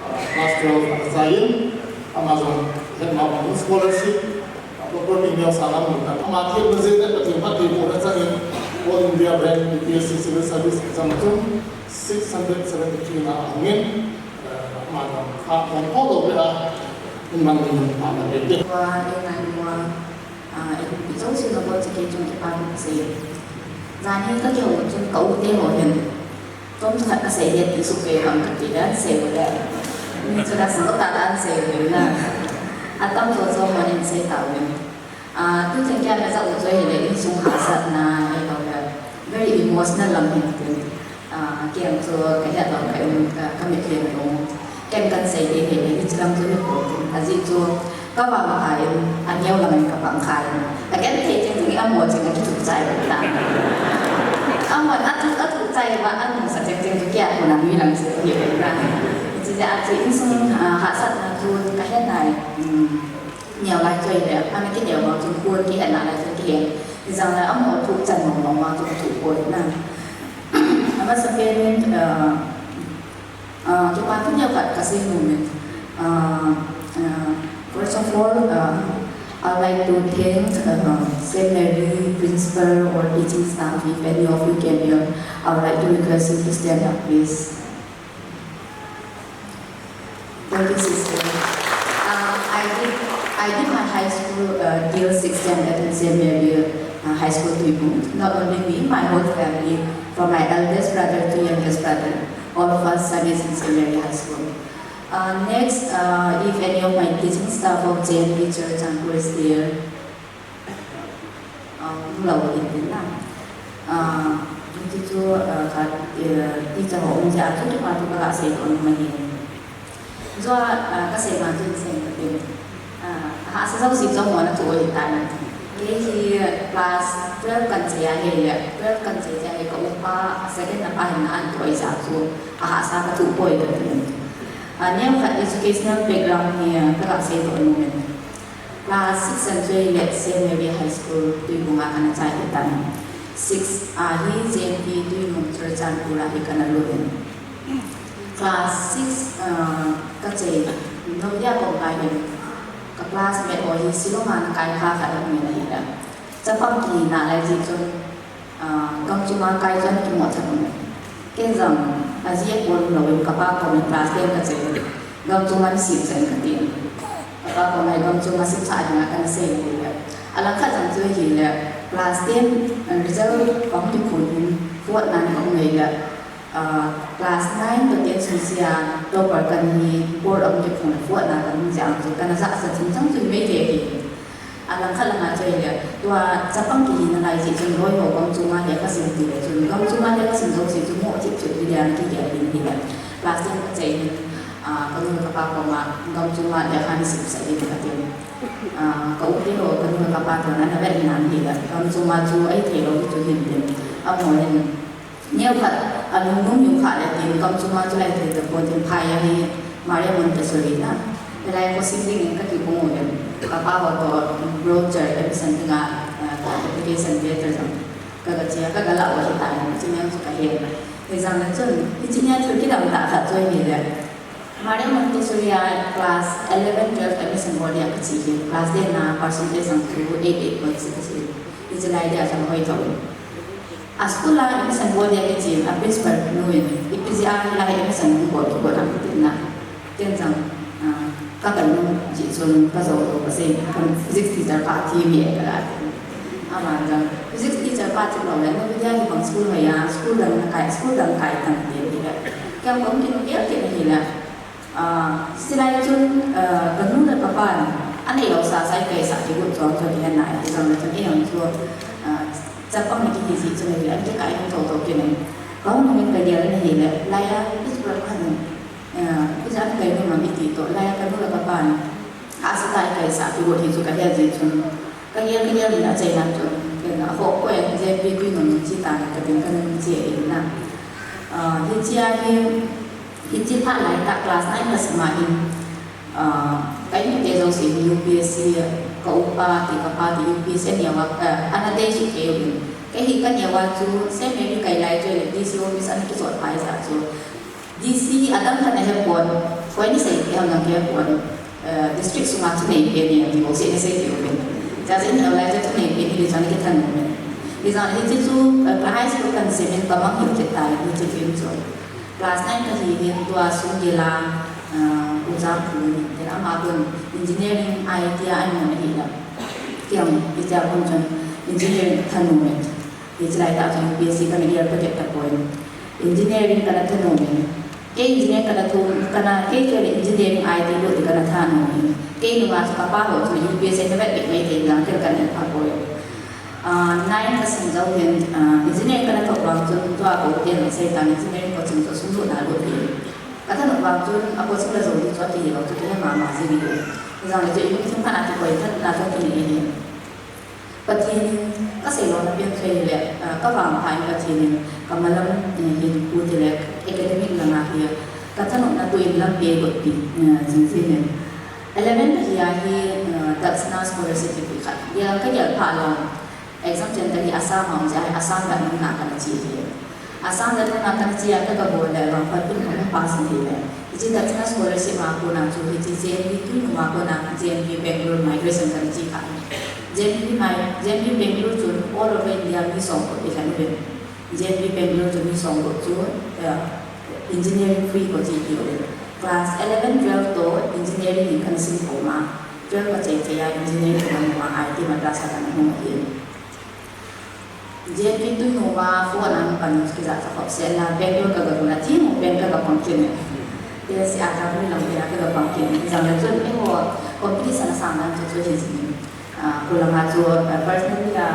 ah, class twelve a chai in, ama jong het ma bang scholarship, ah, property neo sa lam mun ta. Ama thiet na je le, Pathen phatthei boh na chang in, All India Rank U P S C Civil Service Exam chun, six hundred seventy-three na hung in, eh, ama jong kha hong ko lo le a, in mang ni mun pha na le te. Wa, eh, ngai wa, ah, eh, i jong si lo ko ti ke jong ki pa ko sei. Jan hi ka ke ho jong ka u te ho hin. Tom khat ka sei le ti su ke ham ka ti dan sei le. Ni chu da sa ta dan sei le na. A tam to so mo nen sei ta wen. Ah, tu cheng kia na sa u choi le insung hahsatna, eh, to le. Very emotional lam hin tin. Ah, kem chu ka het lou, ka um, ka, ka mit lian ka um. Ken kan sei ding hi, hiche lam chu hi pon tin. Ajeh chu ka vang kha in, aneo lam in ka pang kha in. Ka ken thei cheng cheng in amo cheng a kichuh chai ta. Amo a thuh, a thuh chai va, a nungsa cheng cheng chu kia kona mi lam chu hi na. Hiche jeh a chu insung, ah, hahsatna chu ka het nai. Um, neo lai choi le, ana kineo vang chun khun kihetna lai chun kihen. Hijong le amo thuh chan mong mong vang chun thuh poi na. Amasapen in, uh, uh, kipa thu neo khat kasei nom in. Uh, uh, first of all, uh, I'd like to thank, uh, Saint Mary principal or teaching staff. If any of you came here, I would like to request you to stand up, please. Thank you, sister. Uh, I did, I did my high school, uh, till sixth standard in Saint Mary, uh, High School, Tuibong. Not only me, my whole family, from my eldest brother to youngest brother, all of us studies in Saint Mary High School. Uh, next, uh, if any of my teaching staff of J N V Churachandpur is there, um, hung lou in tin na. Uh, hiche chu, uh, ka, uh, teacher ho um jeh a chu kipa thu ka ga sei doh nom ahi. Jua, ah, kasei ma chun sei ma tin. Ah, hahsa jouse chu amon athoh ahitai. Kei hi class twelve kan chai a hi, twelve kan chai a hi ka upa, second na pa hin na an thoi sa chu, ahahsa ka thoh poi ka tin. Ah, neo khat educational background hi, ah, ka ga sei doh nom in. Class six and three le Saint Mary High School, Tuibong a kana chai hi tan. Six a hi J N V Tuinom Churachandpur a hi kana lut in. Class six, ah, ka chai, Novodayakom ka hin. Ka classmate ho hi Shillong a ana kai kha khat aum in ahile, chapang kihina lai jeh chun, ah, gam chunga kai chu ana kimo tha um e. Ken jong ajeh a kon lou in kapa koma class ten kachai in, gam chunga ana sim chan kati in. Kapa koma gam chunga simsah dinga kana sei in ahile, alangkhat jong chu ahile, class ten result kahung kiphon in, fourth na ana kahung ahile, Ah, class nine to ten sung sea topper kana hi, board a hung kiphong le fourth na kana hung jeh a chu kana jahcha chungchang chu himai thei ahi. Alangkhat langa chu ahile, tua chapang kihina lai jeh chun loi ho gam chunga lekha sim ti le chun, gam chunga lekha sim jouse chu moh cheh cheh ding a ana kigel in ahile. Class ten kachai in, ah, kanu le kapa koma gam chunga lekha nasimsah in katin. Ah, ka u te ho, kanu le kapa te ho ana vet in ahile, gam chunga chu ahi thei lou chu hin tin. Amaho hin Neokhat, anung nung nung khat le tin, gam chunga chu lai thei tapon tin, phai a hi Maria Montessori na. Hilai kho sim dingin kakigong uvin. Kapa ho toh brochure admission dinga, ah, application letter jong kaga che a, kaga lah u ahitai, hiche nia chu kahen. Hijong le chun, hiche nia chu kidang tah khat chu ahile, Maria Montessori a class eleven, twelve admission bol dia kache hi, class ten a percentage jong chu eight, eight point six hi. Hiche lai dia chu hoi thou. A school a admission bol dia kichen, a principal nu in, ipi jeh a hilai admission hung bol kibol ham tin na. Ken jong, ah, ka kal nom jeh chun kajou lou kasei, physics teacher pa thi me kala. Aman jong, physics teacher pa thi lou le, napi dia hibang school hoi a, school dang nakai, school dang kai tan tin ahile. Ken jong kinu gel kit ahile. Ah, hilai chun, ah, kanu le kapan, anei lou sasa ikaisah kigot chu, chu kihen nai, hijong le chun eihon chu, ah, chapang kihi jeh chun ahile, ana kikai hung thou thou kit in. Kahung hung in kagel in ahile, laiya, hiche pa hin, ah, hiche ana kai nom ham iti toh, laiya kanu le kapan, asatah a ikaisah kigot hi chu kahe jeh chun, kagel, kagel in achaina chun, ken akhoh poi, J N V Tuinom in che tan katin kana che in na. Ah, hiche a hi, Hiche phat lai tah class nine kasim a hin, ah, ka inkote jouse hin U P S C, ka upa te, kapa te U P S C aneo a, ah, ana dei suh kei uvin. Kei hi kaneo a chu Saint Mary kai lai chu ahile D C office ana kijot pai jeh a chu. D C adam khat ana hepon, koi ana sei kei ham jong kahepon, eh, district sunga thunei pen ahi ti bou seh ana sei kei uvin. Hijeh a chu ineo lai chu thunei pen hile chu ana kithanom in. Hijeh a hiche chu, eh, ka high school kasim in kamang hih kit tai, hiche film chu. Class nine kahi hin tua sung gel a, ah, U Jangphu in, tin ama kon engineering I T a ana mun ahile. Kei jong hitia kon chun engineering kathanom in. Hiche lai tah chun U P S C kana gel peh tapon. Engineering kana thanom in. Kei engineering kana thanom, kana, kei chu engineering I T lut ding kana thanom in. Kei nunga chu kapa ho chu U P S C ana vet beh mai thei jeh a kei kana pha poi. Ah, nine kasim jou hin, ah, engineering kana thoh vang chun tua ka u ten asei tan engineering coaching chu sum lut na lut hi. Kathanom vang chun a coaching la jou ding chu akihil lou chu kahe mama jing hi. Hijong le chu ilungthim khat a kikoi tah na chu kini hi. Pathen in kasei lona pen thei le, ah, kavangpha in Pathen in kamalam, eh, hinkho tile academic langa hi kathanopna toh in lampi eigot pi, eh, jing jing in. Eleven kahi a hi, eh, Dakshina Scholarship kiti khat. Gel kagel pha lou. Exam center hi Assam a um jeh a, Assam gatnung na kana che hi. Assam gatnung na kana che a, kaga bol le vangphat pin kahung pass in ahile. Hiche Dakshina Scholarship a kona chu hiche J N V Tuinom a kona J N V Bangalore migration kana che kha. J N V mi, J N V Bangalore chun all over India mi somko pi khan uvin. J N V Bangalore chu mi somko chu, eh, engineering free ko che pi uvin. Class eleven, twelve toh engineering in kana sim khom a. Twelve kachai chai a engineering kana mu a, I I T Madras a kana hung ahi. J N V Tuinom a phone a pan kijah tha khop sel a, Bangalore kaga lhun a, thim pen kaga pang kit in. Test a ka hung lam pen a kaga pang kit in. Hijong le chun eiho competition a sang dan chu chu hi jing in. Ah, kholanga chu, ah, personally a,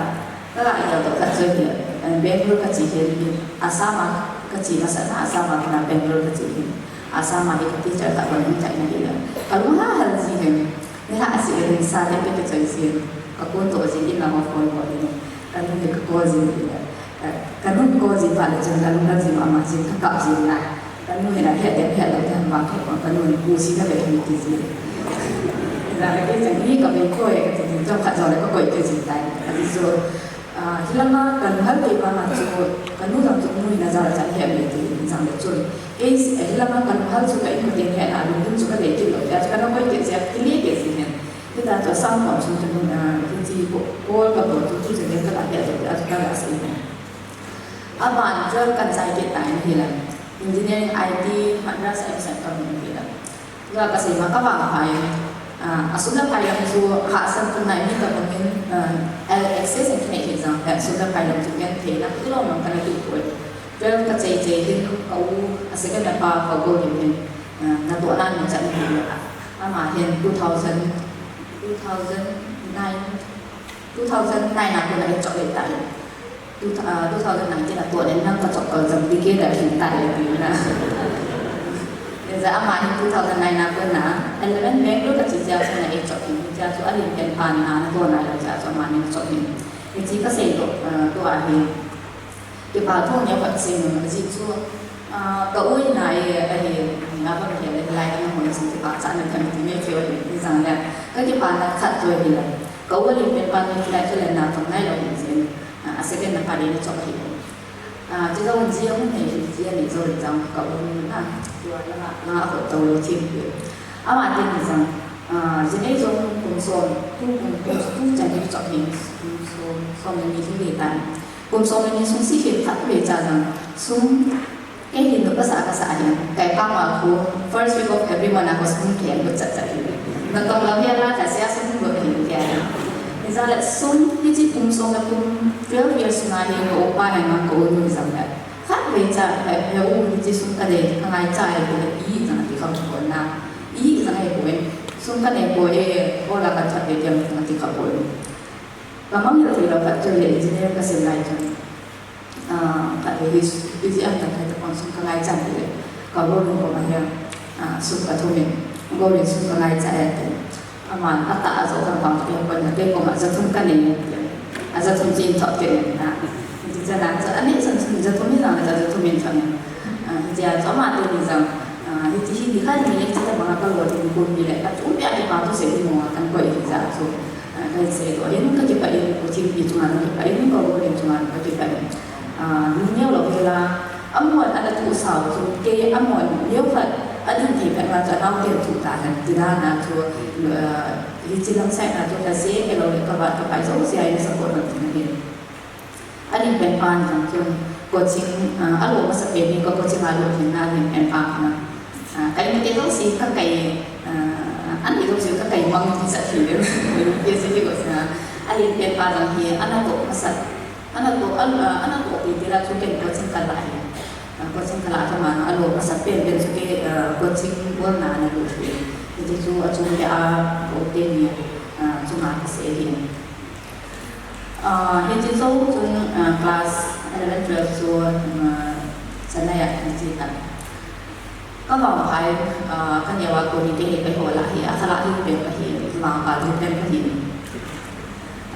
kaga idol toh khat chu hi, ah, Bangalore kache hin, Assam a kache masat na, Assam a kona Bangalore kache hin. Assam a hi ka teacher khat hung chaina hi le. Kalung hal hal ji hin. Nilhah seh in sa teng kei kachoi jin, kakon toh jin in lang of kol bol in, kanu hi kakol jin in, eh, kanu kakol jin phat le chun kalung lhang jin mama jin kakap jin na. Kanu hi na het ding het lou ding vang khat vang kanu hi pu si na ve hi ti jin. Jale kei chang hi kavei koi kati jin chomkhat jong le kakoi kei jin tai. Kati chu, Ah, hilanga kalunghal kei vanga chu, kanu jong chu nu hina jal a chan ahet mai ti in jong le chun. Kei, eh, hilanga kalunghal chu ka inkoten ahet a, lungdon chu kale kit lou. Tia chu kana koi kit jeh a, kile kit jeh hin. Hita chu asam kom sung chu, ah, hiche ko, call kabol chu, chu chu ka la hia chu, a chu ka la sei. Aban twelve kan chai kit tan hile. Engineering I T Madras admission ka mu hile. Tua ka sei ma ka vangpha in, ah, asum le pai lam chu hahsat tum nai mi ka bang in, ah, access in kinei hi jong le, asum le pai lam chu genthei na kilom lom kana kipui. Twelve ka chai chai hin ka u, a second a pa ka Gollin hin, ah, natoh nan min chan hin, ama hin two thousand, two thousand nine, two thousand nine a kon a eichop le tai. Two, ah, two thousand nineteen a kon in nang ka chop kal jong B K da hin tai le tina. Hijeh a ama hin two thousand nine a kon a, eleven Bangalore ka che jeh a chu ana eichop hin, hijeh a chu alim pen pan na, na kon a le jeh a chu ama hin chop hin. Hiche ka sei toh, ah, tua hi. Kipa thu neo khat sei nom, ajeh chu, ah, ka u in a, eh, ahi, nga pa ka hel, lai ka na hon sung kipah cha na kan ti me keu ahi, ni jang le. Ka kipana khat chu ahi le. Ka u alim pen pan ni lai chu le na tong nai lou hin jin. Ah, a second na pa le ni chop ahi. Ah, chu jong ji a mun nei, ji a nei jong jang ka u na. Tua la, la ko to lo thim. Ama te ni jang, ah, ji nei jong kum som, tu kum, tu, tu chan ni chop hin, kum som, som ni thim le tan. Kum som le ni sung si hin khat vei cha jong sum, kei hin nu ka sa ka sa hin, kei pa ma khu, first week of every month a ko sum kei lut chat chat hin. Natong lam hia la ka sia sum lut hin kei. Ni jang le sum, hiche kum som le kum twelve years na hin ko pa hin ma ko nu jang le. Khat vei cha, he, he u hiche sum ka dei, ka ngaicha he ko le i jang ti kha ko na. I jang he ko e, sum ka nei ko e, ko la ka chat vei jang ti kha ko. Ka mang hel thei lou khat chu le engineer ka sim lai chun. Ah, khat le hi, hi ji an tan hai ta kon sum ka ngaicha le. Ka Gollin kom a hin, ah, sum ka thum in. Gollin sum ka ngaicha e te. Ama, ata a jo kan pang te kon na te kom a ja thum ka nei. A ja thum chin thot ke na. Ti cha na cha ani san sum ja thum ni na ja thum in thot. Ah, hijeh a chu ama te ni jang. Ah, hiti hi ni khan ni le cha ta bang a ka lo ding ko ni le. A chu pe a kipa thu sei ding mo kan koi hijeh a chu. Ah, ka sei to, hin ka kipah in, ko thim pi chunga ka kipah in, ko Gollin chunga ka kipah in. Ah, lungneo lou hela, amon ana thu sao chu, kei amon neo khat, ading thei phat ma chu, anao te thu ta hen, ti dan a chu, ah, hiche lam side a chu, ka se, kei lou le ka vat, ka pai jouse a, in support lou ding ahi. Alim pen pa ni jong chun coaching, ah, alo masa pen hi ka coaching a lut hin na alim pen pa na. Ah, kai mite jouse ka kai, ah, an i jouse ka kai mang ti sa thi le. Ye se ki ko sa. Alim pen pa jong hi ana toh masa, ana toh, ah, ana toh pi ti la chu ken coaching ka la hi. Ah, coaching ka la ka ma alo masa pen pen chu ke, ah, coaching bol na na lut hi. Ti chu a chung le a ko te ni, ah, chunga ka sei hi. Ah, hiche jou chun, ah, class eleven, twelve chu, ah, Chennai a hiche ta. Ka vangpha in, ah, ka neo a koni te hi ka hol a hi, a khala hi pen ka hi, vangpha hi pen ka hi.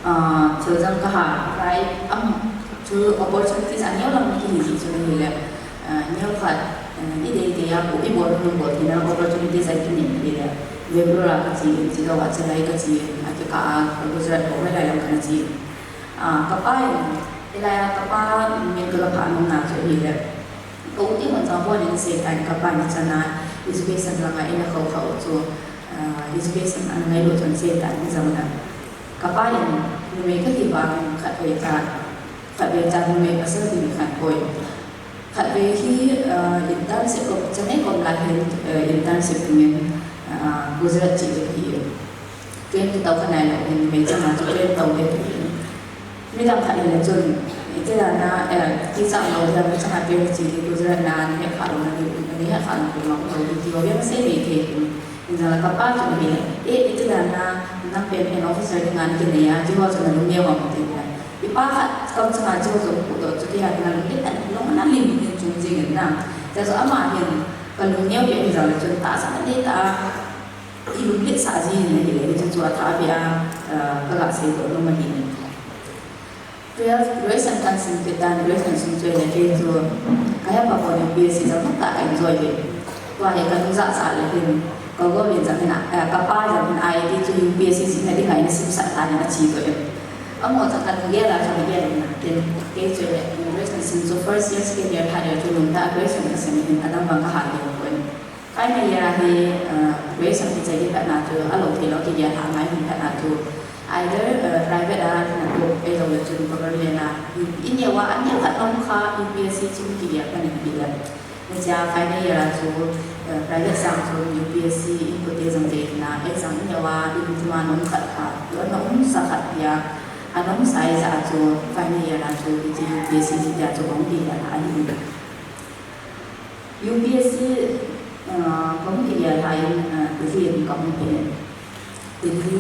Ah, thil jong ka ha, right, am, thil opportunities a neo lam ki hi ji chu ni le. Ah, neo khat, ah, i dei dei a, i bol nu bol theina opportunities a kinei hi le. Bangalore a ka che in, chulou a Chennai ka che in, a kikah a Gujarat ko lai lai lam ka na che in. Ah, ka pa in, hilai a ka pa min ka la pha nom na chu hi le. Ka u te hon jong hon in sei tan ka pa in chana education langa in a khou khou chu, ah, education a ngailut chun sei tan ni jong na. Ka pa in numei ka hi vang khat vei cha, khat vei cha numei pasal ding khat poi. Khatvei hi, ah, internship ko, Chennai kom lai hin, ah, internship dingin, ah, Gujarat che ding ahi. Train kitou kha nailou hin, mei changa chu train tou ding ahi. Midang khat in chun, iti dan a, eh, kichang lou ding, mi changa train che ding Gujarat na, ni he kha lou na ding, ni he kha lou ding, lou ding, ti ho veng sei nei thei hin. Hinla ka pa chu hi, eh, iti dan a, nang pen pen officer dinga na kinei a, ti ho chu na lungneo am ti. I pa khat kam changa chu jong pu to chu kei a kei a lunglet a, lung ana lim in chung jing in na. Tia chu ama hin ka lungneo kei in jong le chun tahsan a dei ta a, i lunglet sah ji in ahi le, hichu chu a thah a beh a, eh, ka ga sei doh nom ahi. Twelve, graduation kan sim kit tan, graduation sung chu le kei chu ka hepha pon in P S C jong tah ka enjoy le. Tua hi ka nung jahcha le hin, ka Gollin jong hin, eh, ka pa jong hin I I T chu U P S C jihna dinga in a simsah tan in a che toh in. Amaho jong ka nung gel a jong gel in, ken kei chu le, graduation sim chu first year, second year, third year chu nung tah a graduation ka sim in, adang bang ka hal ding poi. Final year a hi, uh, graduation kichai hi phatna chu, alou thei lou kigel lha ngai hi phatna chu, either, uh, private a na tup, ahilou le chun government a, in neo a, aneo khat na um kha, U P S C chu kigel phat in kigel. Hichea final year a chu, uh, private sang chu U P S C in kote jong dei na, exam in neo a, in tima na um khat kha, na um sa khat tia, ana um sa ijeh a chu, final year a chu, hiche U P S C chu tia chu hung kigel lha ahi. U P S C, uh, kahung kigel lha in, uh, Delhi in kahung kigel. Delhi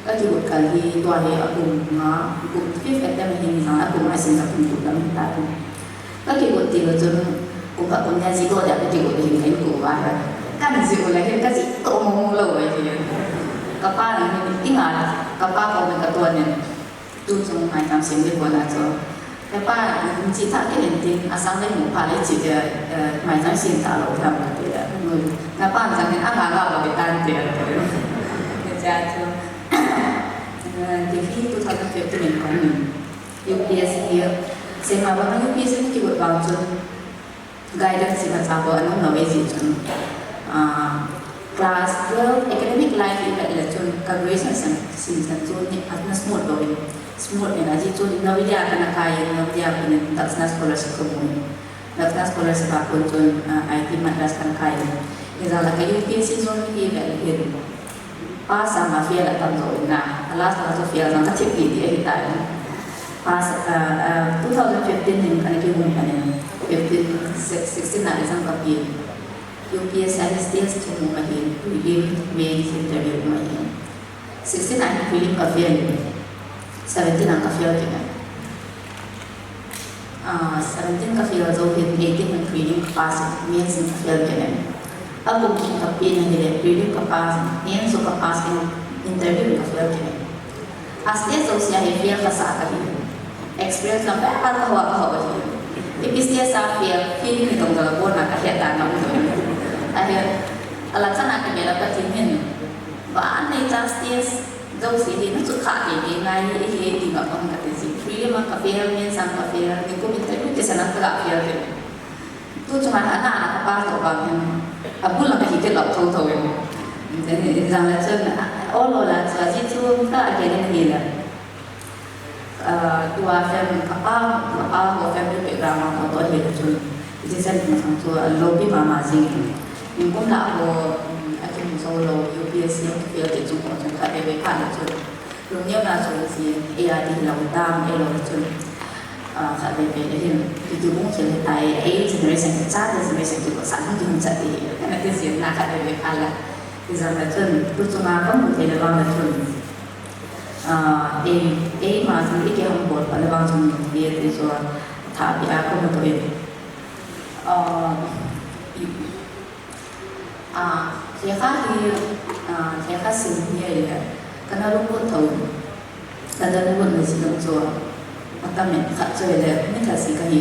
kakigot kal hi tua hi akum nga, kum fifth attempt ahi ni jong akum nga sim kakigot lam ta. Kakigot til chun, kum khat kum ni a jih doh dia kakigot hin kahin kou va. Kahin jih u le hin kajih toh mong mong lou ahi. Kapa na hin, inga, kapa kou na katon in. Tu chung maicham sem ding kona chu. Hepa, hiche thah kit in tin, asang le mu pha le chi le, eh, maicham sem talou tham kati le. Napa chang in, ama nga ba be tan te. Hichea chu. Eh, Delhi two thousand fifteen in kong in. U P S C, sema ba U P S C kigot vang chun. Guidance imacha bou ana um lou ahi jeh chun, ah, class twelve academic life ivet le chun ka graduation sem, sem, sem chu ni, ana smooth bou in, smooth in ajeh chu Navodaya kana kai in, Navodaya kon in Dakshina scholarship kamu in, Dakshina scholarship a kon chun, ah, I I T Madras kana kai in. Hijeh a ka U P S C jong ivet le hin. Pass a ma fail atam jou in na, a last a chu fail jong kathip pi ti ahi tai. Pass, ah, ah, two thousand fifteen hin kana kihung in, fifteen, sixteen a exam kapi. U P S C stage chu mu ahin, prelim, mains, interview mu ahin. Sixteen a hin prelim ka fail in, seventeen a ka fail kit in. Ah, seventeen ka fail jou hin, eighteen hin prelim ka pass in, mains in ka fail kit in. Akum khat kapi na hile, prelim ka pass in, mains jong ka pass in, interview in ka fail kit in. A stage jouse a hi fail kasah kahi. Experience lam pen a kaho a kaho ahi. Ipi stage a fail, feeling hi tong jong abon a kahet dan a um jong. Ahi, alam chan a kagel a Pathen hin. Van nei cha stage jouse hi na chu kha kei kei ngai hi, hi ding a pang kati ji. Prelim a ka fail, mains a ka fail, nikum interview kisan a ka fail kei. Tu chunga ana, ana ka pass toh vang hin, abul a kahi kit lou thotho in. Then, jang le chun, a, ol ol a chu, ajeh chu ka again in ahile. Ah, tua family, kapa, kapa ho family background a ho toh ahile chun, hiti chan hung sang chu, alopi mama jing in. Nikum lah ho, um, akimu jou lou, U P S C, U P S C chun ho chun khatvei vei phat le chun. Lungneo na chu jin, A R D hilou tam, ahilou le chun. Ah, khatvei vei le hin, hiti bung thil hitai, ei generation, chate generation kikoisah hung kihung chat ti, kana kijil na khatvei vei phat le. Hijeh a chun, tu chunga kamu thei le vang le chun. Ah, ei, eima chun ikihambol phat le vang chun, ti, ti chu athah pi a kamu thei. Ah, i, ah, lekha hi, ah, lekha sim hi ahile, kana lungput tho. Kana lungput na ji jong chu, atam in khat chu ahile, mi thase kahi.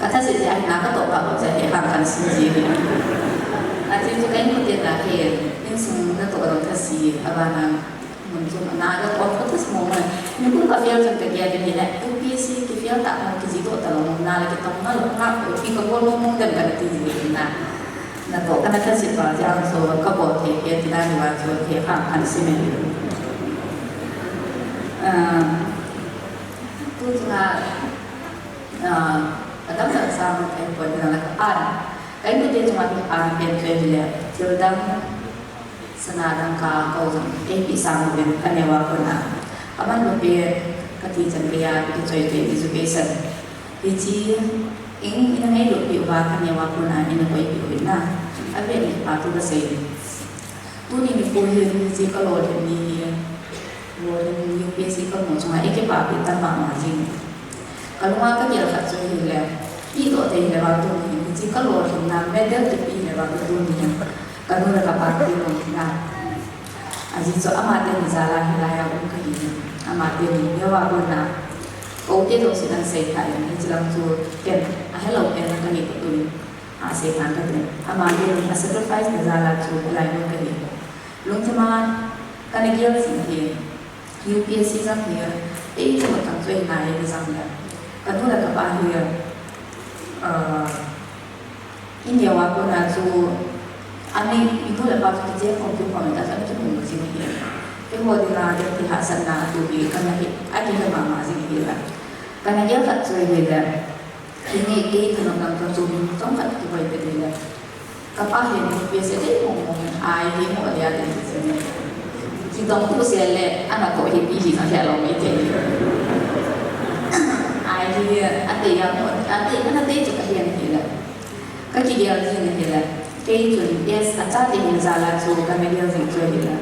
Ka thase ji ahina katoh kha bou chu ahile, lekha kana sim ji hi. Ajeh chu ka inkote na hi, insung natoh jong thase, abana, mun chom ana katoh kha thase mong mong. Nikum ka fail jong kagel in ahile, U P S C kifail tah mong, kijih doh talou mong, na le kitong nalou, na, pi kabol mong mong dem kana ti ji na. Natoh kana thase pa jeh a chu kabol thei kei ti dan uva chu lekha kana sim e. Ah, tu chunga, ah, adang dang sang kahin pon ding a ka an. Ka inkote chunga ka an pen chu ahile, thil dang, sana dang ka ko jong, eipe sang uvin, ka neo a kon a. Aman bou pen, kati chan geiya, kichoi te education. Hiche, in, ina ngailut peh uva, ka neo a kon a, ina koipeh uvin na. Avet ni pa thu kasei. Tuni nikho hin, hiche ka lolhin ni hi, lolhin U P S C kamu chunga, ei kipah peh tam mama jing. Ka lunga kagel khat chu ahile, pehdoh thei hile vang tuni hin, hiche ka lolhinna, medal kipeh hile vang tuni hin. Ka nu le ka pa te lolhinna. Ajeh chu ama teni jal a hilai a um kahi. Ama teni neo a kon a. Ka u te jouse ana sei kha in, hiche lang chu ken, ahelou pen lang kahi kit uvin. Asei khan kati. Ama teni a sacrifice na jal a chu hilai mun kahi. Lungthim a kana gel jing hi. U P S C jong hi, ei chu matang chu ahina hi jong le. Ka nu le ka pa hi, ah, India a kona chu, Ani, i nu le pa chu kiche khom kikhom ta, ani kihung jing ahi. Keiho dinga, kei hahsatna atu hi, kana hi, akihe mama jing ahi la. Kana gel khat chu ahile, hini kei thanop lam tah chu min chomkhat kihoi peh ahile. Kapa hi U P S C dei mong mong, ai hi mo dia dei se ne. Chidong tu se le, ana ko hi pi hi ka he lo mai te. Ai hi, ate ya mo, ate, ana te chu ka hian hi la. Ka kigel jing ahi la. Kei chun, yes, acha te hin jal a chu, kana gel jing chu ahi la.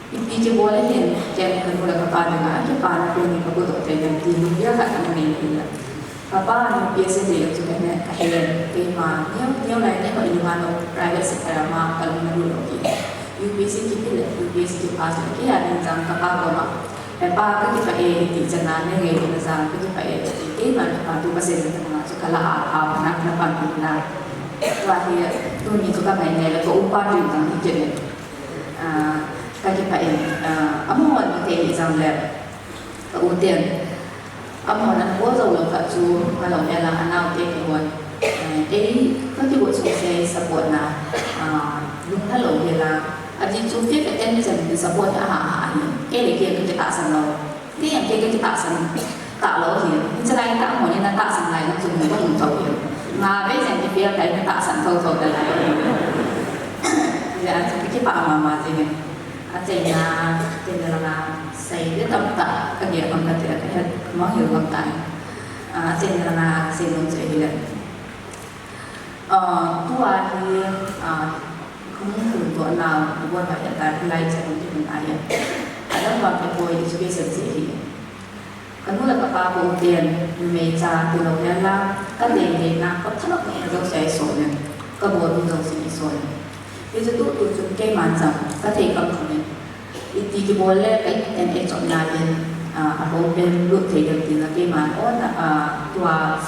Ipi kibol ahin, ken kanu le kapa dinga, kipana tuni kabu doh thei dem ti, lungdei khat kamu nei ahi la. Kapa U P S C dei chu kahe, kahe, keima, neo, neo lai, neo, ilunga no, private sector a ma, kalung na lu lo ki. U P S C kipe le, U P S C kipass le, kei a ding jang kapa koma. He pa, kakipah e, ti chan a, neingailutna jal, kakipah e, ti, keima, kipa tu kaseina jal a, chu kala a, a, na, na pan tu na. Tua hi, tuni chu kangai ngai le, ka upa tu jang hi kei le. Ah, kakipah in, ah, amahon thei hi jong le, ka u ten, amahon ana bol jou lou khat chu, nga lou hel a, anao te kihon, eh, ei, kakigot sung se support na, ah, lung lha lou hel a, ajeh chu fifth attempt chan support a ha, ha, ha, hi, kei le kei kakitahsan lou. Ti jeng kei kakitahsan talou hi. Hiche lai tah mo ni na tahsan lai na chu mu ka mu tho hi. Nga vei jeng kifail kai na tahsan tho tho talou hi. Hijeh a chu kakipah mama jeng in. Achaina, ken langa, sei le tamtah, kagel khom kate, kahet, mo hil khom tai. Achaina langa, sei nom chu ahile. Ah, tua hi, ah, kahung phondoh nau, nabon uva hitia hilai chan hung kihung ahi. Adam vang kei poi education jeh ahi. Kanu le kapa kou ten, numei cha tilou hen la, kadei deina, kathanop deina jouse a eisol in, kabol ding jouse in eisol in. Hichu tutu chun keiman jong, kathei kham kham in. Iti kibol le ka in eichop nai in, ah, abou pen lut thei dem tin la keiman on, ah, tua,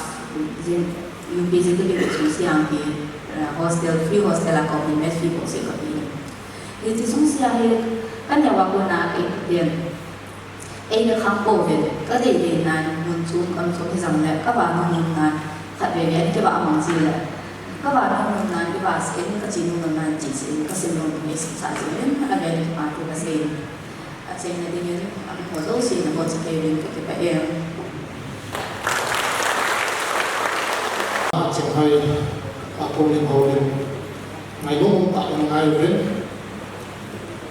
jin, U P S C kiti sung siang hi, ah, hostel, free hostel a kong hi mess fee bouseh kape. Hiche sung siang hi, kaneo a kona ka in pen. Eina khang pouvin, kadei dei nan, mun chom, gam chom hijong le, kava nung nung nan, khatvei vei in kivah mang ji le. Kava nung nung nan, kivah seh in, kache nung nung nan, che seh in, kasim nung nung, eisim sah ji in, avel in kipa thu kasei in. Achaina dingin, abol jouse in, abol cheh kei uvin, kakipah e. Chinghoi, akum in houlim. Ngailutna tah in ngai uvin.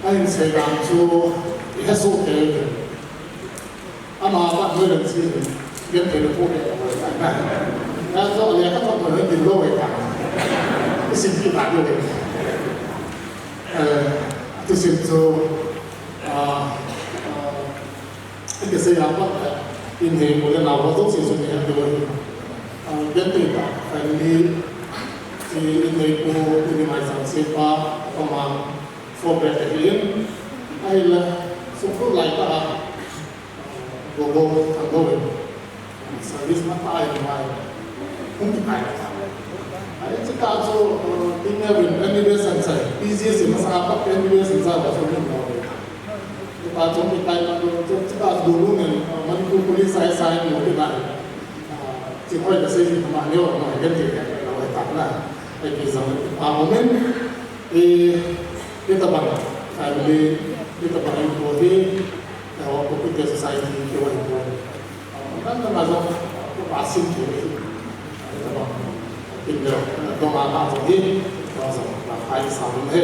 Ahin sei dan chu ihesoh kei uvin. Ama pa noi lang si uvin. Genthei le po le. Ajo le ka to noi din lou e ta. Isim kit ta diu le. Eh, tusim chu, ah, ah, Kisei a pat, in hei, ule nau ho jouse chu nei diu ahi. Ah, genthei tah, family, chi in neipu, in maicham sepa, koma, four brother ahin, ahile, sungkul lai tah a, Gogo, Thanggo in, service matah a in mai, hung kipai tah. Ahi, chutah chu, uh, tin neo in, M B B S in chai, P G C masang a pat, M B B S in chai, wa chu min lo. Chutah chun kikai na chu, chu, chutah chu dulu ngen, ah, Manipur Police a S I in lo kikai. Ah, chi hoi ka sei ji ma neo, ma gen ti lo ai ta na. Ai ki jong pa mo men. E, kita bang, family, kita bang ko hi, eh, ko kita society ki wa ko. Ah, kan na jong, ko pa sim ki. Kita bang, kin de, to ma ma jong hi, to jong, na pai sa he.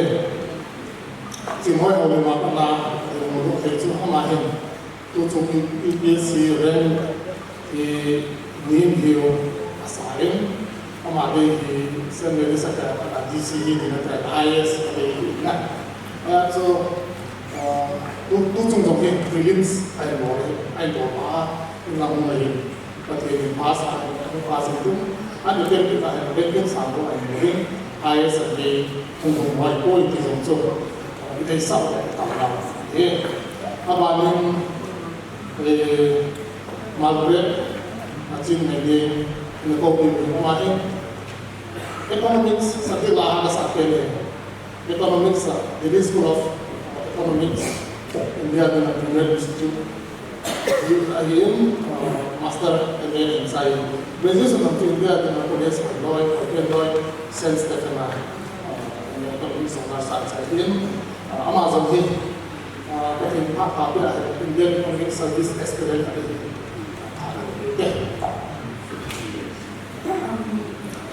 Chinghoi houlim a pat na, i mu doh thei chu ama hin, tuchung U P S C rank, i, min hiu asa in, ama dei hi Saint Mary's Academy a D C hi ding ate highest dei hi na. Ahi chu, ah, tu, tuchung jong hi prelims ahin bol, ahin bol ma, in lang hung ahin. Pathen in pass a, pass in tum, an attempt kit a, an attempt kit sang tum, an in, highest a kei, hung hung hoi poi ti jong chu, i thei sau le, tam lam. E, abanin, e, Margaret, a chin nei ding, in a ko ding, in a ma in, economics, sa ti la, ha, sa te le. Economics, ah, Delhi School of Economics, India, the Premier Institute. He, uh, he, uh, Master M A in Science. Graduation of India, the College of Law, Open Law, Science, the, uh, uh, Sona sa sa din, ah, ama jong hi, ah, ka hin pha pha pia hi, Indian Economic Service Aspirant ahi.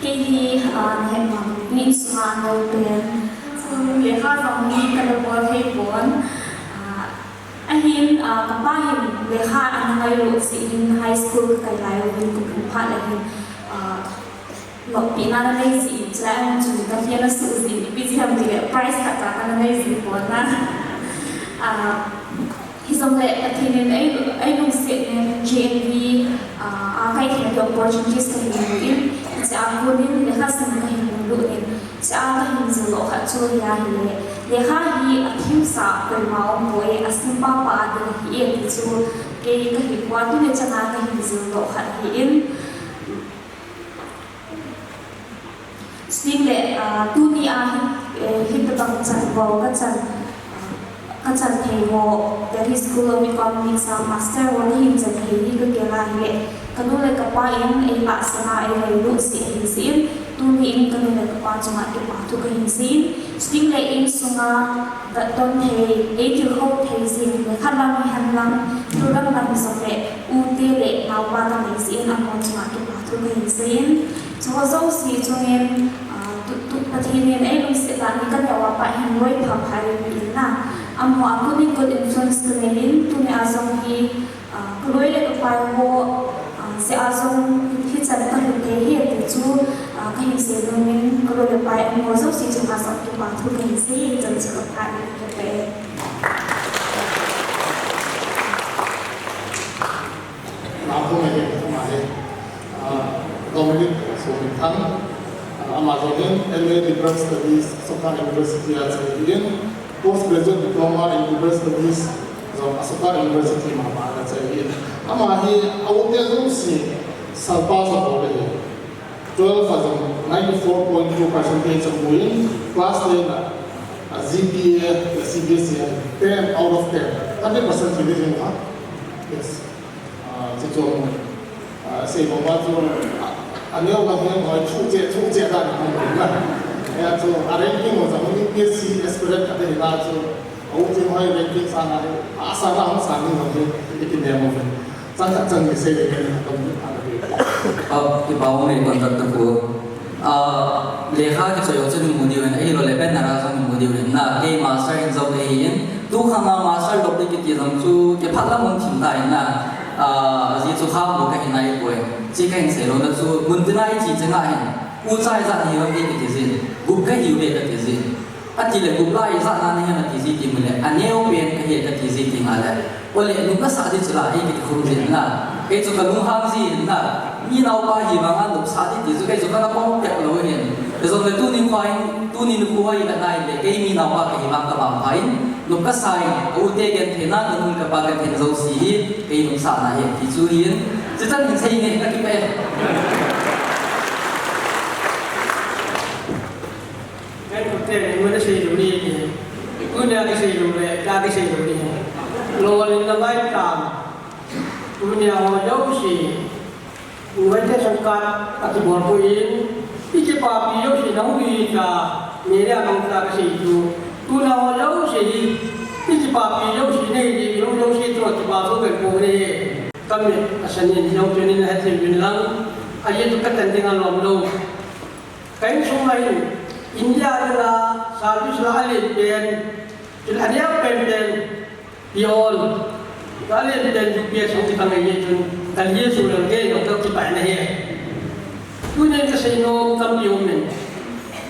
Kei hi, ah, nahet ma, min suma no pen. Chu lekha jong hi ka la bol thei pon. Ah, ahin, ah, ka pa hin lekha ana ngailu jeh in high school ka kai lai uvin kum thum phat le hin, ah, lopina ana nei jeh in, chulai mun chun ka hian a suh jeh in, ipi jeh ham tile prize khat cha ana nei jeh pon a. Ah, Hijongle Pathen in ei, ei lungset in J N V, ah, a kai thei opportunities ka hin mu in, hiche a kon in lekha sim ka hin mu lut in, hiche a ka hin jil doh khat chu hi ahile, lekha hi a themsa koima um poi, a sim pa pa a ding ahi e ti chu kei ka hi poi, tuni chan a ka hin jil doh khat ahi in. Chuting le, ah, tuni a hi, eh, hitabang chan bou ka chan, ah, ka chan thei ho, Delhi School of Economics a master ho ka hin chan thei hi ka gel a hile, ka nu le ka pa in ei tahsan a ei ngailut jeh ahi jeh in, tuni in ka nu le ka pa chunga kipa thu ka hin sei in, chuting le insunga vetton thei, ei tilkhou thei jing, lekha lam hihen lang, thil dang lam hijongle, u te le nao pa ka nei jeh in, amaho chunga kipa thu ka hin sei in, Chuho jouse chungin, ah, tu, tu, Pathen in ei lungset dan hi ka neo a pat hin loi pha pha in na. Amaho a kon in good influence ka nei in, tuni a jong hi, ah, ka loi le ka pai ho, ah, jeh a jong hichan ka lhun thei hi ti chu, ah, ka hin sei nom in, ka loi le pai amaho jouse chunga jong kipa thu ka hin sei in, chan chu ka pha in ka pe. Naopu mai hi, ama hi, ah, Dominic Sominthang, ah, ama jong hin M A Liberal Studies, Asoka University a chai ahin, Postgraduate Diploma in Liberal Studies jong Asoka University mama a chai ahin. Ama hi, a u te jouse, salpa sa bol ahi. Twelve a jong ninety-four point two percentage a mu in, class ten a, a G P A, C B S E a ten out of ten. Hundred percent hi ding ha. Yes. Ah, chu chu, ah, sei bang bang chu, ah, a neo ka hoi hoi chu che, chu che dan a hoi na. Ya chu, a ranking ho chu, U P S C aspirant ka te hi na chu, a u che hoi ranking sang a, a sang a hung sang ding ho chu, i ki neo mo. Chang khat chang ni sei le ni ka mu a na. Oh, kipa um e, contractor pu. Ah, lekha kichoi ho chu ni mu diu hin, ahilou le banner a jong ni mu diu hin. Na, kei master hin jong kei hin. Tu khang a master lop ding kiti jong chu, kiphat lam hung thim ta hin na. Ah, ajeh chu kham lou ka hin nai poi. Chi ka hin sei lou na chu, mun tin a i chi chang a hin. U chai jat hi hung kiti jin. Gup ka hiu ve kati jin. Ati le, gup lai ijat na nahi ham ati ji ti mu le, aneo pen kahi kati ji ti nga le, ole, nung kasa di chu la, hi kiti khum jin na. Kei chu kalunghang jin na. Mi naopa hi vang a nopsa di ti chu kei chu kana pom pek lou hin. Kei jong le tuni khua in, tuni nikho hi ka nai le, kei mi naopa kahi vang ka vangpha in, nop kasa in, ka u te genthei na, ka nu ka pa genthei na jouse hi, kei nopsa na hi, ti chu hin. Chuchan hin sei nge, ka kipe. Kan ko te ni mana sei lou ni. Tunia kisei lou le, ta kisei lou ni. Lolhin na ngai tam. Tunia ho jouse. Ngai te sangkhat a kibol poi in. I kipapi jouse na hui ta. Ni le amang ta kisei tu. Tunia ho jouse hi. I kipapi jouse nei di, lou jouse tu kipa tu kan ko ni. Kami asanin jouse ni na hati bin lang. Aye tu katan ding a lom lou. Ka insung a hin, India dinga service la alen pen, chun aneo pen pen, peon, la alen pen U P S hung kitang ahi chun, ka li su lang ke, nong ka kipai na hi. Tunin ka sei nom tampi um in,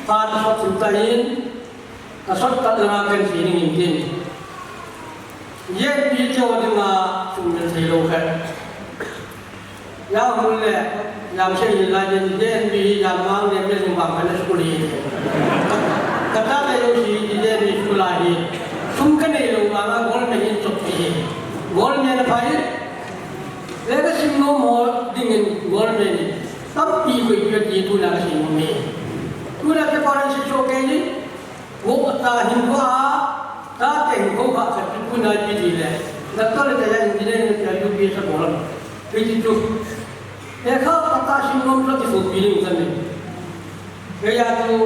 phat sot sum ta hin, Ka shortcut langa kan sei ding in tin. Yen pi cho dinga sum kan sei lou khat. Ya hul le, ya sei hin la yen, yen pi ya mang le, yen mang kan school hi. Ka ta te lou si, yen pi school a hi. Sum ka nei lou ma nga government in chop hi. Government a phai. Le ka sim nom ho ding in government in. Tampi koi pi ti tu na ka sei nom hi. Tu na ke foreign se cho ke ni. Wo ta hin ko a, ta te hin ko ka ka pi ku na pi di le. Doctor le te ya engineer le te ya U P S a bolam. Pi di tu. Te kha ka ta sin nom ka ti ko pi ling ka ni. Ke ya tu,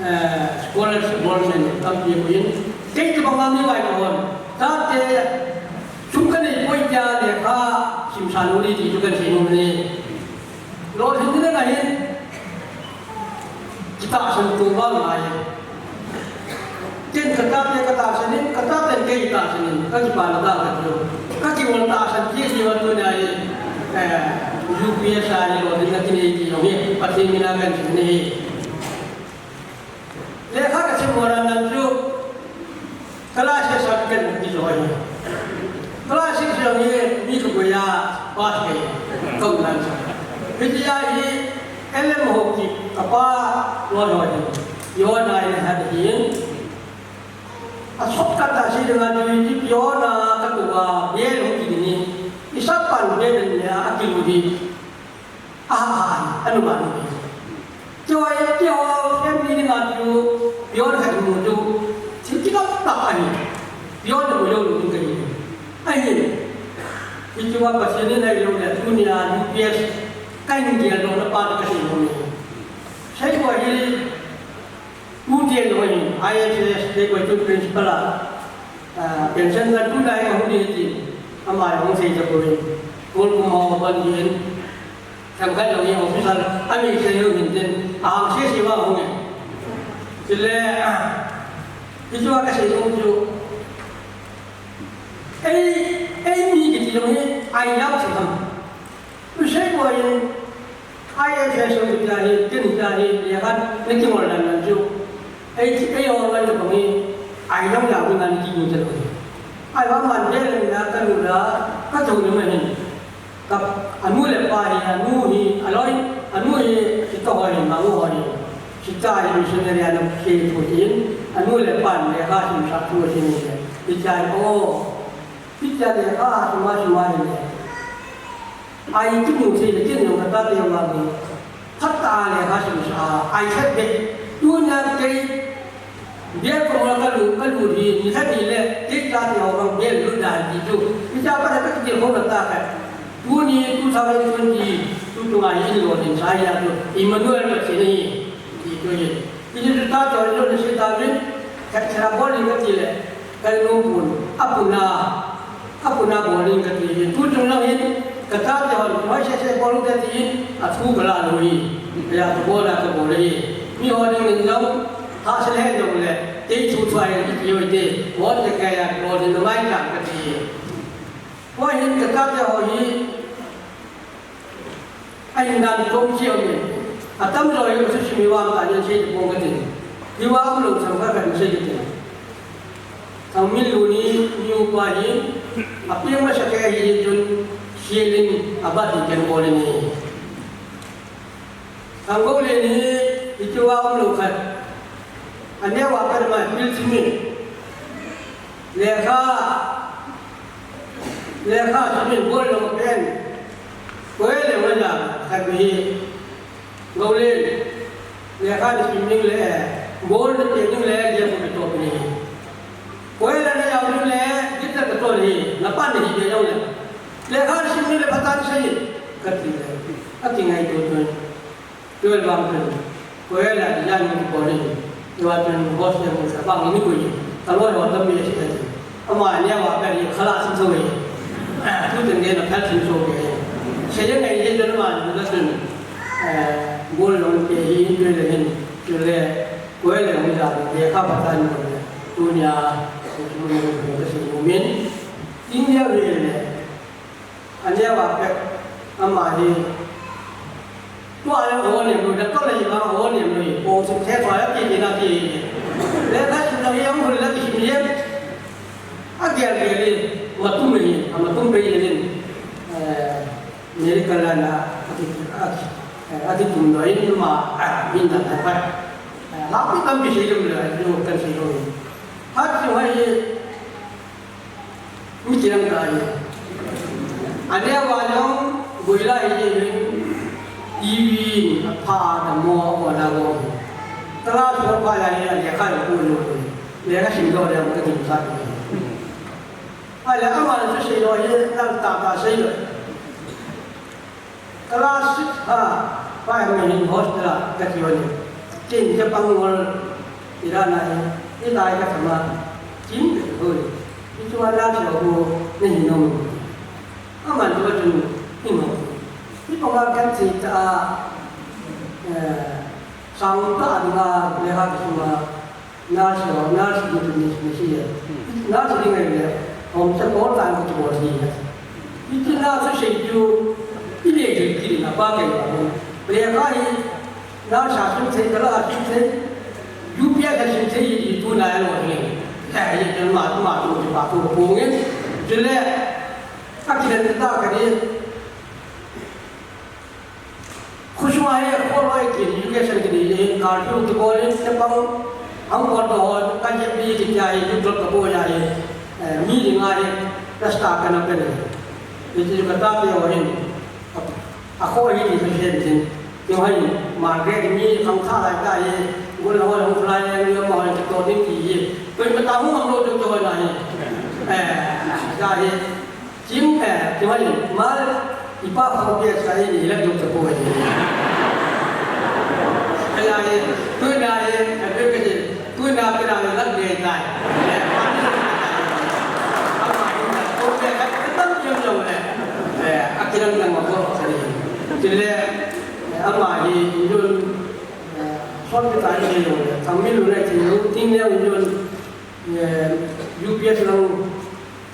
eh, scholarship bol men tampi ko in. Kei tu banga mi vai ko hon. Tate sum ka nei poi tia lekha simsa lou ding ti chu kan sei nom e. Lolhinna ahin, kitahsan tou bang ahi. Ken ka tate ka tahsan in, ka taten kei tahsan in, ka kipana tah kati lou. Ka kihol tahsan kei kei uva tunia hi, eh, U P S ahi, lolhinna kinei ti jong hi, Pathen mina kan sei ahi. Lekha ka sim ho nan chu class six ka sim joi. Class six jong hi mi ka koi a pass kei ka um nan sa. Hitia hi L M Haokip ka pa loi ho hi. Jona in hat hin. A shortcut a sei dinga chu hi jona ka tua bel ho ki ni. Isa pan bel ni a kilu hi. Ah, ah, ah, anu ba ni. Choi, choi, family ni ma chu, yon ka mu chu, chi chi ka ta ai. Yon mo yon ni ka ni. Ai ni. Chi chi wa pa se ni na yo le, tunia U P S, ka ni dia lo na pa ka se mo ni. Sai ko hi, U T N O in I F S te ko chu principal a, ah, pension na tu lai ka hung ni ti, ama hung sei ta ko in, kol ko ma ban ni in, tham ka jong in officer, ami sei hu hin tin, a hang sei sei wa hung e. Chule, ah, ti chu ka sei hung chu, ei, ei mi ki ti jong in, ai yap si ham. Usei ko in, I F S jong tia hi, ken tia hi, lekha na kingol dan dan chu. Ei, ei ho ngan na bang hi, ai jong ya ngan kingol dan. Ai ba man de le na ka nu da, ka thou ni ma hin. Ka anu le pa hi, anu hi, aloi, anu hi, si to ho hi, ma ho hi. Si ta hi missionary ana se thu hin, anu le pa ni lekha simsa thu hin ni. Pi chai o. Pi chai lekha sima sima ni. Ai kimu sei le kin jong ka tate jong vang hi. Phat a lekha simsa, ai khat be. Tunia kei, bel ko ka lu, ka lu hi, ni khat ni le, kei tate jong vang bel lu dan ti chu. Ni cha pa ka ti ko na ta ka. Tuni two thousand twenty, tu tu ngai in lo din sa ya tu. Emmanuel Pathen hi, ti tu ye. Ti tu ta to lo ni sei ta bin, ka cha bol ni ka ti le. Ka lungpun, a puna, a puna bol in ka ti. Tu chung lang hin, ka tate hon, hoi se se bol te ti, a thu ka la lui. Ya tu bol a ka bol hi. Mi ho ding in jong, ha se le jong le, te thu thu ai ti yo te, bol te ka ya bol in mai ka ka ti. Hoi hin ka tate ho hi, A hin dan chom chi um in. A tamjo hi ka thusim hi vang ta nen sei te pong ka tin. Hi vang um lo chang ka kan sei ka tin. Thangminlun hi, mi upa hi, a piang masa kei hi chun, sielin a bat hi ken bol in hi. Thanggoulen hi, hi chu vang um lo khat. A neo a ka ma pil chimin. Lekha, lekha chimin bol lo pen. Koi le wala khat hi. Goulen, lekha ni sim ding le, bol ni pe ding le, dia ko to ni. Koi le na yau ding le, dia ko to ni, na pan ni be yau le. Lekha ni sim ding le patan sei, ka ti le. A ti ngai to to. Twelve bang tu. Koi le dia ni ko ni. Tua tu hostel ni sa bang ni ko ni. Ka lo ho tam ni si ka ti. Ama nia wa ka ni khala sin so ye. Tu teng ge na phal sin so ge. Se ye ngai ye na ma na tun. Eh, bol lo ke hi tu le hin. Tu le ko le hung ja le kha pa ta ni ko le. Tunia ko ni ko ka si ko min. India ve le. Ania wa pek, ama hi. Tua yang ho nem lui, da ko le ba ho nem lui, ko su the tua ya ki ki na ki. Le ka su na yang hul la ki mi ye. A gel gel le, ma tum le, ma tum pe le. Eh, America la na, a ki, a ki, a ki tum do in ma, a, min da ta pa. Eh, la pi tam pi si lum le, yo kan si lo. Ha ki ho ye. Mi kilang ta ye. Ane wa jong, boila hi ye hin, T V, a pha, da mo, wa da mo. Tala so pha ya ye, ane ka yo ko yo. Le ka sim do le, ka sim sa. Ale ama su sei lo ye, nang ta ta sei lo. Class six a, pa hi hin hostel a, ka ti wani. Chen chapang ngol ira na hi, i lai ka sama, chin ka hoi. I chua na chua hu, na hi nom. Aman tu chun, hi nom. I pa ma kan chi ta, eh, sang ta adu ma, le ha ki suma, na chua, na chua tu ni, ni si ya. Na chua ni ngai le, hom cha ko ta ko ko ni ya. I chi na sa sei tu, i le ju ki na pa kai ba. Le ha hi, Na sa sim thei, ka la sim thei. U P S a sim thei, i tu na lo hi. Eh, i tu ma, ma tu, ma tu, ko nge. Chule, a kilen ta ka ni. Khusung a he, ko lo e ki, education ki ni, ka tu ki bol in, te pang, ang ko to ho, ka ye bi ki ya, i tu ka bo ya, eh, mi ni nga he, ka sta ka na pe ni. I tu ka ta pe ho hin. A kho hi ti kha shen tin. Keu hai Margaret mi khang kha lai ta hi. Gol ho hung lai ni ma hoi to ding ti hi. Koi ma ta hung am lo to to na hi. Eh, ta hi. Kim eh, keu hai mal i pa kho ke sa hi ni la to to ko hi. Ai ai, tu na hi, a tu ke Tu na pe na le lat nge tai. Ama hi na ko pe ka tam jong jong le. Eh, a kiran na ma ko sa ni. Chule, eh, ama hi yun, eh, sot pe tai ni yun le. Thang mi lu le ti lu ting ne yun, eh, U P S lang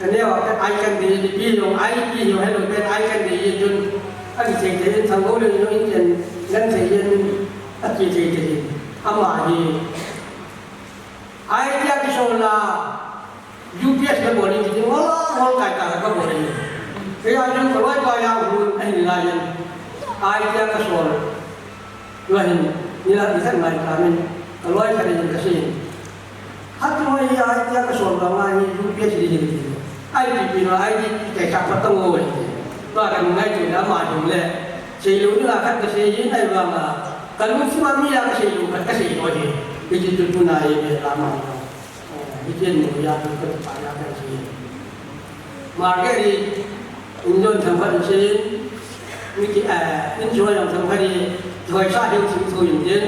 Ka neo a pen ai kan dei, pi jong ai, pi jong hello pen ai kan dei, chun a kichei thei in, thang ho le jong in chen ngan thei in, a kichei thei in. Ama hi ai tia kisol a, U P S ka bol in, kiti ngol a ngol kai ta ka bol in. Kei a jong ka loi pa yang hun a hin lai in. Ai tia ka sol. Tua hin, nila isan ngai ta min, ka loi ka rin ka sin. Hat mo hi ai tia ka sol ba ngai hi, U P S di hi di. I P P no, I D P kai ka patang o hi. Tua ka ngai tu na ma dum le. Sei lu ni la khat ka sei hi nai ba ma. Ka lu si ma mi la ka sei lu khat ka sei lo hi. Ki ji tu tu na hi be la ma. Eh, hi chen ni ya tu ka pa ya ka ji. Margaret in don thang pha chen, mi ki, eh, in joi ang thang pha ni, joi sa hiu sing thu in chen.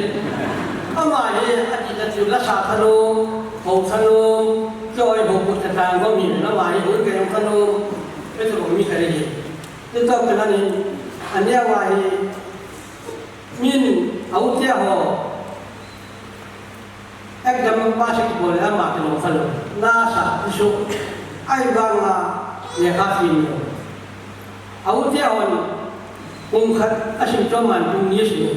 Ama hi, a ti ta chu la sa tha lo, ho tha lo, joi ho pu ta ta ngo mi, ama hi hun ka yang tha lo, pe tu mi ka ri. Ti to ka na ni, a nia wa hi, min, au tia ho, Exam pass kibol le ama kilom kha lou. Nasa, isu. Ahivanga lekha sim lou. A u te hon kum khat a sim chom man kum ni a sim.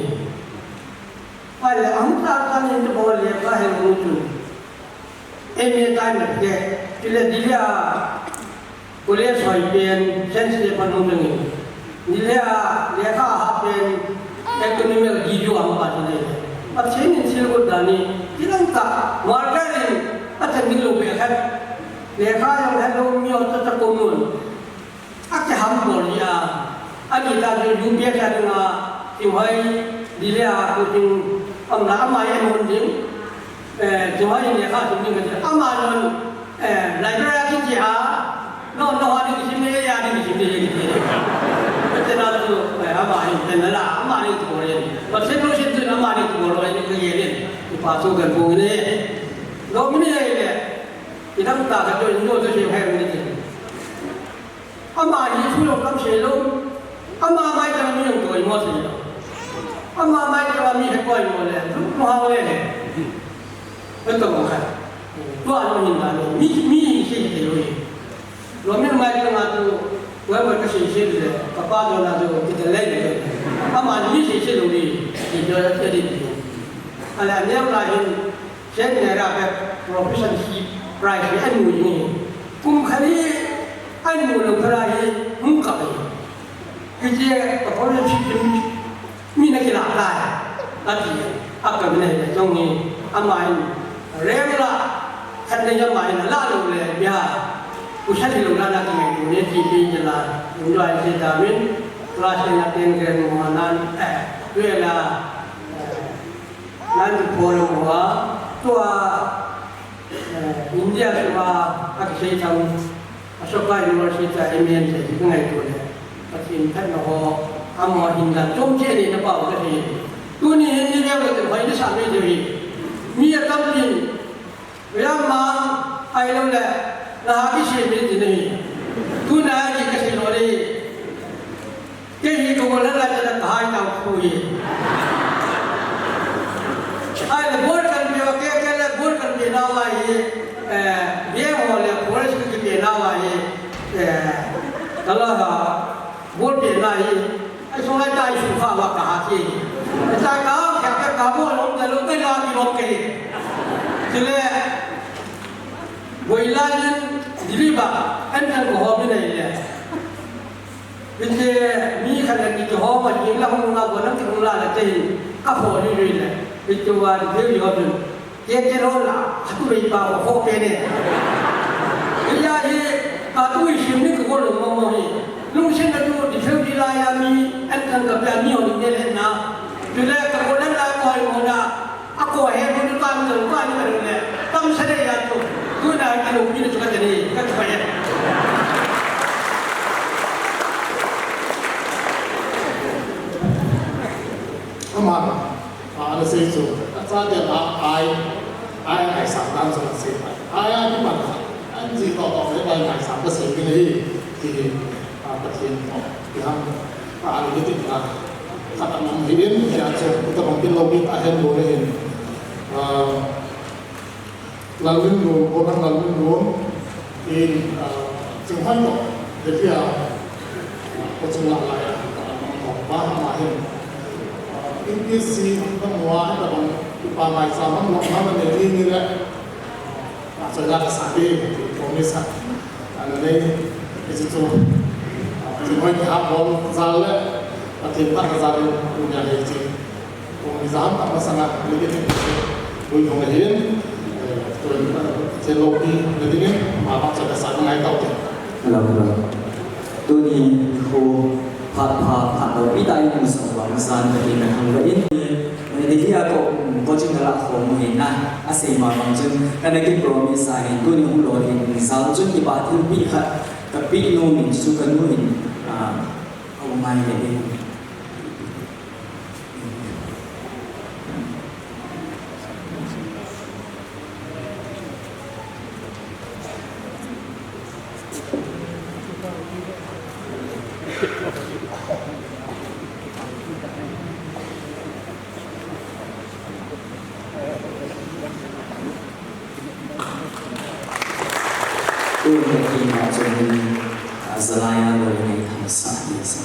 Ahile ahung tah tah in chubang lekha he lou chun. M A tai mat ke. Chule Delhi a College hoi pen, Saint Stephen hung ding in. Delhi a, lekha a ha pen, economic degree a hung pa ti nei. Pathen in thil got dan in, ti lang ta, Margaret in, a chan ding lou pen khat. Lekha jong het lou mi o ta ta ko mun. A kiham bol a. Ani ta chu U P S a dinga, Chinghoi, Delhi a, coaching, um la, ama hi a mun ding. Eh, Chinghoi in lekha sim ding kati. Ama jong, eh, library a kin chi a. No, no, a ding sim ding, a ding sim ding, ding. Kati na chu, eh, ama hi, pen la, ama hi tu le. But sim lo sim tu, ama hi tu le, ni ka ye ni. Ni pa tu kan bu ni. Lo mi ni ye le. Idang ta ka jo, ni jo tu sim hai ni. Ama hi thu jong kam sei lou. Ama mai tah a mi jong koi mo sei lou. Ama mai tah a mi he koi mo le. Lu mo hao le le. Ka to mo kha. Tua lo hin da lo. Mi, mi sei sei lou ye. Lo mi mai tah a tu. Wa mo ka sei sei le. Ka pa do na do. Ki ta le le. Ama mi sei sei lou ye. Ki do ya te di. Ala ne la hin. Chen ne ra pe professorship prize hi a nu ni. Kum khat hi a nu lou khat hi hung kap hi. Hiche a professorship hi mi na kila tai. A ti a ka ne le jong hi ama in rem la khat ne ama in la lou le bia. Ku sa hi lou la na ki ne ti pe je la. Enjoy se da min class ten a ten grade mo nan eh. Ve la. Nan forum hua, tua, eh, India sunga a kisei tham, Asoka University a M A an sei, ka ngaito le. Pathen phatna ho, amaho hinna, chomcha nei tapou ka sei. Tu Tuni hin ni veu le hoina sa mi deu hi. Mi atam tin. Vea ma ai lo le. La ha ki si mi ti ni. Tuna ki ka si lo ni. Kei hi ka bol lai chana ka hai tau khu hi. Ai le bol kan pe, kei, kei le bol kan pe na lai hi. Eh, ye ho le forest ki pe na lai hi. Eh, ka la ha bol pe na hi. Ai so lai tai su fa wa ka ha ki. Ta ka ka ka bol lo, ta lo, ta la ki lo ke. Chule, boi la yin, dili ba, an kan ko ho mi nei le. Hiche mi khat le ni kihom a, ni la hung la, go lam kihom la la te hin, ka ho ni ni le. Hiche wa ni ni ho ni. Ke ke lo la, ha tu bei pa ho ho ke ne. Iya hi, ka tu i sim ni ko lo mo mo hi. Lung sin na tu, di feu di la ya mi, an kan ka pia mi ho ni ne le na. Tu le ka ko la la ko hi mo na. Ako he, ni tu tam tu, pa ni ma le. Tam sa le ya tu. Tu na ka lo mi tu ka te ni, ka tu pa ya. Ama, a, ana sei chu, a chate a, ai, ai, ai, sam dan chu ana sei pai. Ai, ai, kipan kha, an ji to to, ai, ai, ai, sam ka sei ni hi, ti hi, a, Pathen to, ti ham, a, ani ti ka, khat a nam hi in, ya chu, ta bang tin lo bit a hen lo le hin. A, Lalminlun, Bonan Lalminlun, in, ah, Chinghoi toh, Delhi a, ah, coaching la lai a, ah, pa, ama hin. Ah, English si, ka mu a, tabang, kipa ngai sa, man lo, man lo, ni, ni, ni le. Ah, so ya ka sa, eh, promise ha. Ana nei, hiche chu, Chinghoi kihap bol jal le, Pathen phatna jal in, tunia hiche, kong mi jaham tah masanga, ni kiti, lui thong le hin, eh, tun, eh, chen lopi, ni dingin, ama phat chu kasa ngai tau te. Hello, hello. Tuni nikho phat pha, phat lopi tah in musang vang san, Pathen kathangvah in. Delhi a ko, coaching kala khom u hin na, asei ma bang chun, kana ki promise ahin, tuni hung lolhin, jal chun kipa thilpeh khat, kapeh nom in, chu kanu in, ah, aum ngai le hin. Tun ka kima chun, ah, Jalai a loi nei thangsa hi sa.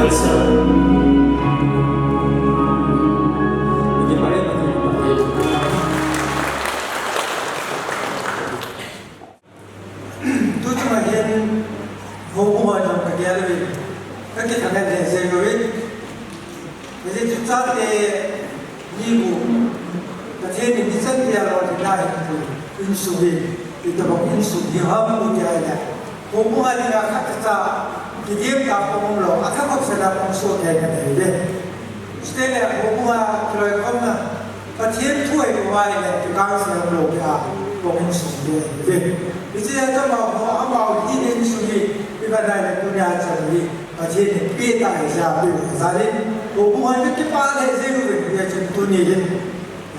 Tuchunga hin houbung a jong kagel uvin, kakithangen lheh jeng uvin. Hiche chu chate ni gu Pathen in hichan geiya lolhinna ahin pui insung hi, itobang insung hi ham iti ahile, houbung a dinga khatcha kidem tah pang umlou, athakop sela pang soh kei kanei uve. Chuteng le houbung a kiloikhomna, Pathen thu ahi uva ahile, kikang sel lou kei a, pang insung hi ahi uve. Hiche a chu amaho, amaho hi insung hi, ivet a ahile tunia chan hi, Pathen in peh tah ahi jeh a peh u ahi jeh in, houbung a kakipah lheh jeng uve, hijeh chun tuni hin,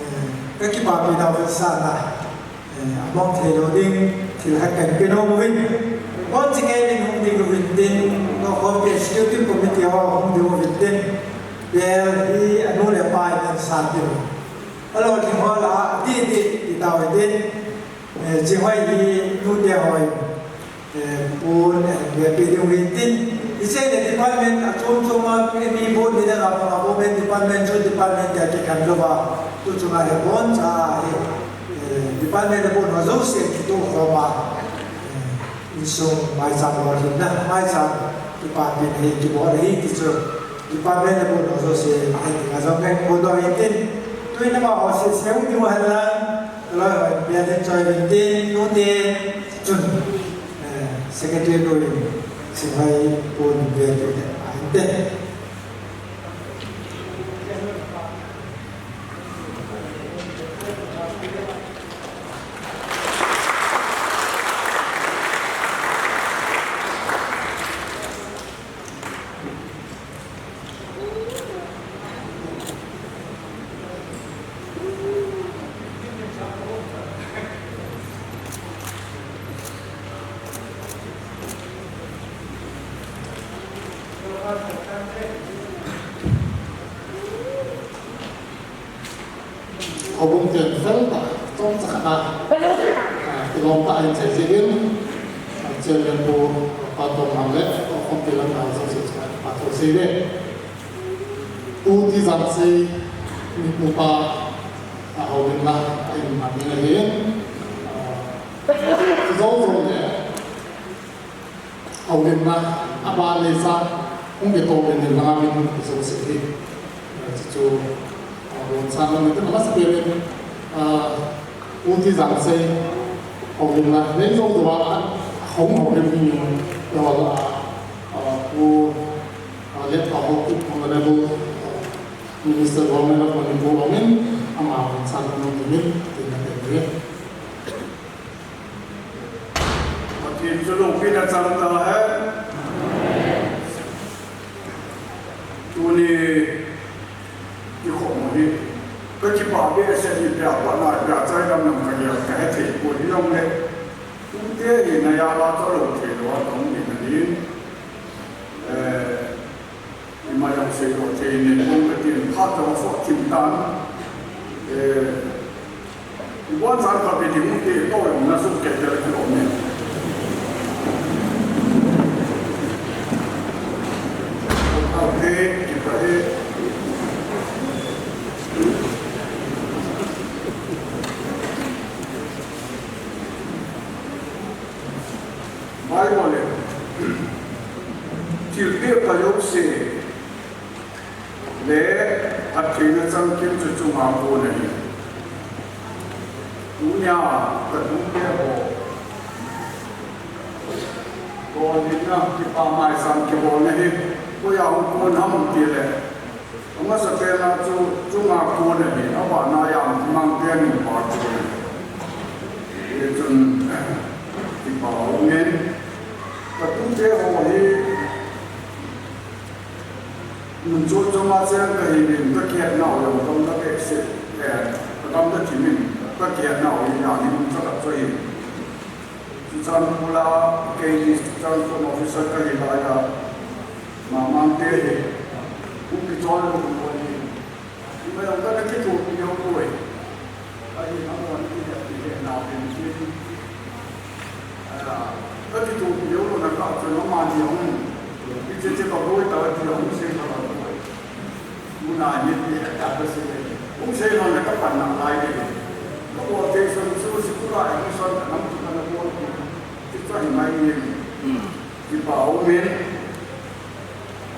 eh, kakipah pi nau vetsahna, eh, amang thei lou ding, thil khat kahin pe nom uvin. Boncha kei in hung ding uvin tin, nokhompi executive committee ho hung ding uvin tin, bel hi anu le apa in san ding uvin. Alolhing ho lah a, ati, ati, ti tau hitin. Eh, hiche hoi hi nute hoi, eh, pon, eh, ve pe ding uvin tin. Hiche le department achom chom a, eh, mi bon ni dang a pang a, government department, chun department tia kikhen louva, tuchunga hi boncha hi, eh, department le bon ho jouse kitoh khom a, eh, insung maicham lolhinna, maicham kipapina hi kibol ahi ti chu department le bon ho jouse, eh, dinga jong kahin phondoh ahi tin. Tuin amaho sese hung diu hen lang, kaloi hon bel in choi uvin tin, nute chun, eh, secretary nu in, sihoi pon bel in, eh, ahin te. Houbung ten fel tah, chomcha khat a, ah, kilom tah in chai jeh in, ah, Chairman Pu Pa Tonghang le, ah, Khompi lam a jouse chu, ah, thusei le. Pu T. Jangsei, mipupa, ah, houlimna, ah, in, ah, min ahi, ah, jou jou le. Houlimna, aban neisa, hung kitoh uvin lang a min jouse hi. Chuchu, ah, boncha lam in tin amasapen in, ah, Pu T. Jangsei, houlimna, nei jou jou a, hung houlim hi min, ah, ah, Pu, ah, Letpao Haokip, Honorable, ah, Minister Government of Manipur, amin, ama boncha lam in min, tin apen uve. Pathen chu loupina chang tahen. Tuni kikhom u hi kakipah behseh in, ipi a pat na, ipi a chai dam dam kagel kahethei poi, hijongle tute hi naya la chalou thei lou a kahung in ahin. Eh, Ima jong seidoh thei nei pon katin, phat jong asoh thim tan. Eh, iboncha khat beh ding ute toh jong nasuh kei tel kilom e. Aute, kipah e. Bible in thilpeh pha jouse le phattheina changkhat chu chunga kon ahi. Tunia katute ho lolhinna kipa maicham kibolna hi koiya hung kon ham tile, amasapen a chu chunga kon ahi, abana Yangmangte nupa kon ahi. Hichun kipa umin, katute ho hi mun chom chom a cheng kahiuvin, kakihetnau jong gamla behseh, eh, kagamla thimin, kakihetnau hi ahi mun chomkhat chu ahi. Chuchan pula, kei hi chuchan form officer kahi laiya, Yangmangte hi hung kichol lou poi. Ima jong kana kithopi lou poi. Ahin amahon kihetpi hetnau pen tin, ah, kakithopi lou louna kah chun amani jong hiche che kaboi tah Hung sei lou. Muna ni ti a ta ka sei. Hung sei lou na ka pan na lai ni. Ka bol te son su si ku lai ni son ka nam tu ka na bol. Ti chai mai ni. Hmm. Ti pa o men.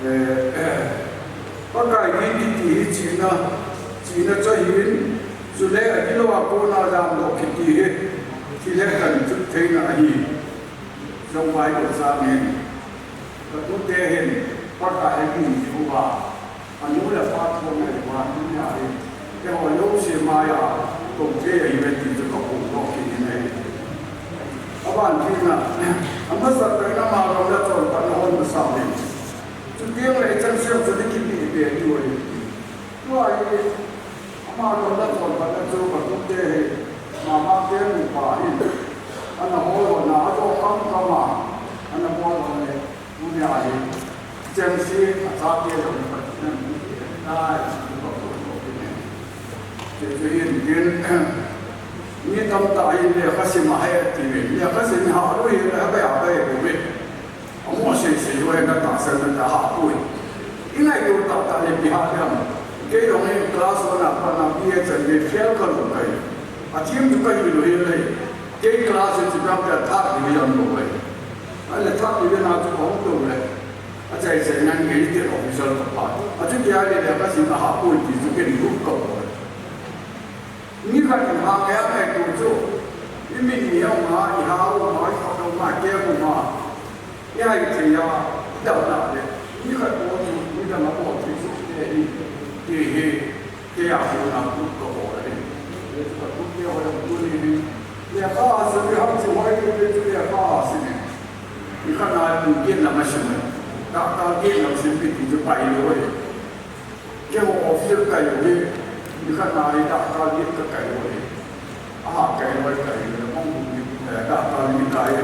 Eh, eh. Pakai ni ti ti hi china. China chai hin. Su le a ti lo a ko na jam lo ki ti hi. Ti le kan chu thei na hi. Jong vai ko sa ni. Ka tute hin, Pakai a kin diu va, anu le apa thu ngai va, anu nia hin, keiho jouse mai a, tong thei ahi ve ti chu ka pum lou kit in ahi. Aban kit na, amasa kaina ma lou le chonphatna hon masa ve. Chuteng le chan siam chu ni kiti ve diu ahi. Tua hi, ama lou le chonphatna chu ka tute hi, mama te nupa hin, ana bol lou na, a jo kam kam a, ana bol lou le, Tunia hi, chengse a chate jong Pathen in hung peh tai, hung peh tai. Chuche chu hin tin, mi tamtah in lekha sim a hai ati ve. Lekha sim ha lu hi la ba ya ba e ko ve. Amo sei sei lo na tahsan na ta ha pui. I ngaito tahtah le ipi ha diam. Kei jong in class one a pat na B A chan le fail ka lou kai. A thim chu ka hi lou hi le. Kei class chu dam ta third division lou kai. Ahile third division a chu ka hung tou le. Achai chai nan gazette officer ka pha. Achuti ahile lekha sim a ha pui ti chu ken group ka bol. Ni khat in ha ngai ngai tu chu. I min ni a um a, i ha um a, i khut um a, i keng um a. I hai thei a, i dam na le. Ni khat bol chu, ni dam a bol thei chu, eh, i, i he. Kei a kona group ka bol ahi. Kei chu ka group te ho jong tuni hin. Lekha sim hi ham chu hoi te chu lekha sim hi. Nikhat na pung get lam a sim hi. Doctor get lam sim pi ti chu pai lou ahi. Keiho office kai lou ahi. Nikhat na hi doctor get ka kai lou ahi. Aha, kai lou, kai lou, mong bu ni, eh, da ka ni kai.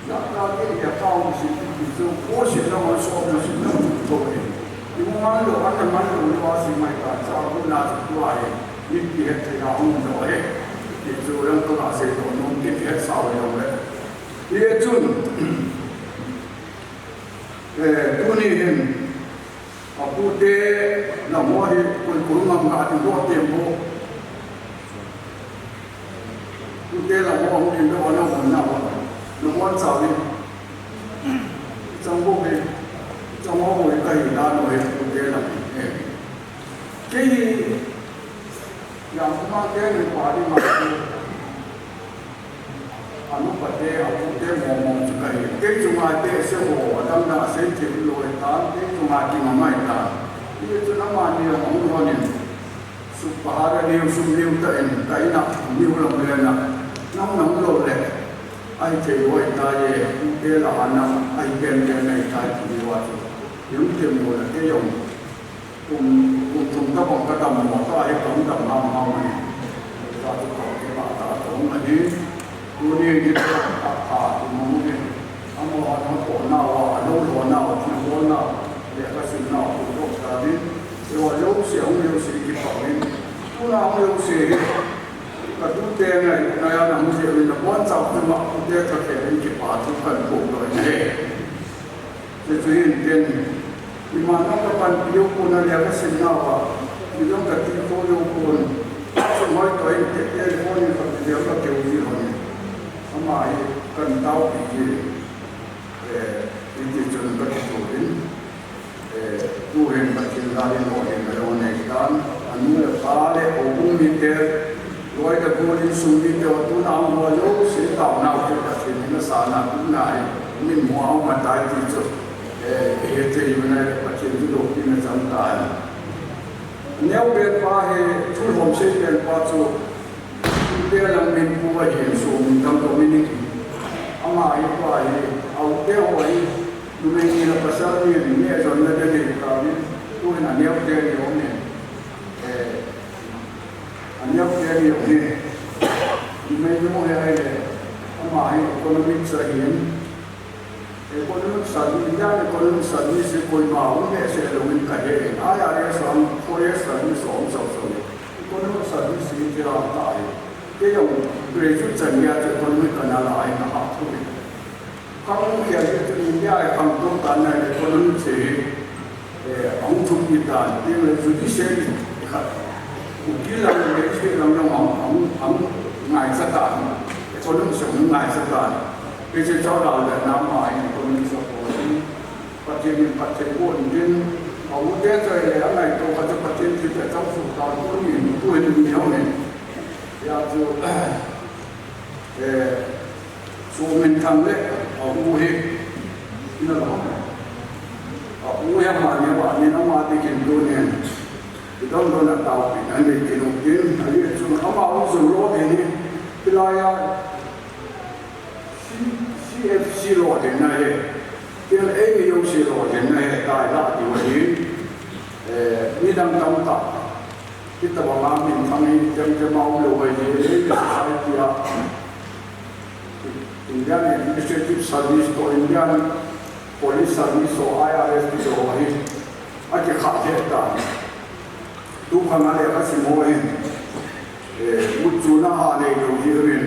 Da ka ni ya ka u si, so, ko si na ma so na si na to ni. Ni mo man lo, an man lo, ni wa si mai ka, sa bu na tu ai. Ni ki het te na hung lo e. Ni chu lam ko la se to, no ki het sa lo e. Ni e chun. Eh, tuni hin. A pute lam ho hi, koi koi ngam ka ti doh tem ho. Pute lam ho hung in doh na hung na ho. Na hon sa ni. Chang bo hi. Chang ho hi ka hi na no hi pute lam hi. Kei hi, yang kuma te ni pa ni ma. Anu pate, apu te mong mong chu ka hi. Kei chunga te se ho, adam na se thim lou tan, kei chunga ki ma mai tan. Ni chu na ma ni hung hon in. Su pa ha ni su ni ta in, ka ina, ni hu lam le na. Nang nang lou le. Ai thei lou ta ye, te la na, ai pen pen nei ta ki wa chu. Yung te mo la te yong. Kum, kum thum tabang ka dam mo, tua hi ka hung dam ham ham ahi. Tua chu ka hung kipah tah a ka hung ahi. Tuni hi ka pha, ka pha, kum hung hi. Amaho ana toh nau a, alou lou nau, thil bol nau. Lekha sim nau, kum lou ta din. Eiho jouse, hung jouse kipah in. Tuna hung jouse hi. Ka tute ngai, ngai a na hung jeh in na bonchau chu ma, tute tha khe in kipah thu kan pom lou ahi. Chuche chu hin tin, iman a ka panpi u pon a lekha sim nau a, mi jong ka ti kho u pon, sum hoi toh in te te pon in ka ti ka keu ji lhon in. Ama hi kan taopi ji, eh, hiti chun ka kithou in, eh, tu hin Pathen gal in lolhin ka jong nei tan, anu le pa le houbung mite, Loi le gol insung mite ho tuna hung ho jouse taonau chu Pathen in asana tuna hi min mu a um atai ti chu, eh, i he thei u ahi le Pathen chu loupina chang tai. Neo pen pa hi, thil hom sei pen pa chu, tute lang min pu ahi, insung min dang ko min hi. Ama hi pa hi, a u te ho hi, numei ni le pasal ni, ni a jon na de ni ka min, tu hin a neo te ni hom ni. Eh, A neo te ni jong hi. Numei nu hi ahile, ama hi economic sa hin. Economic service, Indian economic service hi koima um behseh lou in ka he. I R S ang, four years service um sau sau. Economic service hi kila ta hi. Kei jong graduate chan geiya chu economic kana la hi ka ha thu hi. Khang khel hi chu India hi khang tum tan na economic se hi. Tan, tin le judiciary khat. Ukil lam le magistrate lam le hung, hung, hung ngaicha tan. Economic section hung ngaicha tan. Hiche chondan le nama in economic section. Pathen in phatthei boh in tin. A u te choi le angaito khat chu Pathen thilpeh chang suh tan, tuni, tuni ni hung in. Hijeh chun, eh, Sominthang le a u hi, ina lo. A u hi amani, amani ama dingin tunin. Idon don a taopina nei kit u tin, ahi chun ama u jong lo ding hi, hilai a C-, C F C lo ding na hi, tin ei mi jouse lo ding na hi, tai la diu ahi, eh, midang tamtah. Hitobang a minthang hi, tem tem a um lou ahi, ei mi society a. Indian Administrative Service toh Indian Police Service toh I R S ti ho hi akikhah lheh tan. Tukhang a lekha sim ho hin, eh, mutchuna ha neilou jeh uvin,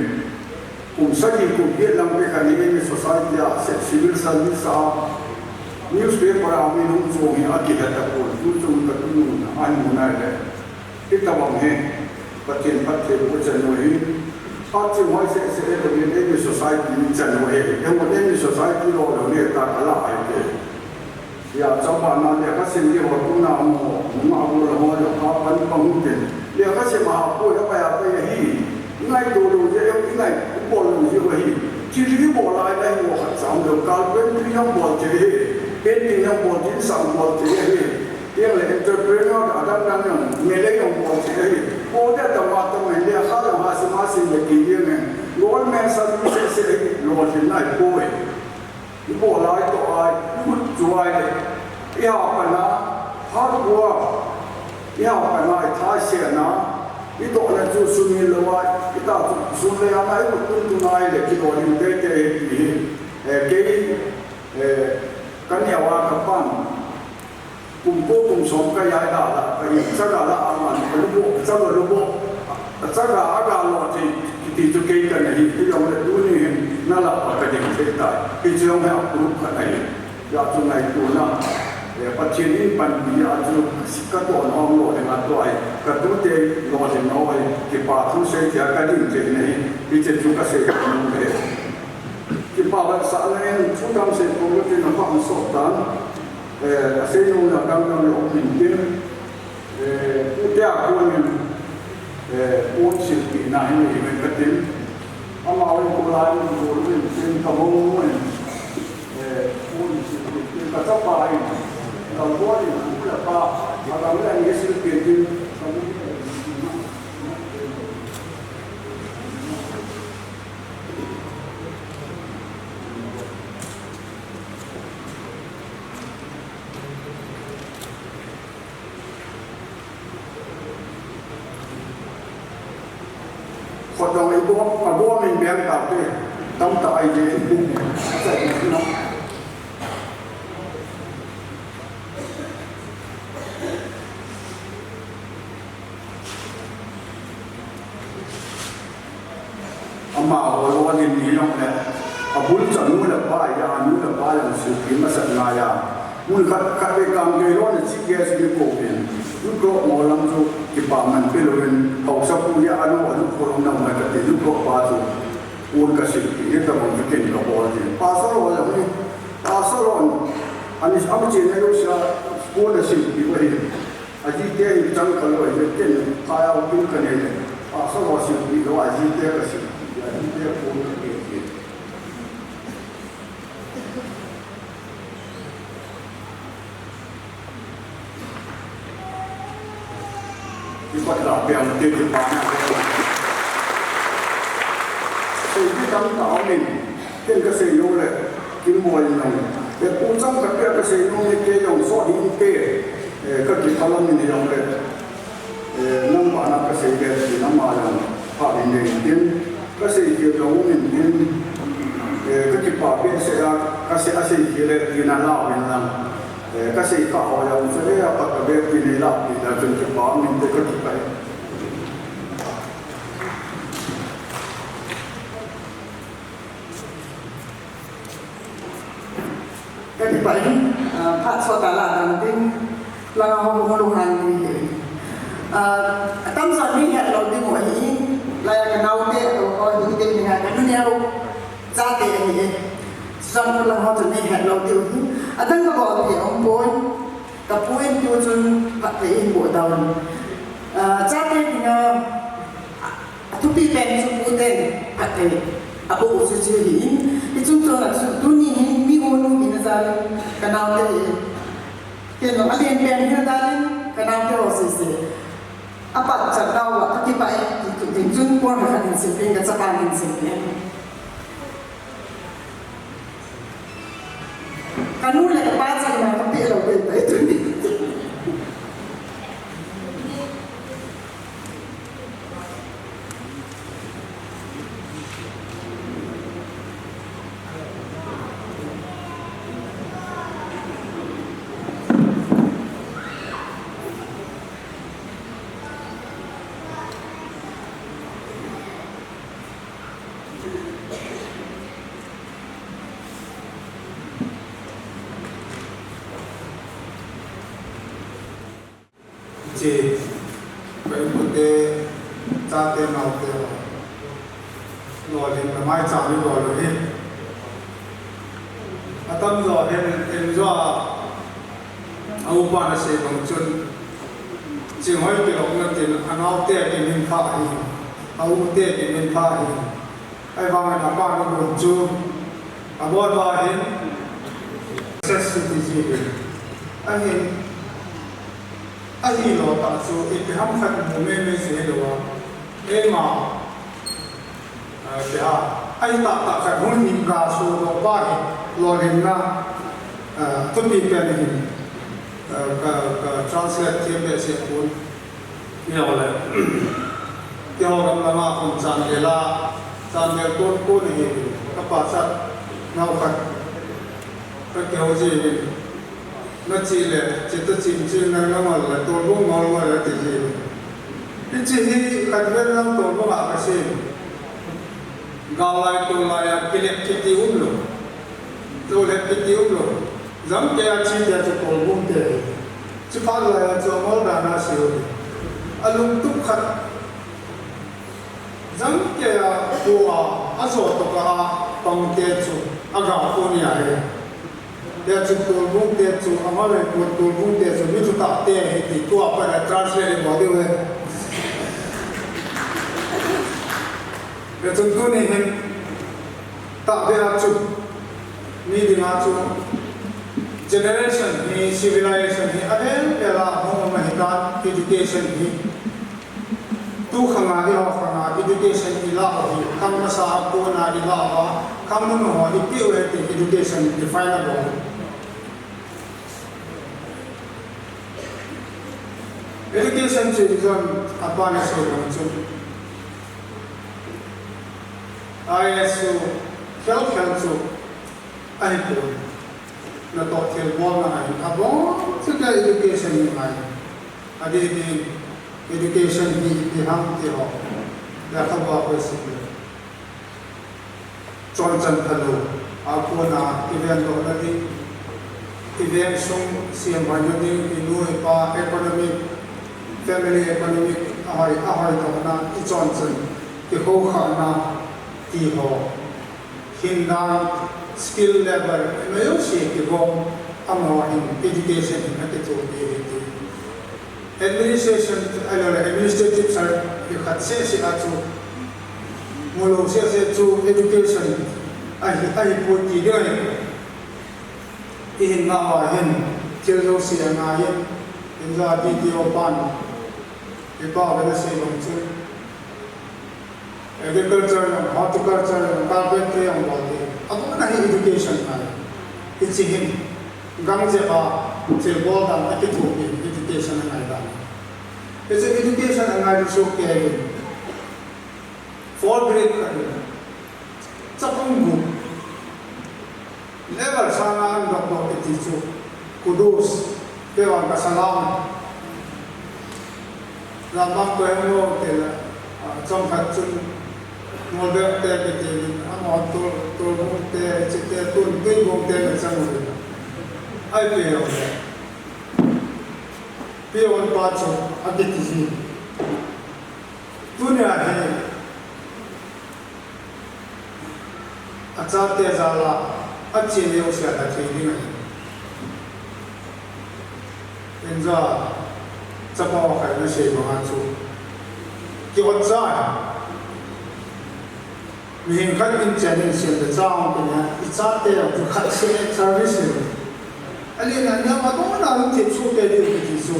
kum sagi kum get lang pekhat hi society a, civil service a, newspaper a min hung chong hi akilha tapon, tuchung katu nung ahin mu nai le. Hitobang hi Pathen phatthei boh chan u hi. Phat chim hoi seh seh e, Pathen ei mi society chan u hi. Eiho ei mi society lo lou le ta kala ai te. Hijeh chun bana lekha sim di ho tuna mo, mo ma mo la mo le pa pan pa mu te. Lekha sim a ha ko ya pa ya pa ya hi. Ngaito lou jeh, ngai bol lou jeh u hi. Thil ibol lai lai mo khat chang lou, carpentry jong bol thei hi. Painting jong bol thei, sang bol thei hi. Tiang le entrepreneur a dang dang jong, melei jong bol thei ahi. Bol ding tama tama le kha jong ha sim ha sim le ki ding e. Government service se se ahi, lolhin nai poi. Ibol lai toh ai, imu chu ai le. Iha pana, hard work. Iha pana, ithai sena. Itohna chu sumil lou ai, ita chu sum le ana imu tun tun ai le kilolhin teitei hi. Eh, kei, eh, kaneo a kapan. Kum ko kum som ka jai da la, ka jai chaga la a man, ka lubo, chaga lubo, chaga a ga lo ti, ti chu kei ka na hi, ti jong le tuni hin, na la pa ka ding thei tai, ti chu jong he a group ka na hi. Hijeh chun ngaituna, eh, Pathen in panpi a chu, ka don hom lou le nga tua hi, ka tute lou le nga hi, kipa thu sei tia ka ding thei na hi, hiche chu ka sei ka nung le. Kipa ban sa na in, chu tam sei ko tin a pa an so tan. Eh, asei nung na dang dang le um in tin, eh, u te a kon in, eh, pon silpi na hin hi men ka tin. Ama oi ko lai in ko lu in tin ka mo mo in, eh, pon silpi tin ka chapa in, ka bo in ku la pa, a dang le ni silpi tin, ka mo in. Khodong ibo, abo min beng ta te, tam ta ai je, a chai na. Amaho lolhin ni jong le, abul chu anu le pa, anu le pa jong silpi masat ngai a. Mun khat, khat le kam kei lona chi kei si ni ko pin. Yu ko mo lam chu kipa man pe louvin, haosapu ya anu, anu ko lom na mai ka te, yu ko pa chu. Un ka silpi, ni ta bang ka ken ka bol ni. Pastor ho jong ni, pastor ho. Ani, amu chi ne lo sa, ko na silpi wa hi. Ajite hi chang ka loi le ken, kaya u kin ka nei le. Pastor ho silpi lou, ajite ka silpi, ajite ko ka nei le. Kipat la piang te kipa na. Sei ki tam ta min. Ken ka sei nom le, kin boi nom. E pu chang ka pia ka sei nom le kei jong so ding te, eh, ka kipah lam in jong le. Eh, nangma na ka sei le, ti nangma jong, pha min le tin. Ka sei kit lou min tin. Eh, ka kipah behseh a, ka sei a sei kit le, ti na la min lang. Eh, ka sei kha ho jong, sei a pa ka be ti ne la, ti na chun kipah min te ka kipah. Ka kipah in, ah, phat sot a la dam ding, Langa ho ko lo han ni he. Ah, atam sa ni he lo ding ho hi. La ya ka nau te to ko hi te ni ha ka nu neo. Cha te ni he. San ko langa ho ni he lo ding ho hi. Adang ka bo te ong pon. Ka point tu chun phat te in bo down. Ah, cha te ni nga Athupi pen chu pu ten phat thei a bo chu chu hi in, i chung chon a chu tuni hin mi o nu min a zan ka nau te hi. Ken lo a lien pen hin a dalin ka nau te ho se se. A pat chat nau a ka kipa e ti tu tin chun por na khat in se pen ka chapa min se pen. Ka nu le ka pa cha ma ka pe lo pen tai tuni. Che, ka inkote, chate naote ho. Lolhinna maicham ibol u hi. Atam jo hin, in jo a, a upa na sei bang chun. Chinghoi kilok na tin, anaote kiminpha hi. A ute kiminpha hi. Ahivangin apa na gun chu, abol ba hin, success ti ji hin. Ahin, ahilou tah chu, ipi ham khat mu mei mei chu hilou a. Eima, ah, ipi ham, ahi tah tah khat hung hin ga su lo pa hi, lolhinna, ah, thupi pen hin, ah, ka, ka translate thiam behseh pon. Neo le. Keiho gam lama khun Chandel a, Chandel kon kon ahi, ka pachat nau khat. Ka kihou ji uvin. Na chi le, chi ta chim chim na na ngol le, Tolbung ngol ngol le ti ji uvin. Hichi hi khat vel lang Tolbung a ka sei. Gal lai tol lai a kilep kiti umlou. Tol lep kiti umlou. Jangkei a chi tia chu Tolbung te. Chi phat lai a chu amol dan a sei u. A lungtup khat. Jangkei a pu a, a jo toh ka a pang te chu a ga pu ni a he. Tia chu Tolbung te chu, amale pu Tolbung te chu, mi thutah te ahi ti tua pat a translate bol diu ahi. Tia chu tuni hin tahbeh a chu, mi dinga chu, generation hi, civilization hi, a vel vel a hung um ahi tan, education hi. Tu khang a, eiho khang a, education i la u hi, khang masa a kona i la uva, khang nunu ho i pe u ahi ti education define a bol. Education chu i jon a pa na sei bang chun. I S U khel khel chu ahi pon. Natoh thilbolna ahi. Abon chu ka education ni ngai. Adeh deh in education hi ipi ham ti ho. Lekhabu a question le. Chonchan phalou a kona kivendohna ding, kiveng sung semhoina ding, inu ipa economic, family economic ahoi, ahoidohna, ichonchan, kikhokhahna, ti ho. Hindan skill level, ema jouse kigong, amaho hin education hin akithopi ahi ti. Administration, ahilou le administrative side, hi khat seh seh a chu, mulou seh seh chu education ahi, ahipoi ti ding ahi. I hinna uva hin, thil jouse angai hin, hinla D T O pan, ipa uvin asei bang chu. Agriculture jong, horticulture jong, carpentry jong bol ding. Abona hi education ngai. Hiche hin, gam jep a, thilbol dan akithopi, education angai dan. Hiche education angai ding soh kei in. Fourth grade khat in. Chapang gup. Level sanga an dok dok kiti chu, kudos, keivan ka salam. Lam bang ko hem lo kei la, ah, chomkhat chun, Molbek te kiti, amaho Tol, Tolbung te, hiche te, tun, Tuibung te na chang u. Ahi pe ho le. Kihon pa chu akiti hi. Tunia hi achate jal a, ache leu sia athei ding ahi. Inja chapa khat nasei banga chu kihon cha ahi. Mihem khat in chen in sim le chang kini a, ichate jong chu khat seh service le. Alina niam adon a lungthim sohte diu kiti chu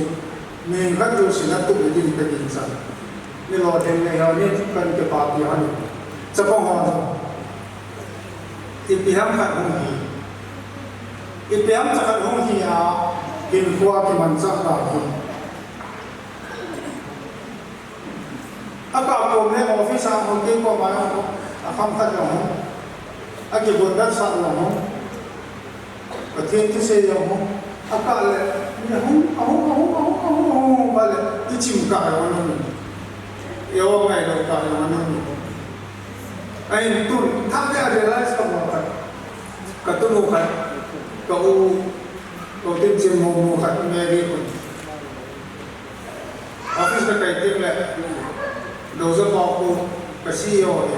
mihem khat jousen atup le ding kaginchat. Nilou ding nei ho ni kan kipapi ho ni. Chapang ho jong ipi ham khat hung hi. Ipi ham cha khat hung hi a, hinkho a kimanchah ta hi. Akah kom le office a hung, kei koma hung, akham khat jong hung, akibol dan sah jong hung, Pathen thusei jong hung, akah le mi ahung, ahung, ahung, ahung, ahung, ahung, ahung, kah le, ichim kah jong anei. Eo ngailou kah jong anei. Ahin tun, thah le a realize ka mo khat. Ka tunu khat, ka u, ka u tin chin mo mo khat, Mary kun. Office kakai teng le, Doja pa khu, ka C E O ahi.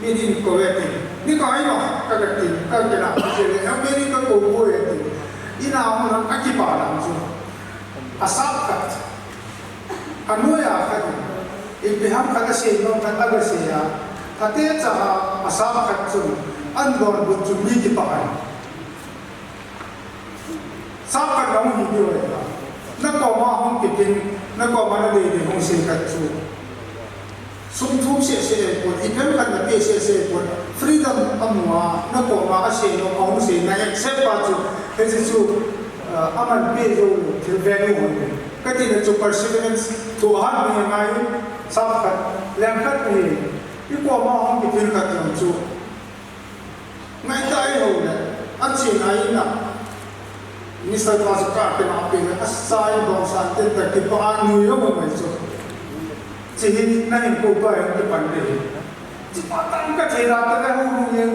Min in kou ve tin. Ni ka ai ma, ka ka tin, ka ka na, ka se le, "How many ka kou kou ve tin." Ina mo na, akipa na chu. Asap khat. Anoiya khat. Ipi ham khat asei nom khat agasei a. Atecha a, asap khat chu. Andon but chu mi kipa ai. Sap khat hung hi diu ahi. Na koma hung kipin, na koma na dei dei hung sei khat chu. Sum thum seh seh pon, ipi ham khat na pe seh seh pon. Freedom amu a, na koma asei nom, ahung sei na accept pa chu. Hiche chu, ah, aman pe jou lou, thil value hung. Kati na chu perseverance, thu ahat ni ngai, sap khat, leng khat ni. I koma hung kipin khat jong chu. Ngai ta ei ho le, achen a ina. Mister Pastor ka kina pe le, asai bong sa te ta kipa a nui lo mai chu. Chi hi na hin ko pa hin kipan de. Chi pa tang ka thei la ta le hu hu ye.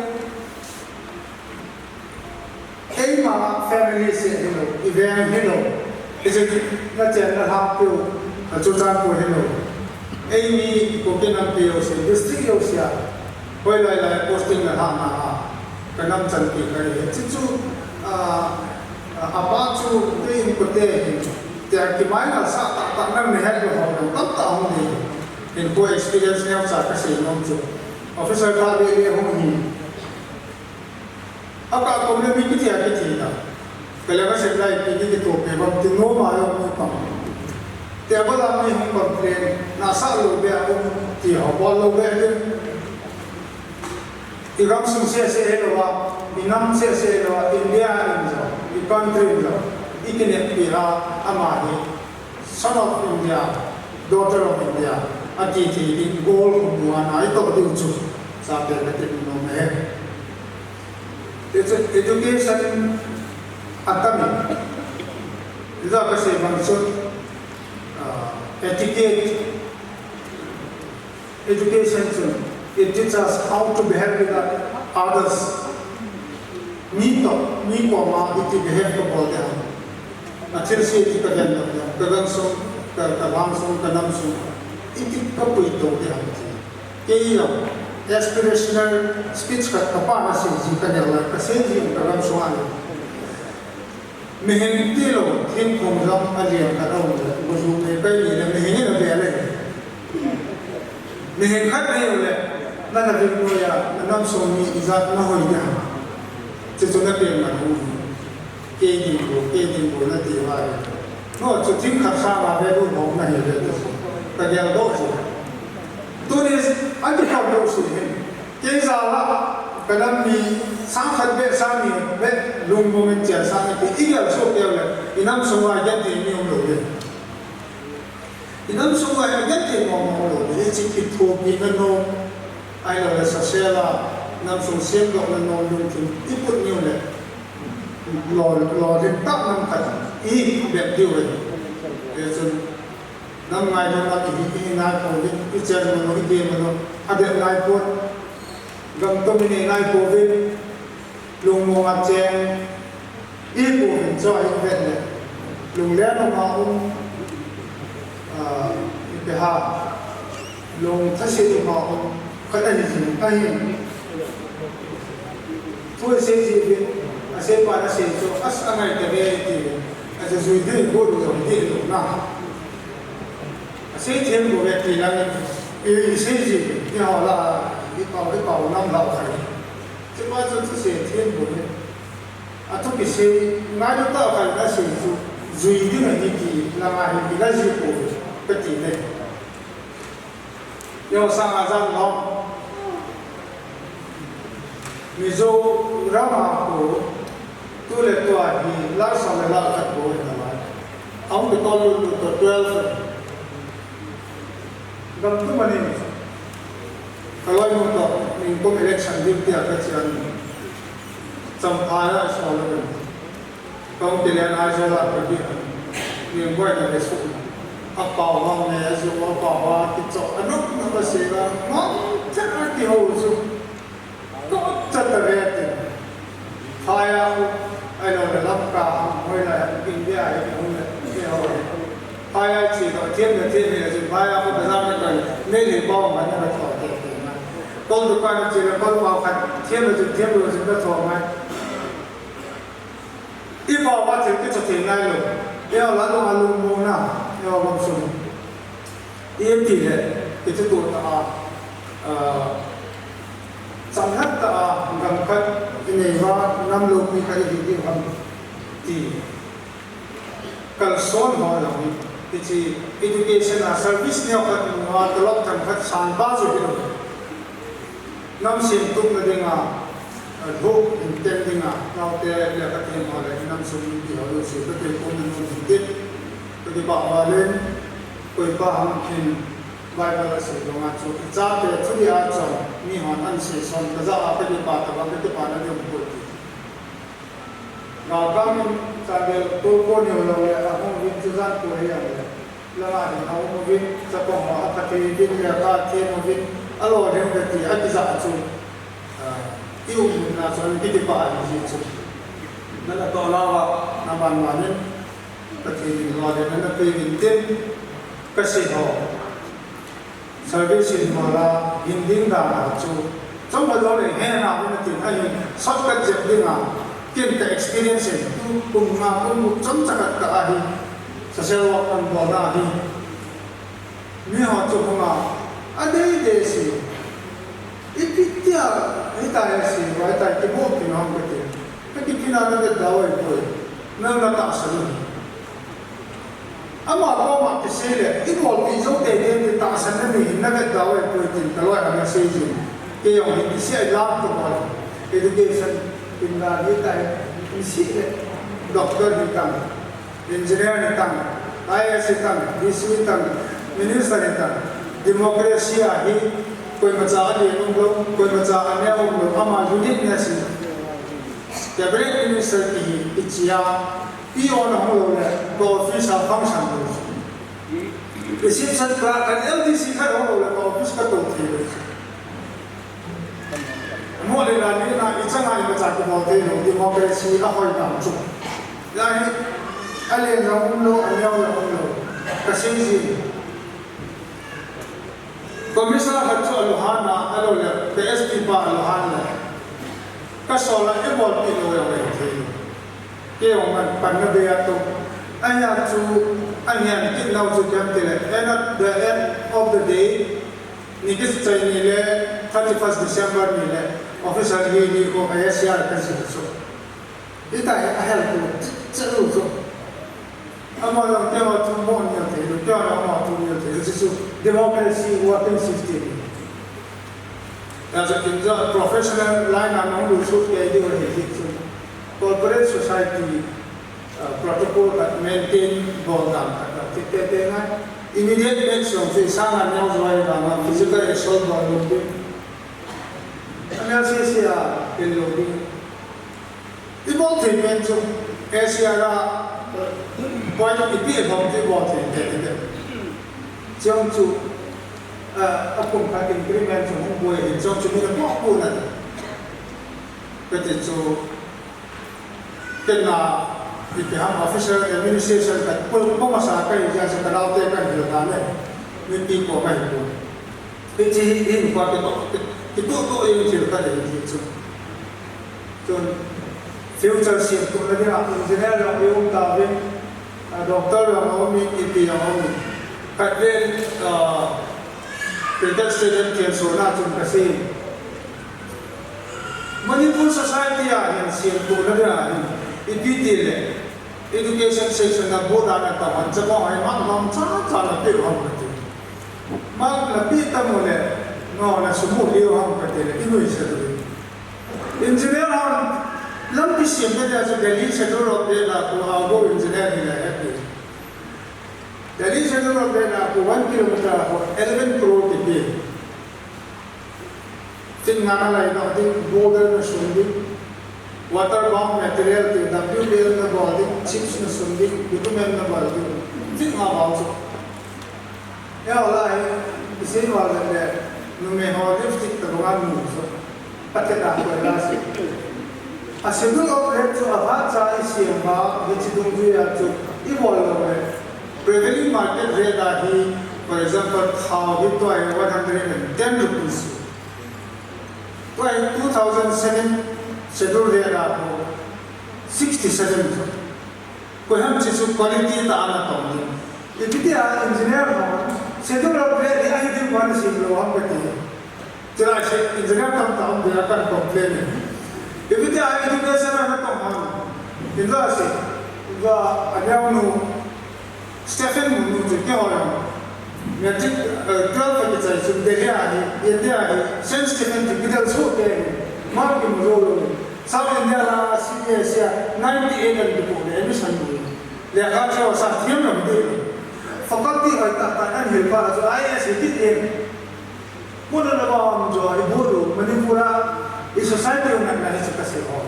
Eima family seh hilou, i veng hilou. Hiche na chen na lhang peh u, na Churachandpur hilou. Eimi Kuki nampi jouse, district jouse a. Hoilai lai posting na lhang na a. Ka nam chanpi ka hi. Hiche chu, ah, ah, apa chu kei inkote hin. Tia kimai ngal sah tah tah nang na het lou ho, tamtah hung ding. Hinkho experience neocha ka sei nom chu. Officer khat le le hung hi. Akah kom le mi kiti a kiti na. Kale ka sem lai pi ni kitoh pe bam tin nom a jong um pang. Table a mi hung complain, na sah lou beh a um ti ho, bol lou beh a um. I gamsung seh seh hilou a, i nam seh seh hilou a, India in jong, i country in jong, i kineppi a, ama hi, son of India, daughter of India, ati thei ding goal hung mu a na i toh diu chu, chate ka ti nom e. Hichu education atam in. Hijeh a kasei bang chun, ah, etiquette, education chun, it teaches us how to behave with others. Mi toh, mi koma iti behave kabol ding ham. Athilse chu ka gen lou ding ham. Ka gamsung, ka, ka lhangsung, ka namsung. Iti kapui to ding ham ti. Kei jong aspirational speech khat kapa na sei ji ka neo lai, ka sei ji ka gamsung a le. Mihem tilou, thingphung jong alen khat aum le, guzu pei pei ni le mihem in ave le. Mihem khat nei u le, na na vin noiya, na namsung mi ijat na hoi ding ham. Chuchu na pen man u. Kei ding bou, kei ding bou nati uva hi. No, chu thing khat sanga value hung na hi ve tu. Ka geldoh chu. Tuni, akikhom lou si hin. Kei jal a, ka nam mi, sang khat beh, sang ni beh, lungmong in chelsah in ti, i gelsoh keu le, i namsung uva genthei mi um lou le. I namsung uva genthei mong mong lou le, hiche kithopina nom, ahilou le sasel a, namsung semdohna nom lungthim i put niu le. Lou, lolhin tah nam khat i bep diu ahi. Hichun, nam ngailutna kihi, i nai pouvin, i chen manu, i ke manu, adep nai pon. Gam tomin i nai pouvin, lungmong a cheng, i pouvin chu ahi vet le. Lunglen uma um, ah, ipi ham, lungthase uma um, khat ahi jing ahi. Thu asei ji uvin, aseipan asei chu, as angai tave ti uvin, ajui ding, go lou ding lou na. Asei them bou ve ti lang, i, isei ji uvin, ti ho la, i pao, i pao nam la khai. Chupa chu thusei them bou ve. Athu kisei, ngailu tah khat in asei chu, jui ding ahi ti, langa hi, ila ji pouve, kati le. Yo sang a jang lom. Mizoram a khu, tu le tua hi, la sang le la khat bou ahi na. Ahung kitol lut lut toh twelve. Gam tu manin, ka loinu toh, nikum election duty a ka chai in, Champhai a sol in, kong tilen Aizawl a ka di, ning boina le su, a pao va me, a ju a pao va, kicho, a nok nok a se la, ma, cha a kihou chu. Ko cha ta ve ti. Phai a khu, ahilou le Lamka, hoilai, India, hi hung le, hi ho le. Phai a chi lo, thiam le thiam le, chi phai a khu, bazar le koi, nei le pao ma na ka tho te te na. Kol dukan chi le, kol pao khat, thiam le chi, thiam le chi ka tho ma. I pao va thil kicho thei nai lou. Eiho la lung a lungmong na, eiho gam sung. Iti le, iti tu ta a, ah, chang hat ta a, gam khat, i nei va, nam loupi khat i hi ding ham ti. Kalson ho jong hi, hiche education a service neo khat mu a, tolop themkhat sang pa chu hilou. Nam semtupna dinga, ah, lhuh in ten dinga, naote lekha them ho le, nam sung mipi ho jouse, ka tuikhumna nom hin tin, ka kipah val in, koipa ham khin, Bible a sei banga chu, i chate thudih a chon, mi hon an sei son, ka jah a ka kipah tobang, ka kipah na ding um poi ti. Galkang in Chandel tolpo neo lou le, ahung uvin Churachandpur hi ang le. Langa hin ahung uvin, chapang ho aphatthei uvin, lekha them uvin, alolhing uve ti, akijah chu. Ah, i umna chun kiti pa ahi ji chu. Nana toh lou va, na ban ban in, Pathen in lolhinna napeh uvin tin, ka sei ho. Service in mo la, hin ding dan a chu. Chomkhat lou le, he na, na tin, ahin, shortcut jep ding a, kin ka experience in, kum, kum nga, kum, kum chomcha khat ka ahi, social work kan bol na ahi. Mi ho chu hung a, adei dei si. Ipi tia, hitia si, hitia kibo kin hung ka ti. Ka kipina na vet da oi poi. Na na tahsan u hi. Ama koma kisei le, i bolpi jou teitei in tahsan na nei hin na vet da oi poi tin ka loi hon asei jin. Kei jong hi kisei a lam ka bol. Education in la hi tai, kisei le, doctor hi tang, engineer hi tang, I A S hi tang, D C hi tang, minister hi tang. Democracy a hi, koimacha alen um lou, koimacha aneo um lou, ama uniqueness hi. Cabinet minister ti hi, i chi a, P O na hung lou le, ka office a function lou. Reception clerk, kan L D C khat hung lou le, ka office ka tou thei lou. Mo le la ni na, i chang a i macha kibol thei lou, democracy a hoi dan chu. La hi, alen jong um lou, aneo jong um lou. Ka sei jin. Commissioner khat chu alu han a, ahilou le, ka S P pa alu han le. Ka sol a, i bolpi lou jong le thei lou. Kei jong man panna be a tou. Ahia chu, angen kit nau chu kem ti le. And at the end of the day, ni kichai ni le, thirty-first December ni le, official hi ni ko A S C R ka jil chu. Hitia hi ahel tou, che lou chu. Ama jong keiho thu mo neo thei lou, keiho jong ama thu neo thei lou, chuchu democracy working system. As a, in the professional line a nahung lut sut kei diu ahi jeh chun. Corporate society, uh, protocol khat maintain bol dan khat la thip teitei ngai. Immediate match jong chu i sang a neo joi vang a physical assault bol lou ding. Aneo sese a pel lou ding. I bol thei pen chu, A C R a, point ipi a bol chu i bol thei pen i bol. Chuong chu, a, a kum khat increment chu hung bol hi chuong chu mi na pok pu na. Ka ti chu, ken na, Ipi ham official administration khat pum pum a sa ka hi jeh a chu ka naote kan hil dan e. Mipi ko ka hi pum. Hiche hi, hi pa kitoh, kitoh toh jeng thil khat ahi chu. Chun future siamtohna dinga engineer jong i um tauvin, a, doctor jong a um in, ipi jong a um in. Khat ven, a, cricket stadium khel sona chun ka sei. Manipur society a hin siamtohna dinga hin, ipi ti le, education section a board a na tao han chapang hai mark nom cha cha na pe ham ka ti. Mark na pe tam u le, no na sum u lio ham ka ti le, i nuisat u. Engineer hon lampi siam na dia chu Delhi Schedule of Merit a ko a go engineer hi le happy. Delhi Schedule of Merit a ko one kilometer a ko eleven crore ti pe. Tin nga na lai na ding, boulder na sun ding, water bound material ti, W B L na bol ding, chips na sun ding, bitumen na bol ding, tin nga bol chu. Ya, wala hi, isi wala le, numei ho lipstick tabang a nu chu. Pathet a koi la si. A Schedule of Rate chu aphat cha i siam a, hiche dungjuia chu i bol lou le. Prevailing market rate a hi, for example, thao hi tua hi one hundred and ten rupees. Tua hi two thousand seven Schedule rate a hi sixty-seven chu. Koi ham chi chu quality tah a na tong ding. Ipi tia engineer ho, Schedule of Rate hi ahi ding bou ana sim lou ham kati. Chulai se engineer tamtah um dia kan complain e. Ipi tia education a na tong ham. Inva se, inva aneo nu, Stephen Munu chu keiho jong. Matric, eh, twelve a kichai chun Delhi a hi, India a hi, Saint Stephen chu kidel soh kei hi. Mark kimu jou lou. South India la C B S E a ninety-eight an kipoh le admission mu. Lekha chua sa thiam lou ding. Faculty hoi tah tah an hil pa chu I A S hi kit in. Mun a na ba um jo, i bu lu, Manipur a, i society u natna hi chu ka sei ho.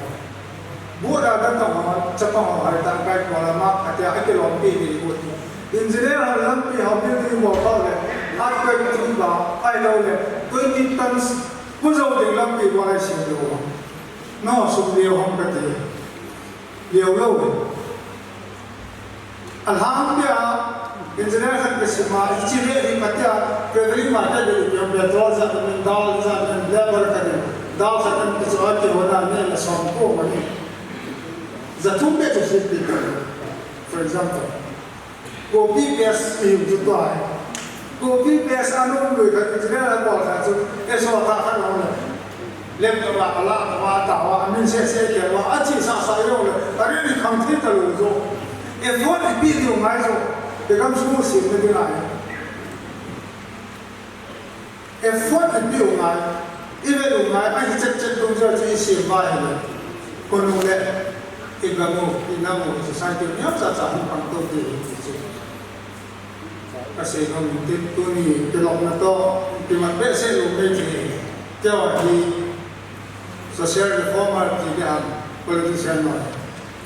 Bu da da tong ho, chapang ho, hai tang kai ko la ma, atia, a kilom pi ni bu. Engineer ho, lampi ho, building ho, ko le, earthquake tu ba, ai lo le, twenty tons, ku zo ding lampi ko lai sim lo. No, sum lio hom ka ti. Lio lo. Alhang pia, engineer khat ka sim a, hiche le hi ka tia, prevailing market le pia, petrol jat in, dal jat in, labour khat in, dal khat in, kichu a kihona ne la som ko mani. Jathum pe chu sim pi ka, for example. Copy paste hi chu tua hi. Copy paste a nom lui khat, engineer a bol khat chu, e so ta khat nom le. Lem ta wa, ala ta wa, ta wa, amin se se ke wa, a chi sa sa yo le, a ri ri khang thei ta lo jo. Effort ipi diu ngai jo, te kam su si me di ngai. Effort ipi u ngai, i ve u ngai, a hi chet chet tung jo chu i si va hi le. Ko nu le, i gam u, i nam u, i society u, niam cha cha hung pang to ti hi ti chu. Ka sei nom in tin tuni kilom na to, kimat behseh lou mei ti. Keiho hi social reformer ti ding ham, politician noi.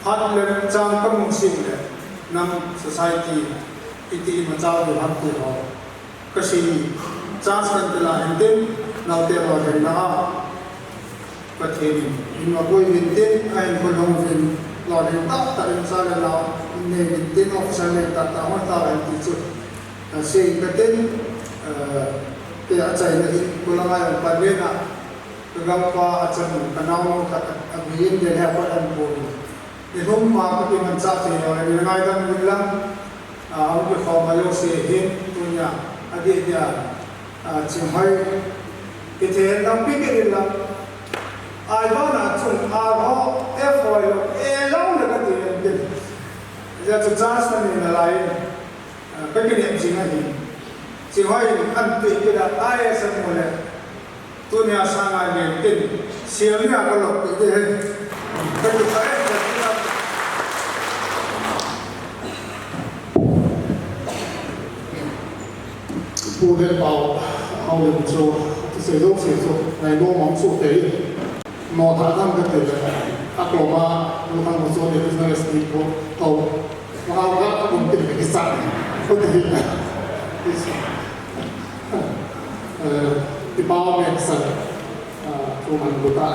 Phat le chang ka mu sim le, nam society, iti ima chau diu ham ti ho. Ka sei chance kan ti la hin tin, naote lolhinna a. Pathen in, in ma koi min tin, a in ko long vin, lolhin tah tah in cha le nao, in nei min tin, officer nei tah tah hoi tah in ti chu. A sei ka tin, eh, te a chaina in, ko la ngai ang pan le na, ka gangpa a chan, ka nao no khat a, a bi in de le a ko an ko. Nilhum ma ka kimanchah thei lou le, nil ngaidam uvin lang, a, hung kikhom a jouse hin, tunia, adeh dia, a, Chinghoi, kithei hen lang pi kit in lang. Ai vana chung, a ho, F hoi lou, e lou le kati hen kin. Hijeh chun chance na nei nalai in. Ah, ka kinep jing ahi. Chinghoi in an pe kit a, I A S a mu le. Tunia sanga len tin, siam nia ka lop pe de. Ka kipa e, ka kipa. Pu Lenpao, Haolem chu, thusei jouse chu, ngainom a hung soh tei. Notha dang kati le, a koma, lukang ko so le business ni ko, ko, ko ka, ko ti le kisa, ko ti le. Eh, ti pa me sa, ah, ko man ko ta.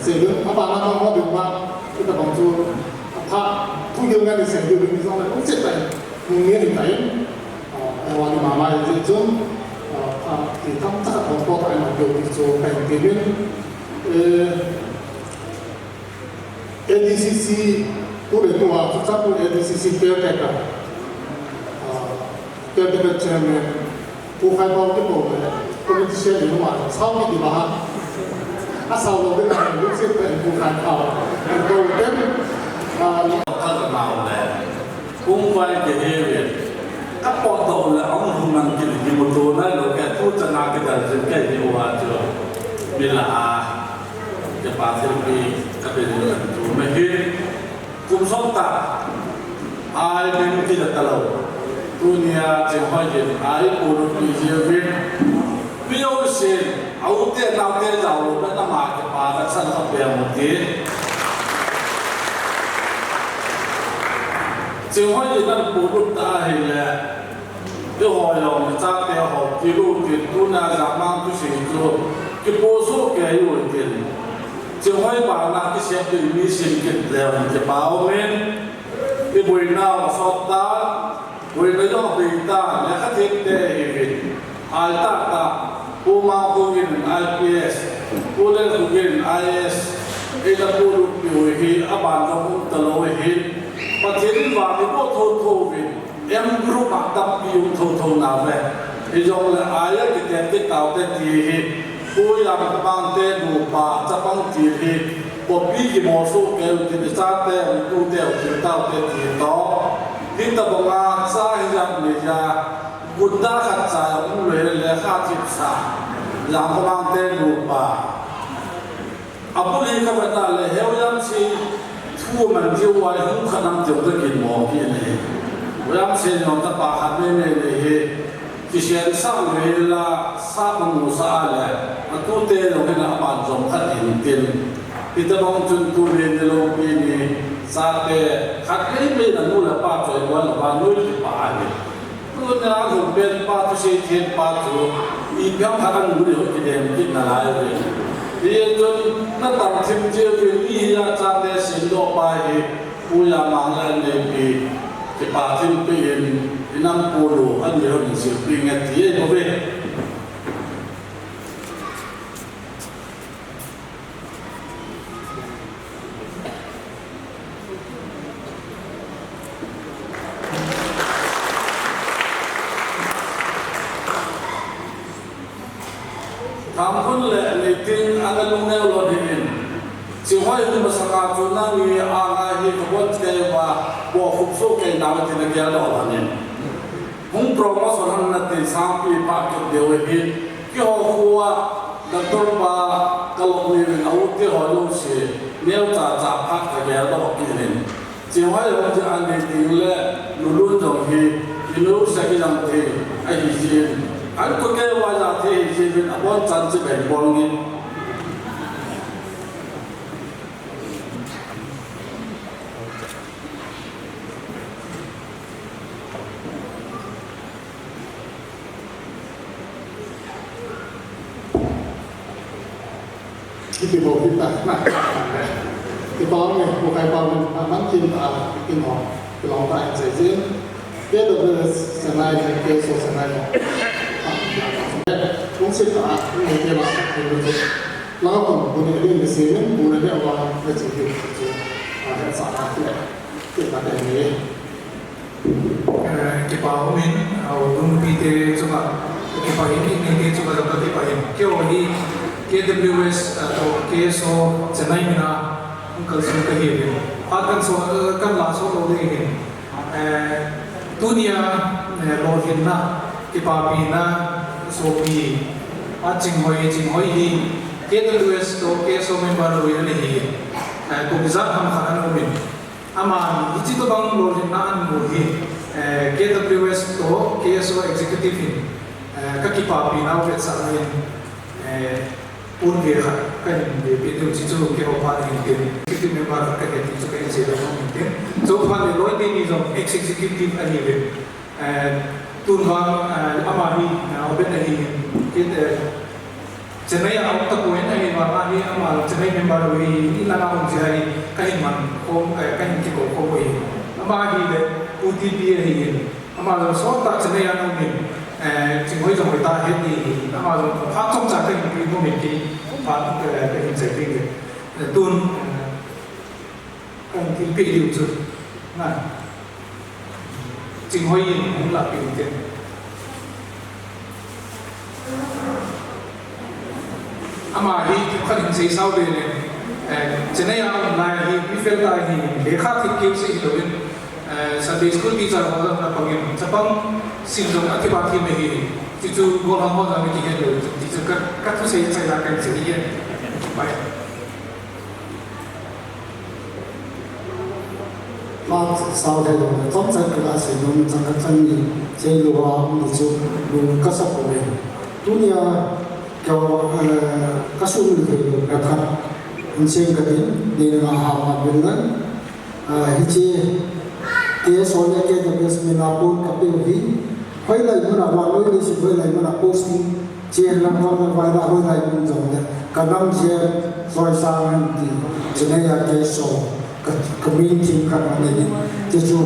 Se le, apa na ko mo de ma, kita bang chu, apa, tu Ding ngan ni se ding ni jong le, um, che tai. Ni ni tai. Ah, eh, wa ni mama ye je chun. Ah, ah, ti tam ta ko ko tai ma ding ti chu kai ti min. Eh, A D C C, tu le tu a, tu cha tu A D C C caretaker. Ah, caretaker chairman. Pu Khai Pao kiti le, politician ni ma, sao kiti ba ha. A sao lo de na, lu se pe Pu Khai Pao. Ko ten, a, ka na le. Pu Khai ke he le. Ka po to le, ong hung nang kiti ki mo to na lo ke tu cha na ke da je ke ni wa jo. Ni la a. Ke pa se pi ka pe ni tu me he. Kum som ta, ai mem kila talou. Tunia Chinghoi hin ai pulut pi jiuvin. Pi jousen, a u te nau te jao lou, na ma kipa kasan ka pe mo ti. Chinghoi hin na pulut ta hile. Eiho jong, chate ho, kilu tin, tuna jahmang thusei chu, kipoh soh kei u hitin. Chinghoi bana kisem ding mi sim kit leu, kipa umin. Iboinau asot ta, boina jong abei ta, lekha them te hiuvin. Ai tah tah, Pu Mangkho in I P S, Pu Lenkhup in I A S, eina pulut piu hi, aban jong um talou hi. Pathen in vang iboh thotho uvin. M group a tampi um thotho nauve. Hijongle ai a kiten kit taute ti hi. Pu Yamkhomang te nupa chapang til hi. Kopi kimoh soh kei u tin, ichate u tute u til taute ti toh. Hitobanga cha hijat neija. Gunda khat cha um le le kha thipsa. Yamkhomang te nupa. Abul hi ka vet a le, heu jam si thu man jiu a, hung kha nam jiu ka kin mo ki ne. Heu jam si no ta pa khat me me le hi, kisem sang ve la, sa ma mu sa a le, atute jong hin aban jom khat hin tin. Hitabang chun tuni ni loupi ni, chate, khat me me na nu le pa choi wan la ba nu ki pa a ni. Tuna hung pen pa thusei them pa chu, ipi ham khat amu ding ho kidem kit nalai uve. Hichun na tam thim cheh uvin, mi hi a chate simdoh pa hi, Pu Yamang le neipi, kipa thim peh in, inam pu lu, ani ho in silpeh nge ti ei bou ve. Thampun le nitin anga lungneo lou dingin. Chinghoi masanga chu nangni anga hi kabon kei uva, bohkhup soh kei nau tin agel doh lhonin. Hung promotion hung na tin sangpi pha kit diu ahi. Keiho khoa, Doctor pa, kaloi uvin a u te ho jouse, neocha cha phat kagel doh kit in. Chinghoi hung jeh a nitin le, Lulun jong hi, inu sa kijang thei, ahi jin. An ko kei uva ja thei hi jin, abonchan chi bai bol nge. Kiti bou kita na. Kipah e, bu kai pah e, man kin ta, kin ho, kilong ta in sei jin. K W S Chennai le K S O Chennai ho. Kung sit ta, kung hei kei ma, kung hei kei. Langa kon, bu ni, ni, ni sei jin, bu ni, ni, wa, ni, sei jin, sei jin. Ah, that's all. Kipah e ni. Eh, kipa umin, ah, u dungpi te chunga, kipa in, in, in, in chunga jong ka kipa in. Keiho hi K W S, ah, toh K S O Chennai mina, kalson kahi uvin. Phat kan so, eh, kan la so lou ding in. Eh, tunia, eh, lolhinna, kipapina, sopi, a Chinghoi, Chinghoi hi, K W S toh K S O member loi ana hi. Eh, kum ijat ham khat ana umin. Aman, hiche tobang lolhinna amu hi, eh, K W S toh K S O executive in, eh, ka kipapi nau vetsahna in, eh, pon ve khat kahin vepeh diu chu keiho phat in tin, executive member khat kahi ti chu kahin sei doh in tin. Chuphat le loi teni jong ex-executive ahiuvin. Eh, tun vang, eh, ama hi, eh, open ahi, kit, eh, Chennai a um tapoi, ahivang a hi ama Chennai member loi, in langa um jeh a hi, kahin man khom, eh, kahin kikou khom u ahi. Ama hi le, U T P ahi in, ama jong sot tah Chennai a um in, eh, Chinghoi jong hoi ta het ni hi, ama jong phat chomcha kahin pui nom in ti, phat, eh, kahin sei ding e. Eh, tun, eh, kahin thilpeh diu chu, na, Chinghoi in hung lahpeh in tin. Ama hi themkhat hin seisao be le, eh, Chennai a um lai hi, mi fel lai hi, lekha thip keu seh hilou in, eh, Sunday school teacher ho jong ana pang in, chapang sim jong athi ba thi me hi, ti chu gollhang ho jong ana kihet lou, ti chu ka, ka thusei chai la kan sei hi. Bye. Phat sao thei lou, chomcha kila sei nom chang khat chang ni, sei lou a um ni chu, lung kasa poi. Tunia, kei, eh, kasumil thei lou, khat, insei katin, ni na ha ma bin nan, eh, hiche, K S O le K W S min a pon kapeh u hi, hoilai mun a, vannoi leiset hoilai mun a posting, Chen lang hon na vai la hoilai mun jong le, ka nam jep choisang hen ti, Chennai a K S O, ka, ka min thim khat ma nei din. Ti chu,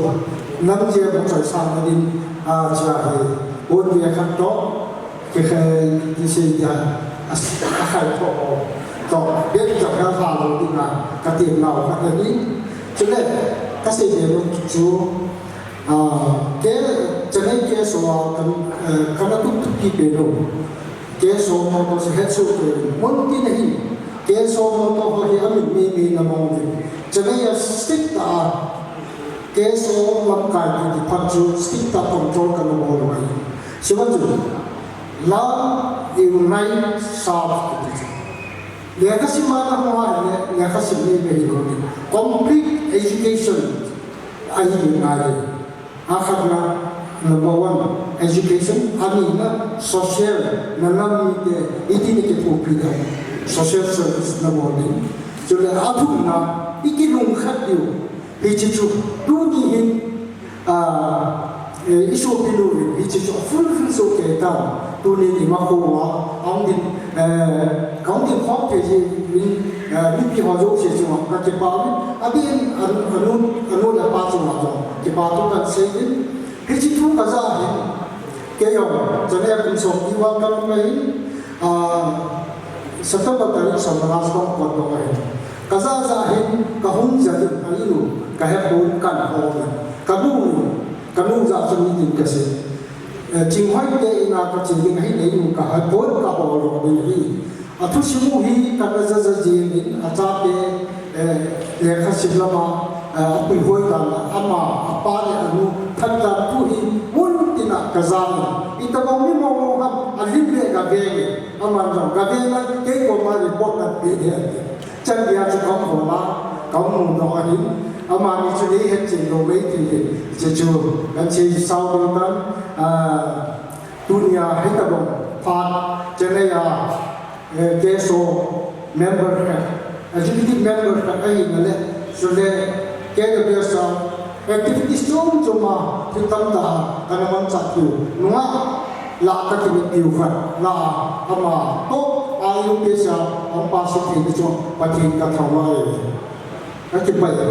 nam jep choisang na din, a, chia hi, un ve khat to, ki khai, ki sei dia, a, a khai to, to, bet to ka ha lo ding a, ka ti nau khat na din. Chule, ka sei ve lo chu, Ah, ke, Chennai K S O a kan, eh, kan atup tup kit pe lou. K S O mo to se het su pe lou. Mun tin ahin. K S O mo to ho hi amin mi mi na mo ve. Chennai a strict ta. K S O lamkai ti ti phat chu strict ta control kan mo lo ai. Siva chu. Learn, unite, serve ti ti chu. Lekha sim a na ho a le, lekha sim mi mi hi lo ni. Complete education. Ahi ngai. Akhatna, number one, education, anina, social, na nam mite, iti na kithopi ding, social service na bol ding. Chule athumna, i kilungkhat diu, hiche chu, tuni hin, ah, eh, i sopi nu hin, hiche chu, fulfill soh kei tan, tuni hin i ma kho uva, ahung din, Eh, kahung ding khom thei jeh in, eh, mipi ho jouse chunga kakipah uvin, adeh in, anu, anu, anu le apa chunga jong kipa thu kahin sei in, hiche thu kaja hin, kei jong, Chennai a kum somni val kaum ahin, ah, September tarik som le nga sung kon dong ahin. Kaja ja hin, kahung ja ding, a in u, kahepon kahin hol in, kanu, kanu ja chu mi ding kasei. Eh, Chinghoi te in a kache ding ahi, a in u kahepon kahol lou ding ahi. Athusim u hi kana ja ja jing in, achate, eh, lekhasim lama, eh, apuihoi dan a, ama, apa le anu, phatdan thu hi mun tina kaja in. Itobang mi mong mong ham, alim le gaveng in, aman jong gaveng a, kei koma report kape ding ati. Chan dia chu kahung hol a, kahung mu doh ahin, amani chu nei hetchen lou mai ti hin, hiche chu kahin sei sao ding tan, ah, tunia hitobang phat Chennai a, eh, K S O member khat, executive member khat ahina le, chule K W S a activities chom chom a, thil tamtah a kana manchah piu, nungah lah kakivet piu khat, lah ama toh, a U P S a, ahung pass thei na chu, Pathen kathangvah e. Kakipah e.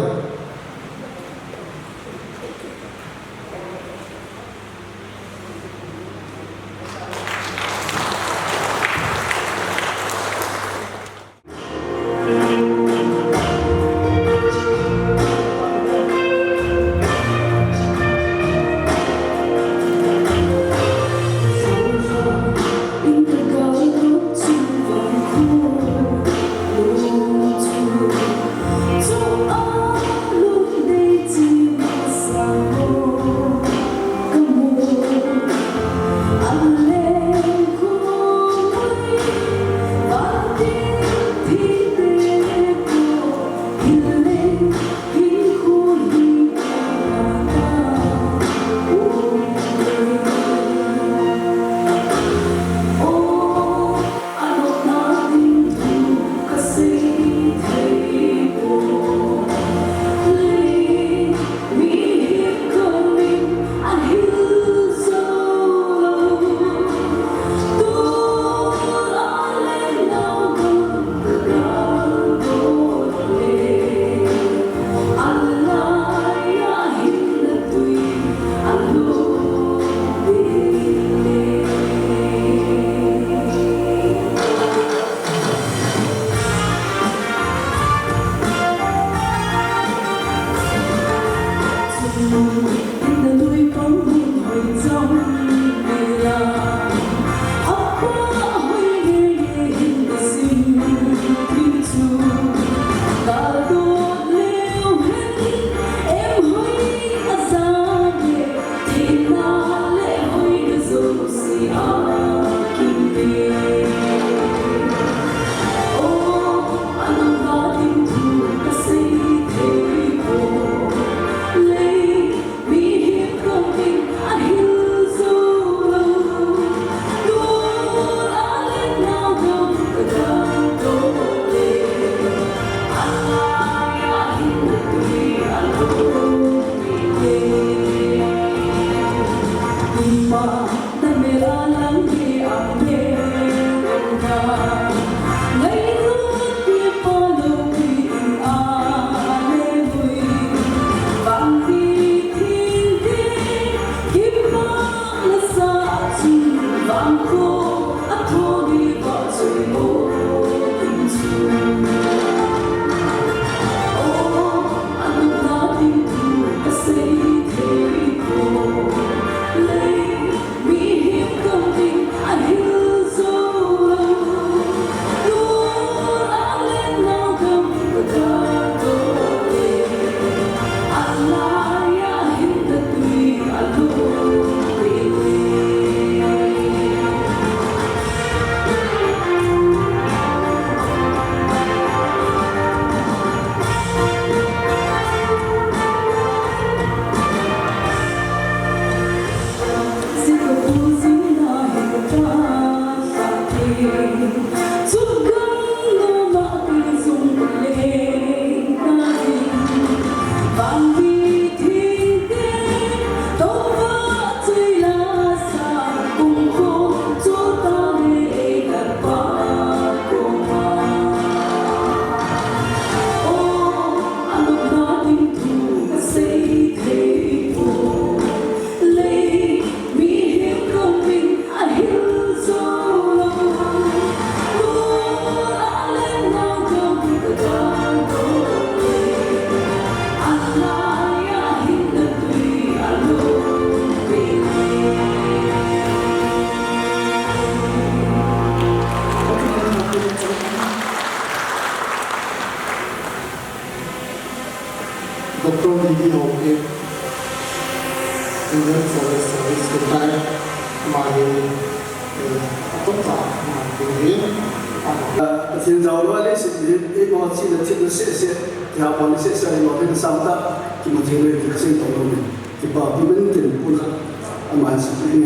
Doctor D B Haokip, Indian Forest Service retired, ama hi, eh, atop tah ama hi. Pathen jaona leiset hi, eiho chihna themna sese, kiha pon sese, eiho hi sangtah, kimu thei lou, kisin tong lou. Kipa pu min tin puna, ama hi.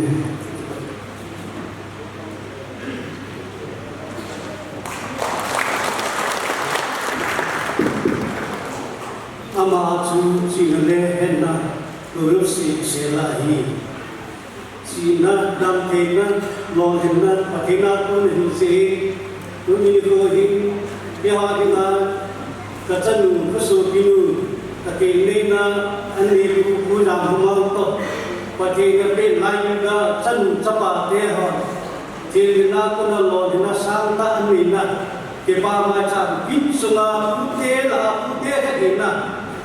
Ama chu chihna le hetna, lolhing sese la hi. Chihna, damtheina, lolhinna, Pathen a kon hin sei. Tuni nikho hin, keiho dinga, ka chanu, ka sopinu, ka kengneina, aneipu Pu Jamkhomang toh, Pathen in apeh laiya chanu chapa te ho, thilna kona lolhinna sangtah aneina, kipa maicham kin sunga pute lah a pute khat hinna,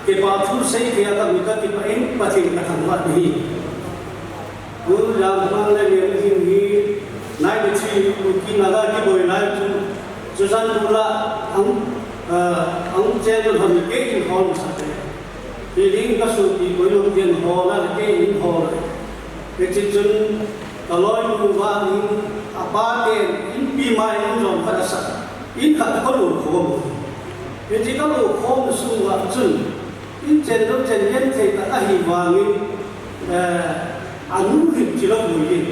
kipa thu seithei a kami kakipah in Pathen kathangvah nahi. Pu Jamkhomang le Neu Jing hi nine three Kuki Naga kiboi lai chu, chuchan pu lah a, ah, ahung chen lhon kei in hol masat e. Hiding ka sopi koi lom ken hol a kei in hol e. Hiche chun ka loinu vang in apa ten inpi mai in jong khat asah. In khat ka lo khom. Hiche ka lo khom sunga chun, in chen lou chen genthei tah ahi vangin, eh, anu hin chilou boi in,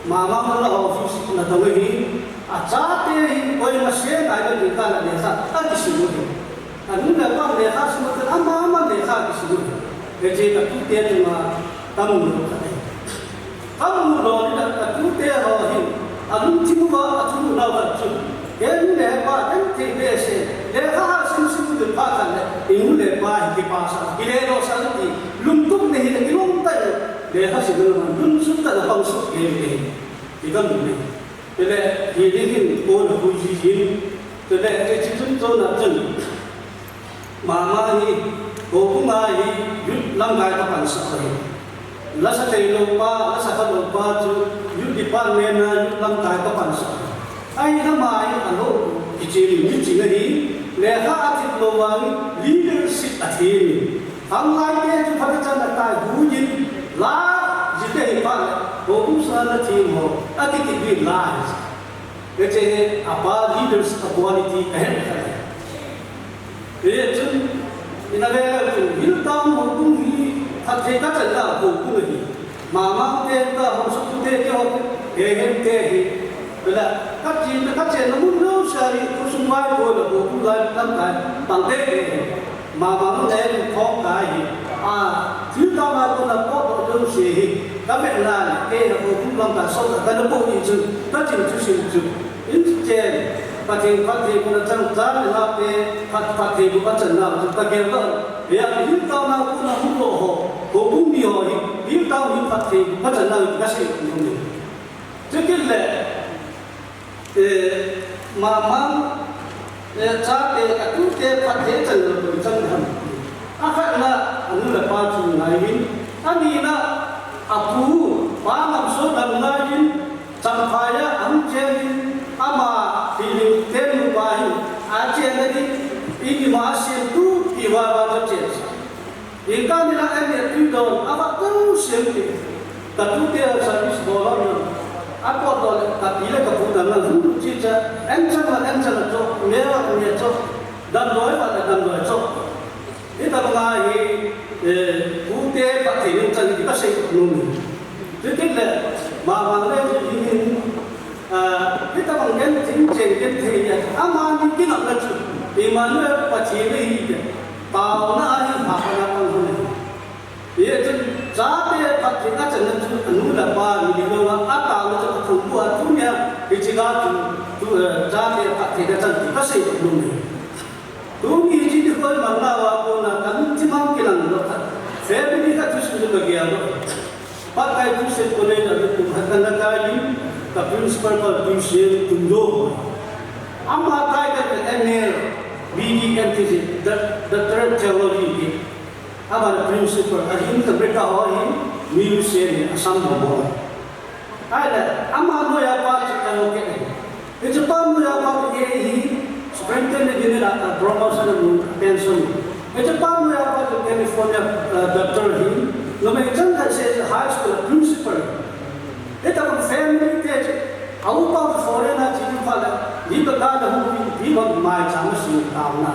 mama hon la office na tong ahi, achate hin koima se ngai lou ding tah a lekha akisim u ahi. Anu le apa lekha sim u ahi, ama ama lekha akisim u ahi. Hiche katute chunga kamu lou khat ahi. Kamu lou in a, atute ho hin, alungthim uva, athu nau khat chu, he nu le pa, genthei behseh, lekha ha sim sim u phat khat le, i nu le pa hi kipasah, kile losah ti, lungtup le hin, kilom tah in, lekha sim le man, lungsuh tah in apang suh kei le, ti kamu le. Chule, hi ding hin, kona hui ji hin, chule, hiche chun chon a chun, mama hi, Houbung a hi youth lamkai ka pansah ahi. Lasa thei lou pa, lasa kha lou pa chu youth department a youth lamkai ka pansah ahi. Ahi lama hi alou kichim in miching ahi. Lekha athip lou vangin leadership athim in. Khanglai te chu phatechan atai hu in la jite hi pa le. Houbung sa la thim ho. Akiti bi la hi. Hiche hi apa leaders a quality ahem kha. Hichun, ina ve chun, Hilltown houbung hi, phatthei kachanna houbung ahi. Mama te ta, Haosapu te, te ho, he hen te hi. Bela, kachin, kachenna mun jouse hi, khosung vai ko la houbung lai lamkai, pang te te hi. Mama mun le thong kai hi. A, Hilltown a kona pot jouse hi. Ka vetna le, kei houbung lamkai sot a, kana po hi chun, kachin chu sim chu. Hichen, Pathen phattheibu nachan, cha le nao te phat, phattheibu achanna chu kagel doh. Hia Hilltown a kona hung lou ho, houbung mi ho hi, Hilltown hi phattheibu achanna hi kasei nom e. Chukit le, eh, mama, eh, chate, atute phatthei achan lou chan ham. Akhatna, anu le apa chu ngai in, anina, apu, pa lam so lam ngai in, Champhai a ahung chen in, ama feeling ten uva hin, achen a ding, ima semtup uva va chen. Inka nila en e tui don, ava tu sem ti. Ka tute a service bol a, a pot don, ka pi le ka pu dan na hung tu chi cha, en chan la en chan la cho, me la me cho, dan doi va dan doi cho. Hitabanga hi, eh, pute phatthei nung chan hi kasei nom e. Chuti le, mama le hi hin, ah, hitabang genthei chen genthei ya, amani kinepna chu, Emmanuel Pathen ahi ti, taona ahi, hahsatna ahi. Hichun, chate phatthei achanna chu, anu le apa ni lou a, ataona chu athum bu a, tunia, hiche ga chu, tu, eh, chate phatthei achan ti kasei nom e. Tuni hiche nikho manna uva kona kalungthim a kilang lou khat. Family khat thusim kagel lou. Pakai Christian College a kum khat kana kai in, ka principal pa Christian Tumdo. Ama kai ka M A, B D, M T, the, the third theology. Ama principal, ahin ka beka ho hin, mi se ni Assam ho. Ahile, ama noiya pa chu advocate ahi. Hiche pa noiya pa chu A A hi, superintendent general a promotion amu, pension. Hiche pa noiya pa chu California, uh, doctor ahi. Numei chan khat se high school principal. Hitabang family te chu, a upa foreign a chepha le, hi ba ka da hu, hi ba mai chang ma sing taona.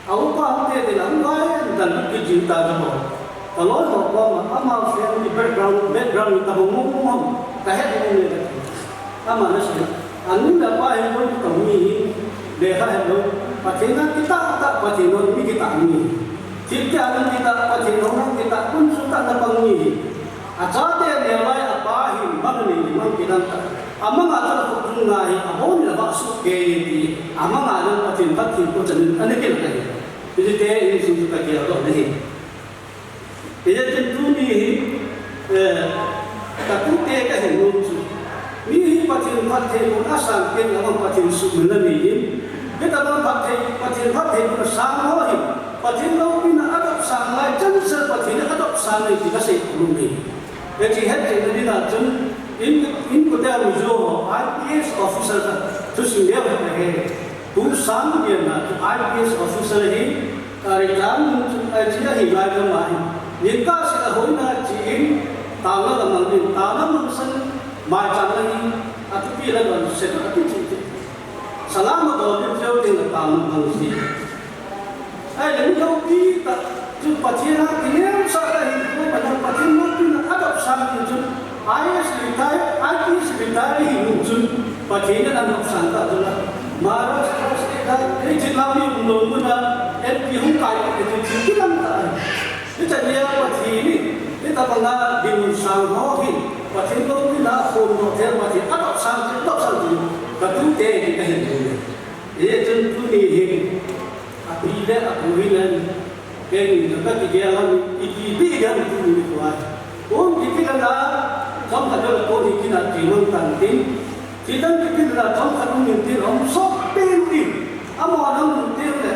A upa hung te te la, hung vai, an dal ki jing ta ka bo. Ka loi ho ko ma, ama family background, background ka bo mo mo mo. Ka he mo mo le. Ama na si. Anu le apa hi ko ka mi hi. Le ha he lo. Pathen a kita ta, Pathen a mi kita mi. Kita na kita, Pathen a kita, kun su ta na pang mi. Achate neolai apa hin mang ni mang kidan ta. Amang a ta khut ngai, abon le ba su ke ti. Amang a nang Pathen phatthei ko chan ani kel kai. Ti te in su ta ke do ni. Ti te tuni hi, eh, ka tute ka hin nom chu. Mi hi Pathen phatthei ko asang ken amang Pathen suhmil na ni. Hitabang phatthei, Pathen phatthei ko asang ho hi. Pathen loupina adop sang lai, chan sel Pathen adop sang lai ti kasei nom e. Hiche het theina dinga chun in, inkote a Mizo ho I P S officer khat thusim leu khat ahi. Pu Sangbian na chu I P S officer ahi, a retire mun chu ahi, ahi lai ka mai. Nin ka se a hoina chi in, taona ka mang din, taona mang san, mai chang la hi, a thupi la don se a thupi chi. Salam a don din jeu din la taona mang si. Ahile mi loupi tah chu Pathen a kineosah a hin ko, Pathen loupina adop sang in chun I A S retire, I P S retire hi in chun Pathen in adop sang ta chun la. Maharashtra State a, hei chin la mi um lou mun a, M P hung kai ti chun kilang ta. Hiche nia Pathen in, hitabanga ding sang ho hi, Pathen loupina khom lou thei Pathen adop sang, adop sang ti, ka tute hi ka hin ni. Hichun tuni hin, Api le apu hi len, kei ni ka kigel a, ipi ti gel tu ni ko ai. Kun kiti la na, kam ka do ko ni kina ti mang tan tin. Ti tan kiti la kam ka ni tin om sok tin ni. Amo na mun tin le.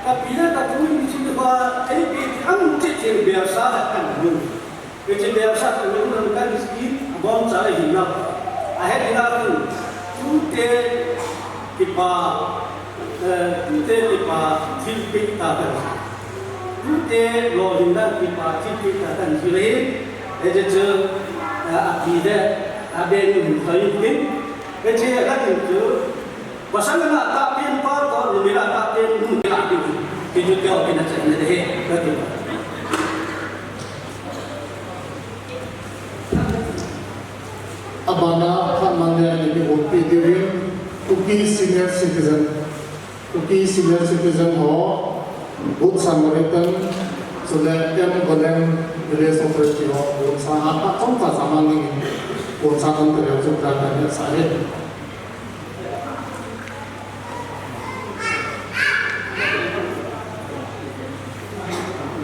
Ka pi le ka pu in hiche tua, ei pi ti ang che che bia sa ha kan mun. Hiche bia sa kan mun kan ski, a bom cha le hin na. A he ina tu, tute kipa, eh, tute kipa thilpeh ta kan. Tute lolhinna kipa thilpeh ta kan ji le hin. Hiche chu, eh, a pi le, a be ni mun ta yin kin. Hiche la kin chu, Pasal na tahpen pa toh numei na tahpen nu kila ding. Kiju keo kina chai na de he. Kati. Abana phat man le ani ki houpi diuvin Kuki senior citizen. Kuki senior citizen ho, Good Samaritan, chule M Golem Village Authority ho, Good Sa ha pa chom pa sa man ding. Good Sa kan te le chu ka kan sa he.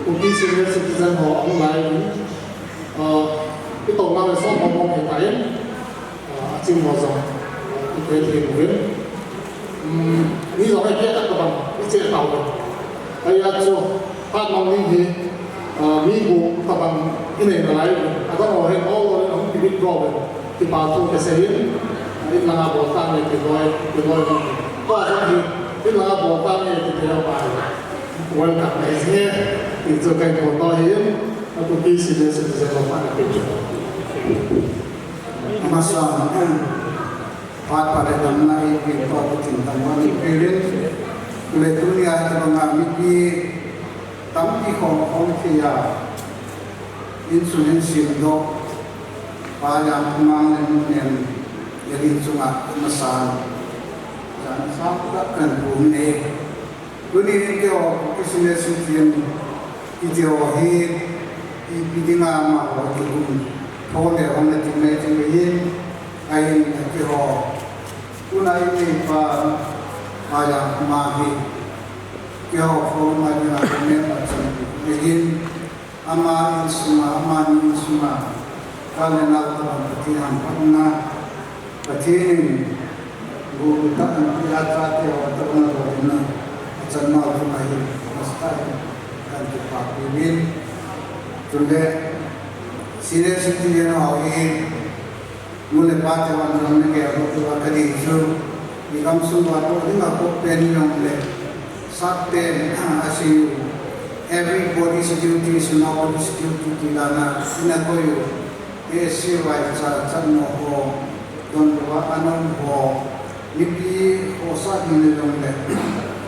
Kuki senior citizen ho ahung lai in, ah, i touna le som ho mo he ta in, ah, a chim ho jong, ah, i pe thei uvin. Um, mi jong he ke ta ka bang, i che ta uvin. Ai a chu, pa nong ning hi, ah, mi bu ka bang i nei na lai uvin. A dang ho he, all, all, ahung ki withdraw uvin. Kipa thu kasei in, in langa bol tang e, kiloi, kiloi. Tua jong hi, in langa bol tang e, ti thei pa. Welcome, eh, ti chu kahin bol to hi, a Kuki senior citizen ho pa na pe. Amasa, phat pa le damna i pe to, tin tam wa ni pe rin. Le tunia tabanga mipi tampi khom khom thei a. Insung in simdoh, Pa Jangkhumang le Nunem, le insung a masan, jan sang tak kan pum ne. Tuni in keiho, Kuki senior citizen, keiho hi, ipi dinga amaho kikum tho le hon na ti mai ti mai in, ahin keiho. Tuna in pa, Pa Jangkhumang hi, keiho forum a dinga comment a chan ti mai in, Ama insunga, amani insunga, ka le nao tabang Pathen hangphatna, Pathen in gugu tah anapeh a, chate ho tabang lolhinna achan nau chunga hi, masa tah in kahin kipah uvin. Chule, senior citizen ho hi, Nu le pa te hon jong na gel lou diu a ka dei chu, i gamsung uva toh ding a kop pen jong le, sap pen, a sei u, everybody's duty is nobody's duty ti dan a, ina koi u, A S C vaicha chan mo ho, don lou a ana um ho, mipi khohsah ding le jong le,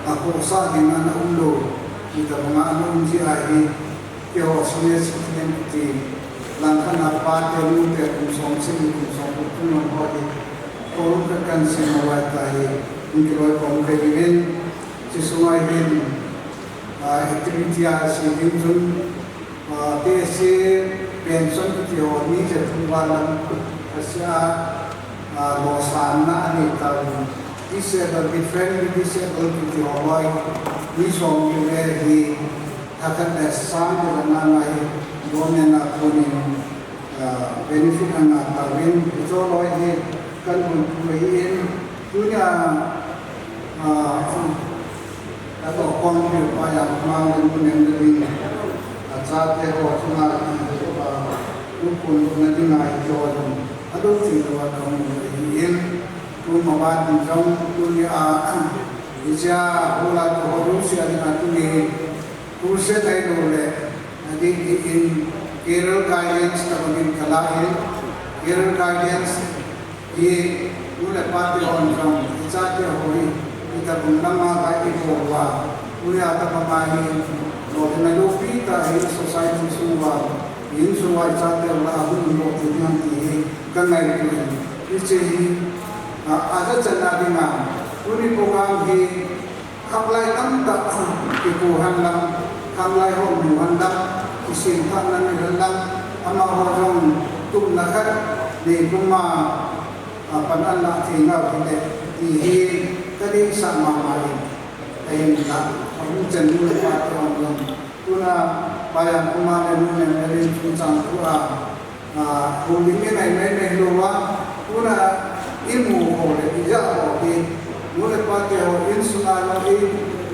a khohsah ding ana um lou, ti tabang a ana um ji ahi, Keiho senior citizen kiti, langkhat a pa te nu te kum som sagi kum som gup kum lang ho hi, forum khat kahin sem uva ta hi, in kiloi khom kahi uvin, hiche sunga hin, ah, activity a sei ding chun, ah, T S A pension kiti ho ni ja thum val lang, ka sei a, ah, lolhinna anei tauvin, disabled, differently disabled kiti ho loi, ni som ni le hi, Lhakhat le sang kiti langa hi government a konin, ah, benefit ana tauvin, hiche loi hi kahin bulphu ahin, tunia, ah, katoh khom diu pa Jangkhumang le Nunem le ding, achate ho chunga, ah, tukhun na dinga hiche ho jong, adou cheh louva kamu ahin, tuma ban jong tunia, hichea hola to ho lungset a dinga tuni, Crusade ahilou le, adeh deh in career guidance tabang in kala in, career guidance hi nu le pa te hon jong, ichate ho hi, itabang lama ga ibol uva, tunia tabang a hi, lolhinna loupi tah hi society sung uva, insung uva ichate ho lah a hung lou ding ham ti hi, kangaito in, hiche hi, a, ajachan a dinga, tuni program hi, Khanglai tamtah kikou henlang, khanglai ho mu henlang, kisem thahna nei henlang, amaho jong tumna khat nei puma, a, pan anlah thei nau hite, ti hi kadeisah mama in, ahinla, ahung chen nu le pa te hon jong. Tuna, Pa Jangkhumang le Nunem le ding chungchang thu a, Ah, houlim in ahi maimai louva, tuna imu ho le ijat ho hi, nu le pa te ho insunga jong, i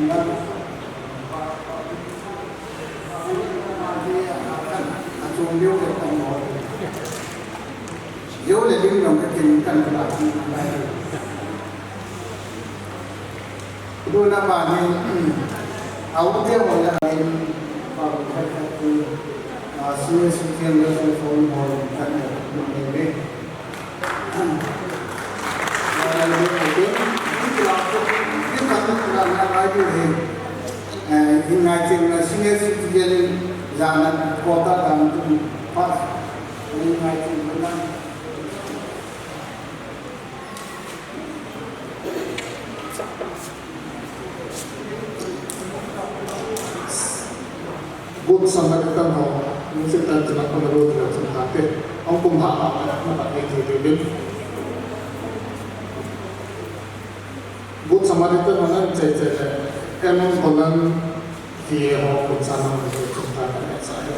Lim lam. Achung liu le kan mo. Liu le lim lam ka kin kan ka. Tuna mani, a u te ho le in, pa u hai khat tu, a, senior citizen le phone ho kan ne ne. Eh, in ngai ching na senior citizen in jana kota dam tu pa. In ngai ching na. Good Samaritan ho, music tan chila ko na ro ding chun ha te. Ong kum ha ha na pa ni ti ti bin. Good Samaritan ho nan chai chai le. Em ong ko nan V A ho kum sa na ro chun ha ta ne sa he.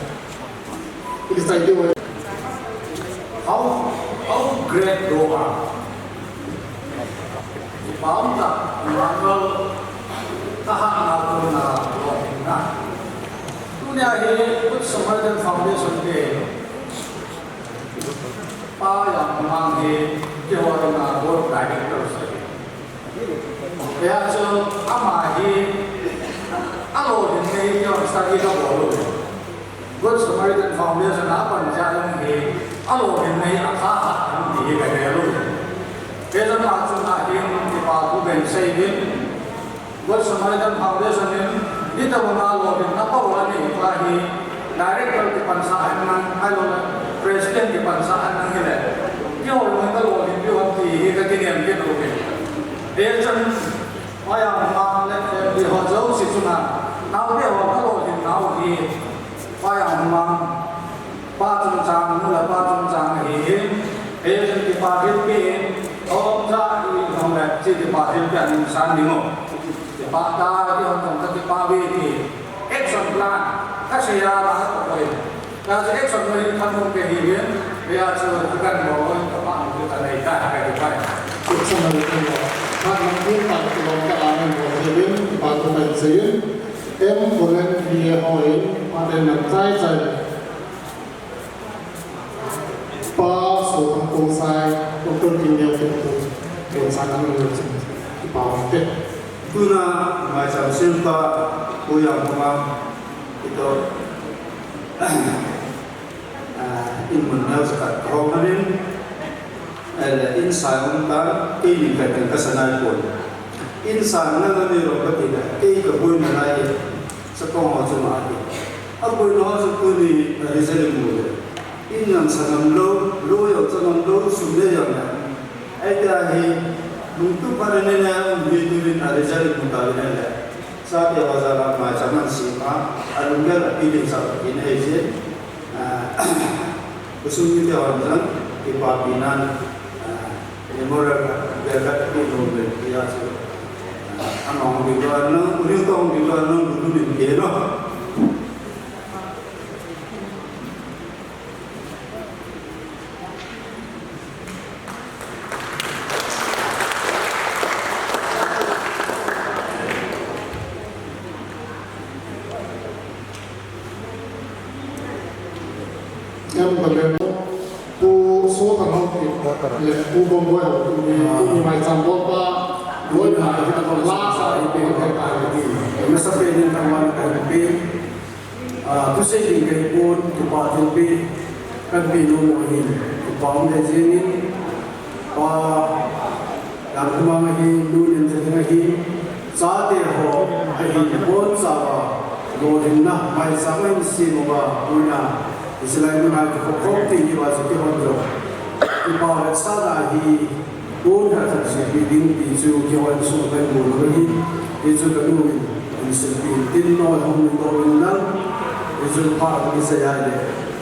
Excited. How, how great thou art. Kipah um tah, Emmanuel, tahahna kona lolhinna. Tunia hi Good Samaritan Foundation te, Pa Yangmang hi, keiho dinga board director ahi. Hijeh chun ama hi, alolhinna hi keiho study kabol u. Good Samaritan Foundation a pansa jong hi, alolhinna hi athahat ham ti hi kagel u. Hijeh a chun ahin kipa thu kahin sei in, Good Samaritan Foundation in, hitobanga lolhinna power anei pa hi, director kipansah henlang, ahilouleh, president kipansah henlang hile, keiho jong kalolhin diu ham ti hi kakinem kit uvin. Hijeh chun, Pa Yangmang le family ho jouse chunga, naote ho kalolhin nau hi, Pa Yangmang, pa chungchang, nu le pa chungchang ahi in, hijeh chun kipa thilpeh in, omcha ihi jongle, hiche kipa thilpeh a nungsan ding u. Kipa tah, keiho jong kakipah uve ti, action plan, kasei a la ka koi. Ka chu action lo hin khan mong kahi in, hijeh chun kan bol u, kapa nu chu kanei ta, kakipah e. Action lo hin kan bol. Khan mong hin pa chu lo ka amen bol hi in, kipa thu kahin sei in. Em Polen V A ho in, pa ten lam chai chai. Pa Sothang Kongsai, Doctor Kim Neo Kim Pu, Ken Sang Ang Leo Chin, kipa um te. Tuna maicham sempa, Pu Yangmang, ito, ah, in mun neo sa khat kahung ahin, ahile in sang um tan, kei ni khat kan kasa nai pon. In sang na na ni ro kati na, kei kaboina lai, sa kong ho chu ma ati. Aboina ho chu tuni, ah, result imu le. In jong sa ngam lou, lou jong sa ngam lou, sum le jong le. Ahi tia hi, lungtup phat in um hi tunin a result imu tauvin ahile. Chate ho jal a maicham ahin sem a, alunggel a pi ding sa kin ahi jin. Ah, khosung mite hon jong, kipapi nan, ah, memorial khat, bel khat pi nom le, tia chu. Ah, anung ding lou nan, uni tong ding lou nan, lulu min ke no. Em, ka le, Pu Sotang Haokip le Pu Bomboi Haokip ni, ni maicham bolpa, loi pa, la sa, i pe, i pe, i pe. Masa pe din tangwan ka pe. Ah, thusei ding ka ipon, kipa thilpeh, kan pe nom u ahin, kipa um le jingin, Pa Lamkhomang ahin, Nu Nemjading ahin, chate ho ahin, bonchauva, lolhinna, maicham ahin sem uva, tuna, hiche lai mun a kikhop khop thei hiuva chu keihon jong kipa vetsahna hi, Tun khat khat seipeh ding ti chu keiho insung a kahin bol u ahi. Hichu kanu in, in seipeh in tin no hung in do in lang. Hichu phat hung kichai a le,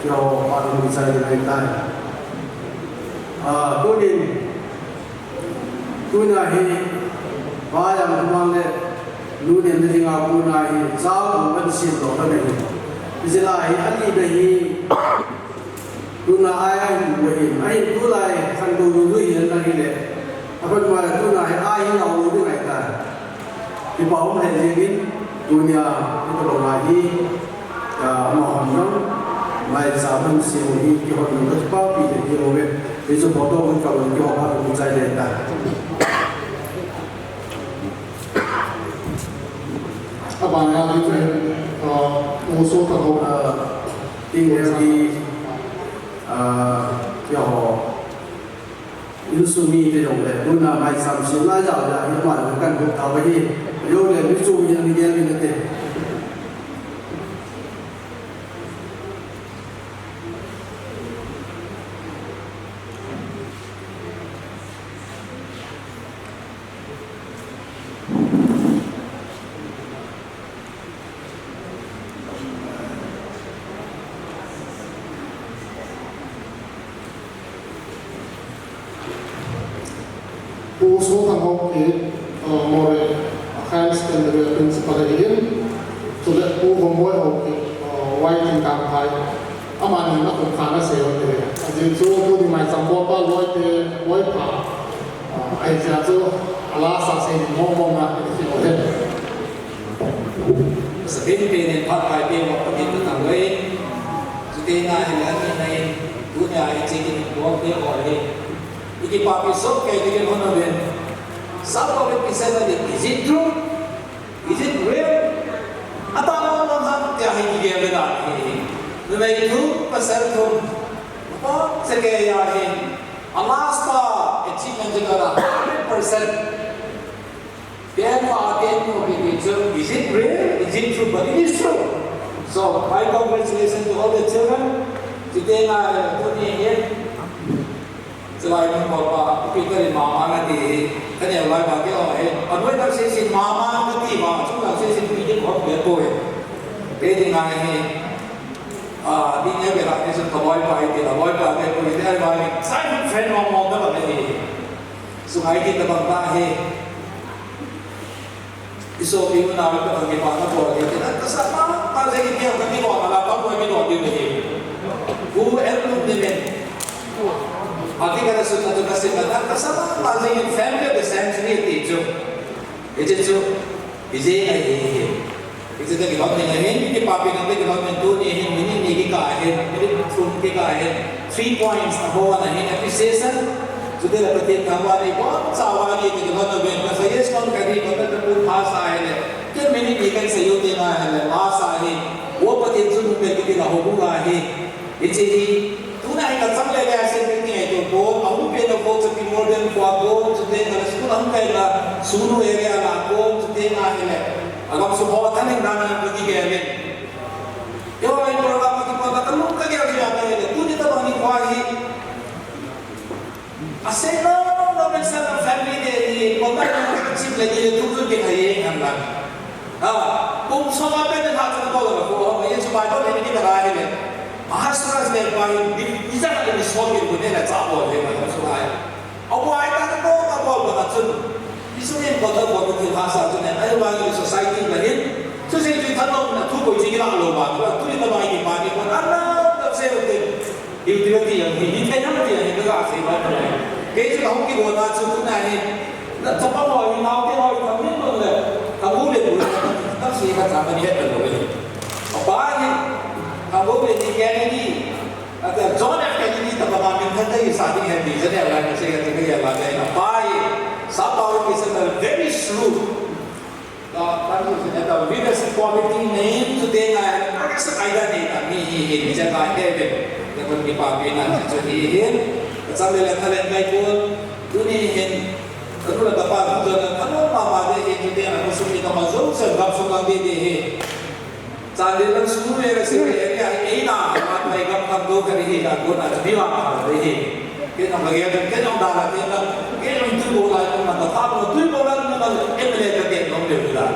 keiho phat hung kichai ding ahitai. Ah, tunin, tuna hi, Pa Lamkhomang le, Nu Nemjading a kona hi, cha bu kan sem lou kan ahi. Hiche lai hi, alina hi, Tuna ai, ai, ahin, ahin tulai, khantou lulu hi ahin lang hile. Apat ma tuna hi ai hi lau lou ding ahitai. Kipa um le jingin, tunia, hitobang a hi, ah, amahon jong, maicham ahin sem u hi, keihon jong kakipapi le hi lou ve. Hichu photo hung kap un keiho phat hung kichai ding ahitai. Abana hi, ah, Pu Sotang Haokip. Ah, Pu Sotang Haokip, ah, keiho insung mite jong le, tuna maicham sem lai jao jao hi, ama le kan hung tao hi. Jong le, mi chu mi, mi gel mi nate. Pu Sotang Haokip, uh, Moreh Higher Secondary Principal ahin, chule Pu Bomboi Haokip, uh, Y T Kangphai, amani na kum kha na sei u ahi. Ajeh chu tuni maicham bolpa loite, loipa, Ah, ahi jeh chun, ala sa sei ding mong mong a, i ti lou hen. Sa pen pen in phat pai pen mong Pathen kathangvah e. Chuteng le ani na in, tunia hiche kin bol te ho le. I kipapi soh kei ding in hon uvin. Sa ko le kisa na ding, is it true? Is it real? Atah mong mong ham tia hi kigel le dan hi. Numei thum, pasal thum. Ko se kei a hin. A last a achievement chu kana hundred percent. Then pa then no be be true. Is it real? Is it true? But it is true. So my congratulations to all the children. Chuteng le tuni hin. Chulai mun bol pa, Peter in mama nati hi. Kaneo lai ba keiho hin. Anoi tak seisin mama nati ba. Chulai seisin pi din hom be poi. Kei dinga hi. Ah, ding e bela ni sun ka boy pa iti la boy pa te pui te ai ba ni. Sai friend mong mong ta ba ni. Sungai ti ta bang ta he. Iso pi na ka ta ki pa na ko ni. Ka sa ma, ma se ki ka ki ko na la pa ko ki do di ni. Ku el lu ni men. Ati ka su ta ka se ka ta sa ma, ma se family of the century ti chu. Iti chu. Iti ai. Hiche ta kilhon ding ahin, kipapi nang ta kilhon ding tuni hin, minute ni kikah ahin, minute thum kikah ahin, three points na ho ana hin, appreciation. Chuteng le Pathen thangvah in ibonchauva ni ta kilhon uvin, kasa yes kon kadi, kon ta pu phasa ahile, kei minute ni kan sei u te na ahile, lasa ahi, wo Pathen chu nung pe kiti la ho bu la hi, hiche hi, Tuna hi kachang le le a se pe ni ngai to ko, ahung pe na ko chu Pi Morgan ko ko, chuteng le school ahung kai na, sunu area la ko, chuteng le le. Agam su ho thaning dan na ko ni ke le. Yo ai program ki pa ka lu ka ke ya ka le. Tuni ta bang ni ko hi. Ase no no men sa family de ni ko na ka chim le ni le tu tu ke hai han la. Ha, kum soma pe de ha chu ko la ko, ye chu Bible ni ki ta ga hi le. Ahasuerus le pa hi, ni, ni jat a ni sol ni bu ne la cha bol le ma so ai. Abu ai ta ko ka bol ba chun. Isu in ko ta bol ki ha sa chun ai ba ni society ba hin. Su se ji than lo na thu ko ji la lo ba, ba tu ni ta ba ni pa ni ko na na ta se u te. Yu ti ti yang hi, ni te na ti yang hi ka se ba ta. Ke ji ka hung ki bo na chu tu na ni. Na cha pa mo ni na te ho ka min lo le. Ka bu le bu le ta si ka cha ba ni he ta lo le. Apa ni? Ka bu le ni ke ni. Ata John F Kennedy tobang a min khat ahi sa ding ahi ti, General Line sei ati ka ya la ka na pai. Sa pa ki sa na very shrewd. The, that is, the leadership quality name today na, sa kaida ni ta mi hi hi ni sa ka heaven. Na kun ki pa pi na sa hi hi. Sa le la thalen kai ko. Tuni hin, ka nu le ka pa, ka nu le ka pa, ka nu mama de hi, kiti ana ko sumi ka ma zo, se gam so gam de de hi. Chandel lang sumi ka se, area hi, ei na, ma, ma, gam gam do ka de hi, ka ko na, mi wa ka de hi. Ke na ma ge, ke na da la, ke na, ke na tu bo la, na ta ta bo, tu bo la, na ma, ke me le ka ke no le la.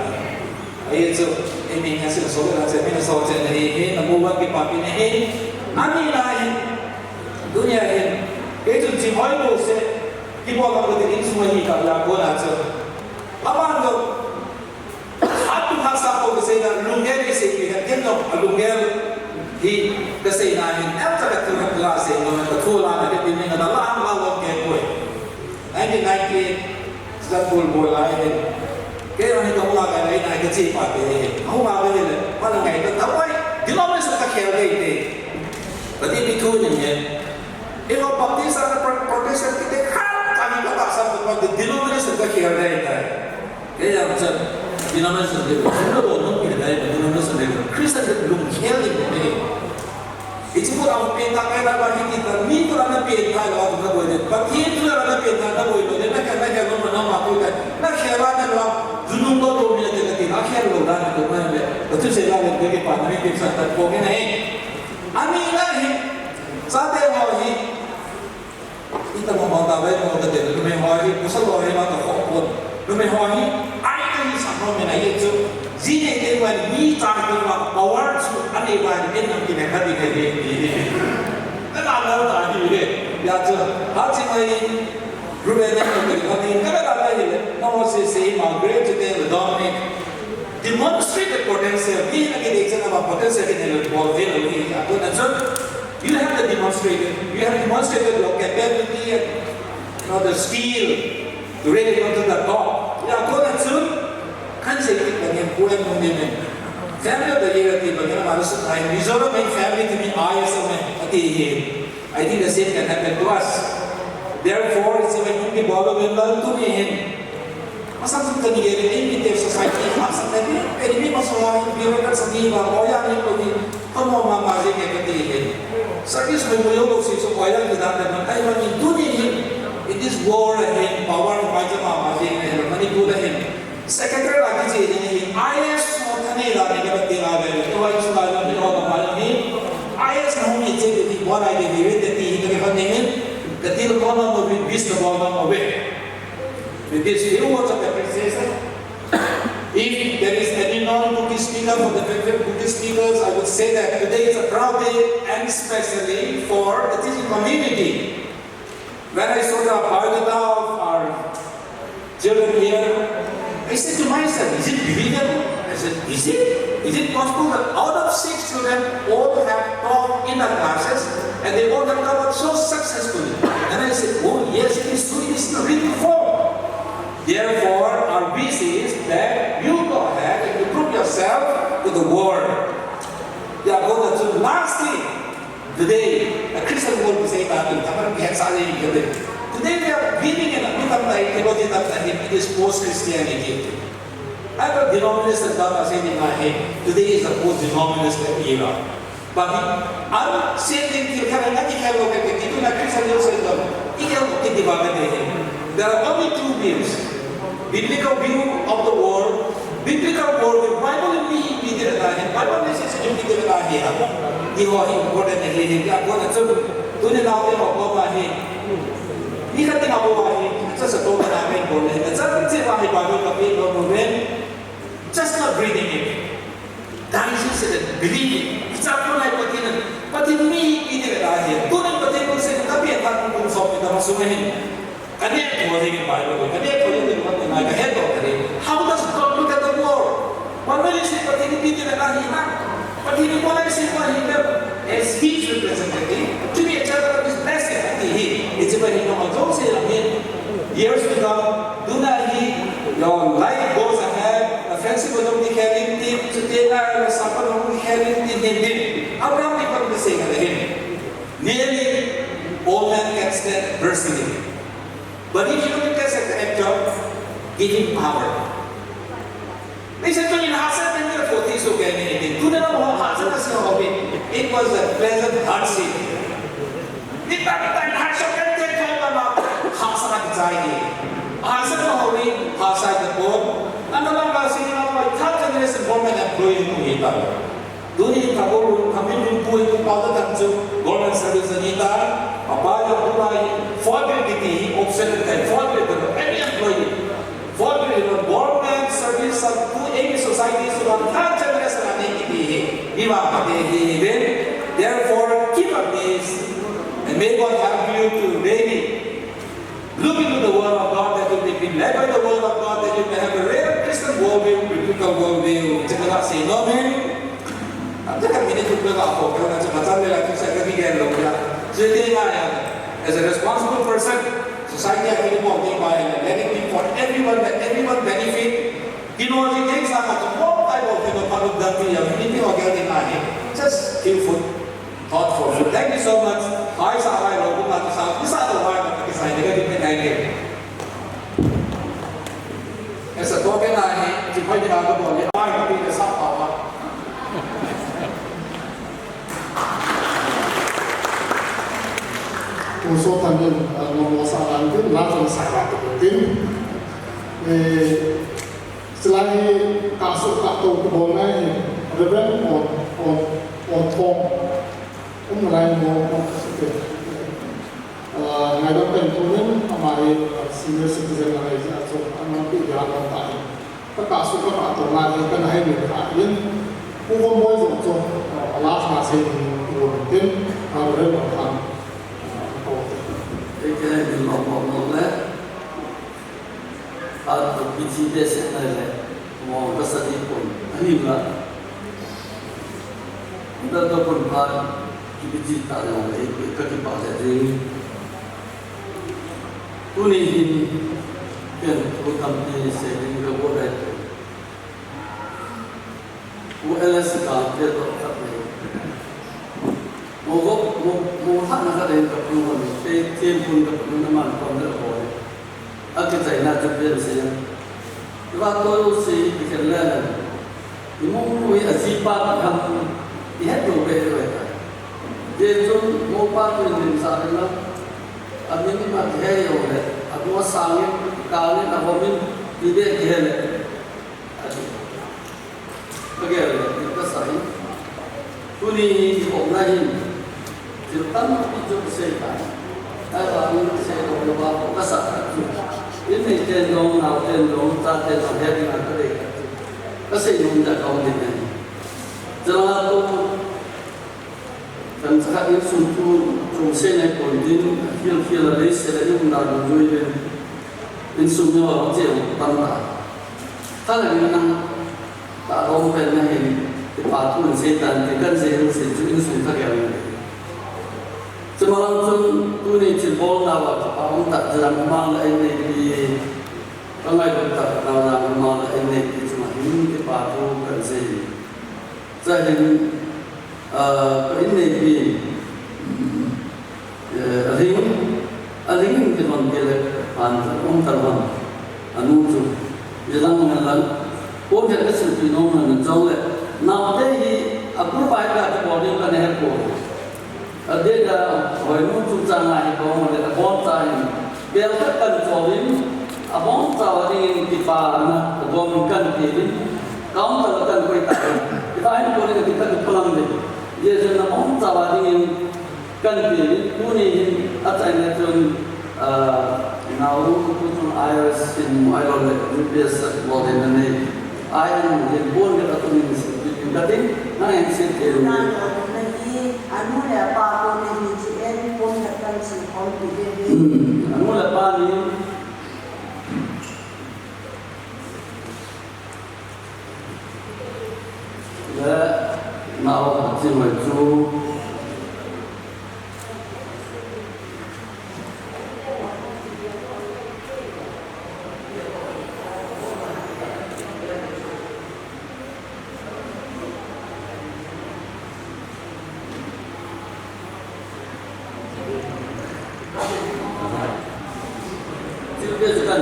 Ahi chu, ei mi nga sin so na che, mi na so che na hi, hi na mu wa ki pa pi na hi. Ani na hi, dunia hi, ei chu chi hoi bo se, ki bo la ko te in su hi ka la ko na chu. Ama no, atu ha sa ko se na lunggel ni se ki ka ken no, a lunggel hi ka se na hi, el ta ka tu la se no, ka tu la na ke pi ni na la la lo ke ko. Nineteen ninety-eight, Istanbul bol lai hin. Kei jong hi ka hung lai lai, ka che pa te hin. Ka hung lai le, pa la ngai ta, ta wai, denomination ka khel dei te. Ka ti mi thu ni nge. Eiho Baptist a Pro-, Protestant kiti khat, ka ni ka ta sa ko pa denomination ka khel dei te. Kei jong cha denomination dei, ka lo no ki dei, denomination dei. Christian dei lung khel dei te. Hiche mun a hung pen tah kahi ta, hiti ta, mi thu a na pen tah lou a na boi le. Pathen thu a na pen tah na boi lou le, na khen, na khen lou, na ma thu ta. Na khen la na lou, junung lou lou mi na te na te, na khen lou dan ko ma le. Pathen se la le, ke pa na mi ke sa ta ko ke na hi. Ani na hi, sa te ho hi. Ita mo ma ta ve mo ka te, numei ho hi, pasal ho hi ma ta ho ko. Numei ho hi, ai ka hi sa ho me na ye chu. Ji ne te wa mi ta ko wa power chu ani wa ni en ki ne ka di ke ni. Ka na na ta di le. Ya chu, ha chi mai Ruben ne ko ka ni ka ka ta ni le. Na ho se se ma great to the Dominic. Demonstrate the potential. Mi na ke de chana ba potential ke ne le bol de le ni. Ya ko na chu. You have to demonstrate it. You have demonstrated your capability and, you know, the skill to really come to the top. Ya, ko na chun, kan se ki bangin ko en mo ne. Family of the year ati bangin ma su ai. Mizoram in family to me I S M ati hi. I think the same can happen to us. Therefore, it's even in the bottom of the to me hin. Masang sung kani gere, eh, mi te society, masang kani, eh, mi masang wa, mi wa kan sani wa, oya ni ko ni, kamo ma ma je ke kati he. Service me mo yo lo si so oya ni da da man, ai man ni tu ni hin. It is war ahin, power ma ja ma ma je ke, mani tu da hin. Secretary la ki je ni hin, I S so thani la ni ka ti la ve, to wa su la ni ho ma ni. I S na hung ni je ni, what I did, we did ni, ka ni hin. Ka ti lo ko na mo bi, bis ko na mo be. With these few words of appreciation, if there is any non-Buddhist speaker for the favorite Buddhist speakers, I would say that today is a proud day, and especially for the teaching community. When I saw the biodata of our children here, I said to myself, "Is it believable?" I said, "Is it? Is it possible that out of six children, all have top in the classes, and they all have covered so successfully?" And I said, "Oh yes, it is true, it is in written form." Therefore, our wish is that you go ahead and you prove yourself to the world. Ya, ko na chu last thing. Today, a Christian world is saying that, "Tamar bihan sa le today." Today we are living in a mitam tai theology that it is post-Christianity. Ai ka denomination ta ta se ni ma he, today is a post-denomination era. But an se ni ki ka na ki ka lo ke ki tu na Christian yo se do. I ke lo ki di ba ke de he. There are only two views. Biblical view of the world, biblical world view, Bible mi mi de la he, Bible mi se se mi de la he. Ni ho important he he ka ko na chu. Tu ni na te ho ko ma he. Ni ka te na ko ma he. Sa sa to na me ko ne. Sa sa ma he Bible ka pe lo no ven. Just not reading it. That is it, believe it. It's up to like Pathen. Pathen mi mi de la he. Tu ni Pathen ko se ka pe ka ko so pe ta ma su me he. Ka ne ko de Bible ko, ka ne ko de ko na ka he to ka de. How does God look at the world? Bible ni se Pathen ni piti na hi na. Pathen ni ko na se ko hi na as his representative to be a channel of his blessing. Ati hi. It's a very normal. Don't say amen. Years to come, tuna hi, your life goes ahead. Na friendship ko dong ni khelin tin, chuti na na sapa dong ni khelin tin din din. Abraham ni ko ni se ka de hin. Verse seven. But if you look at the character, give him power. They said to him, "Hasa na niya forty so kaya niya itin." Tuna na mo hasa na siya hobi. It was a pleasant hardship. Ita kita hardship kan te kaya na hasa na kita ini. Hasa na hobi, hasa na po. Ano lang kasi yung mga third generation government employee kung ita. Tuni kha government, kha min pu in pu pa ta chu government service ani ta, apa ya pu lai, four bill kiti hi option kai, four bill ka any employee, four bill government service sa tu any society su la ta generation ani kiti hi, ni ma ka te hi hi ben. Therefore, keep up this, and may God help you to really look into the word of God, that you may be led by the word of God, that you may have a real Christian worldview, biblical worldview. Check it out, say no, man. Ang tagal minute ko ba ako, pero na sa matan nila, kung sa gabi, kaya lang nila. So, hindi nga yan. As a responsible person, society, ang hindi mo, hindi ba yan? Let it be for everyone, that everyone benefit. Kinuha si James na katumok tayo, pinapalugdan niya, hindi mo agad yung ahin. Just feel food. Thoughtful. So thank you so much. Hai sa hai lo, kung ano sa, isa to hai, isa hindi ka din pinay. Esa to kena ni, si Pai ni ka to ni, hai ka din sa pa pa. Kung so tanin, ah, mo mo sa lang din, lahat ng sa lang din. Eh, Silai hi kahsuh kahto kibol ngai hi Reverend On, On, On Thong. Um nalai mo, mo kasute. Ah, ngaidam pen tunin, ama hi, ah, senior citizen nalai jeh chun, ama pi dia lo ta hi. Ka kahsuh kahto ngai hi, kana hai mi ta hin. Pu ko mo jong chu, ah, last na sei ni pu tin, ah, Reverend On Thong. Ah, ko. Ei ke ni mo mo mo le. At kipichi te se nai le, mo ka sa di pon. Ahi la. Da da pon pa kipichi ta le, ka kipa le ding. Tuni hin, ken tu tampi se ding ka bo le. Mo L S ka te to ka te. Mo go, mo, mo ha na ka den ka pu ni. Te, te pun ka pu na man ko na ko. A ke chai na te pe se. Wa to yo se ki ke le na. Ni mo mo a ji pa ka ham. Ni ha to be to ta. Je to mo pa to ni sa na. A min ma ke yo le. A mo sa ni ka ni na ho min. Ni be ke le. Ka gel le, ka sa hi. Tuni hi, i umna hi. Thil tampi chu ka sei ta. Ahivangin ka sei lou lou a, ka sa ta chu. In neiten jong, naoten jong, chaten jong, he ding a ka dei ta chu. Ka sei nom jeh a ka um ding ahi. Chuleh tu, Kan thakhat insung thu chungse nai pon din, khel khel a leiset a i umna dungjuiyin, insung mi ho che tam ta. Khat le ni nang ta dong pen na hin, kipa thu in sei tan, ti kan sei hin sei chu insung thagel ni. Chumalang chun tuni thilbol nauva kipa um tah jeh a mang la in nei pi, ka ngailut tah nauva mang la in nei pi chunga hin kipa thu kan sei. Chuin, ah, ka inneipi, eh, a ring, a ring in kilhon kit le, an um ta lhon, anu chu, ilang ngen lang, ko khat ka silpi nom ngen jong le, naote hi, a group a hi ka kibol ding ka na he poi. Adeh a, hoinu chungchang a hi kong le, aboncha hin, bel khat kan chol in, aboncha a ding in kipana, agom in kan pe in, counter kan koi ta in. Kita hin ko le kita ki palang le. Ye jen aboncha a ding in kan pe in, tuni hin, achaina chun, ah, Nauru, tu chun I R S in, I R S le, U P S bol in na nei. Ai, an, din pon ka tum in si, din ka tin, na en si te ru. Na to na hi, anu le apa ko ne hi ji en pon ka kan si pon ki de de. Hmm, anu le apa ni. Le, nao, ji mai chu.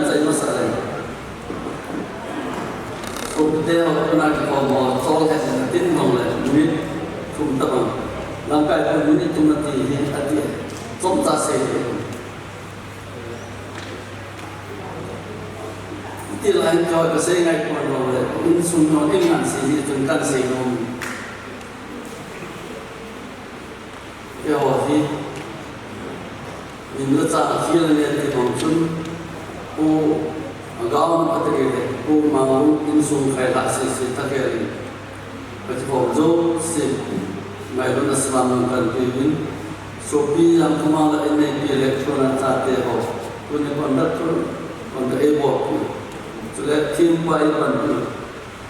Chai masa le. Sopite ho, tuna kikhom ho, chol he, tin bang le, minute thum tabang. Lamkai pu minute thum ati hi, ati. Chomcha sei. Iti lai in kasei ngai pon le, insung ho, in ngan sei hi, chun kan sei nom. Keiho hi, min la chang a khel le ti bang chun, Pu Agaon Patri le, Pu Manglun insung khai la sese ta kei le, ka kikhom jouse, ngailutna salam nang kan pe in, sopi jang thumang la in neipi le, tuna chate ho, tuni conductor, conductor ei bol pi, chule thempu ei pan pi,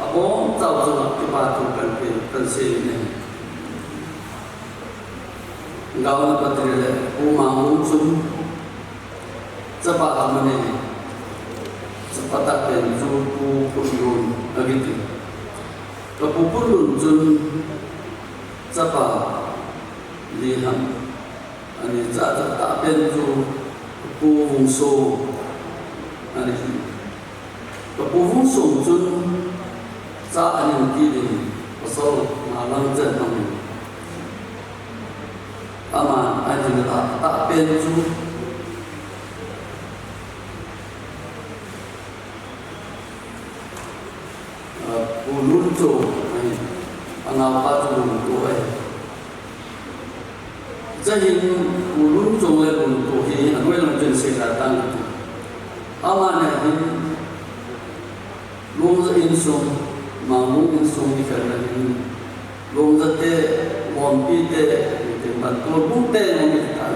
Abonchau chunga kipa thu kan pe, kan sei in ahi. Agaon Patri le Pu Manglun chun chapa aman e. Chapa tahpen chu Pu Phunlun akiti. Ka Pu Phunlun chun chapa li ham. Ani cha, cha tahpen chu Pu Vungsong ani. Ka Pu Vungsong chun cha ahin kit in, pasal nga lang chen aum in. Ama ahin la tahpen chu, ah, Pu Luncho ahi, anaopa chu Lunto ahi. Chahin Pu Lunchong le Lunto hi anoi lang chun sei la tang kiti. Amani hin Lungja insung, Manglun insung ni khen na hin, Lungja te, Lompi te, tin ban Tolbung te nong ni ta.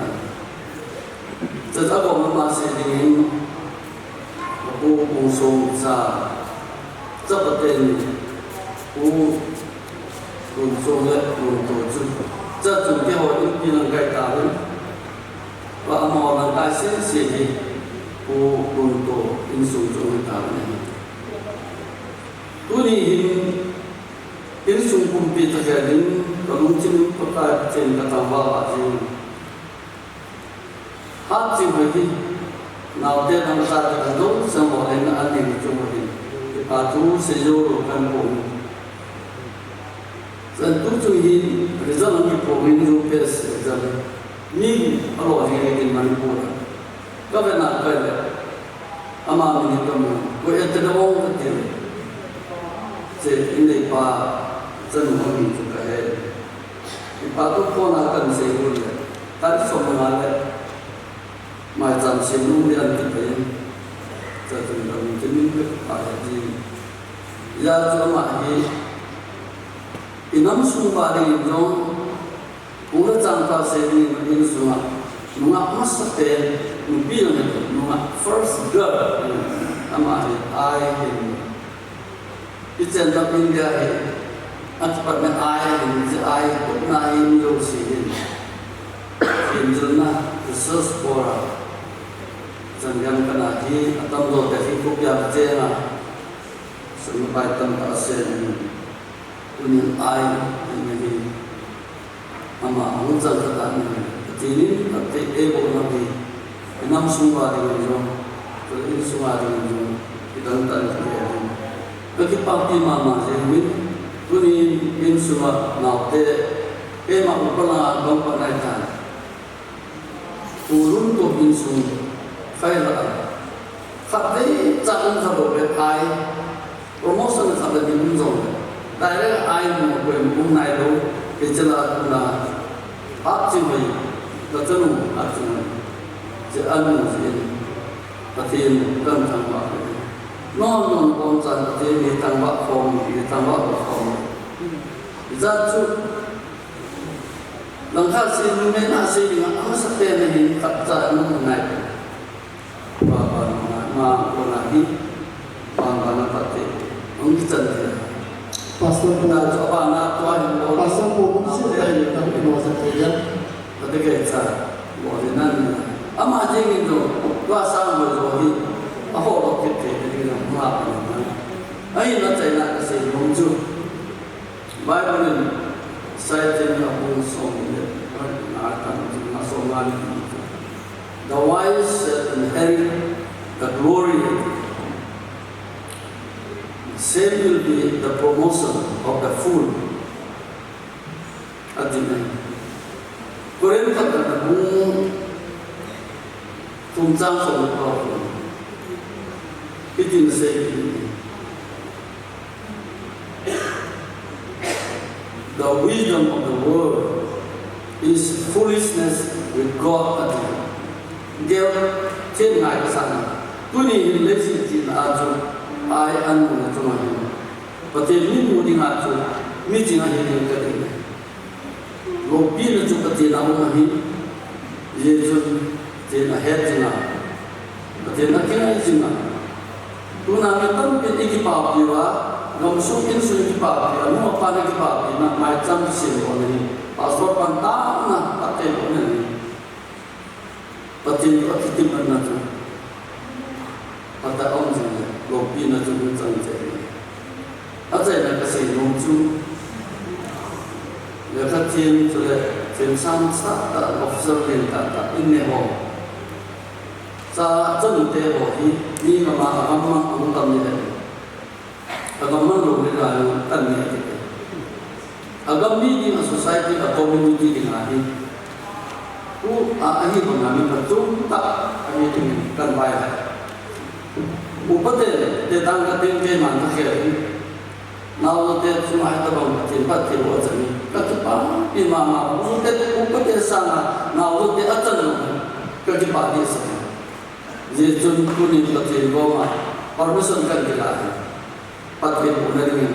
Cha cha bom ma sei ding in, Pu Vungsong cha, chapa ten, Pu Vungsong le Vungto chu, cha chun keiho in pi lang kai ta ven. Tua amaho lang kai sese hi, Pu Vungto insung chu hung ta ven. Tuni hin, insung pumpi tha kei ding, ka lungthim in Pakai chen ka tangval a jing. Hatching hoi hi, naote dang chate kan dou sang ho le na an ding chung ho hin. Kipa thu sei jou lou kan pom. Chan tu chung hin, result an kipo hin U P S C exam. Mi alo jing e kin Manipur a. Ka ve na ka ve. Ama min hi ka mu, koi e te na ong ka ti. Che in nei pa, chanu amin chu ka he. Ipa tu phone a kan sei hu le, tarik som nga le, maicham sei nung le an ti pai. Cha chun ka min te min ka pa he ti. Ya chu ama hi, i nam sung pa ding in jong, Pu le changpa sei ding in insung a, nungah masapen, nupi jong hi nungah first girl, ama hi ai hin. I chen tam India hi, a kipat na ai hin, ji ai, kut na hin lo si hin. Hin jun na, research bora. Chan gam kana hi, atam do te hi kup ya chenga. Sun pai tam ta sen hin. Tunin ai, hin hin. Ama hung chang khat a ahi. Pathen in, Pathen in eiboh na hi. I nam sung uva dingin jong, i insung uva dingin jong, i dang tah in kei a ding. Ka kipahpi mama jeng uvin, tunin insung a naote, keima upa langa bang pan ahi tan. Pu Lunto insung, khai la a. Khatvei cha um kha lou le ai. Promotion khat le ni um jong le. Direct ai mu ko um nai lou. Kei chela tuna. Hap chi mai. Ka chanu hap chi mai. Che anu chi. Pathen kan thangvah. Non non kon chan Pathen ni thangvah khom, ni thangvah khom. Ijat chu. Langkhat sei, numei na sei dinga, amasapen a hin khat cha nung ngai. Ba, ba, ma, ma, kona hi, ba, ba, na pate. Hung kichan te. Pastor pu. Na, cho ba, na, tua hin lo. Pastor pu, hung sei te hin, tam ino sa te ya. Pate ke cha, lo de nan. Ama jing in jo, tua sang ho jo hi. A ho lo kit te, te ni na, ma, ba, na. Ai, na chai na ka sei, hung chu. Bible in Saitin a bung som le nga tam chu nga som nga le. The wise shall inherit The glory, same will be the promotion of the fool. Ati nai. Korinth khatna bung thum chang som le ko. Hitin asei. The wisdom of the world is foolishness with God, ati. Gel, thil ngai kasang. Tuni hin leiset china a chu, ai an muna chunga hin. Pathen mitmu dinga chu, miching ahi ding kati. Loupina chu Pathen a um ahi, hijeh chun Pathen ahet jinga, Pathen akingai jinga. Tuna mi tampin ikipapi uva, gamsung insung ikipapi, anu apa na kipapi na, maicham kisemdoh na hi, pastor pan tah na, phatthei bohna hi. Pathen toh kitimatna chu phatah a um jing le, loupina chu hung chang jeng e. Achaina kasei nom chu, lekha them chule themsang sah tah, officer len tah tah in ne ho, cha, chanu te ho hi mi gam a agam mang ahung tam ni le. Agam mang lou le lai lou kan nge ti. Agam mi ding, a society, a community ding ahi. Pu a ahi banga mi phatom tah ahi ding kan vai hai. Upa te, te tang ka ding keiman ka khel hi. Naote chunga hi tabang Pathen phatthei boh chan hi. Ka kipapi mama, upa te, upa te sanga, naote achan lou hi. Ka kipapi sa. Hijeh chun tunin Pathen koma permission kan kila hi. Phatthei bohna dingin.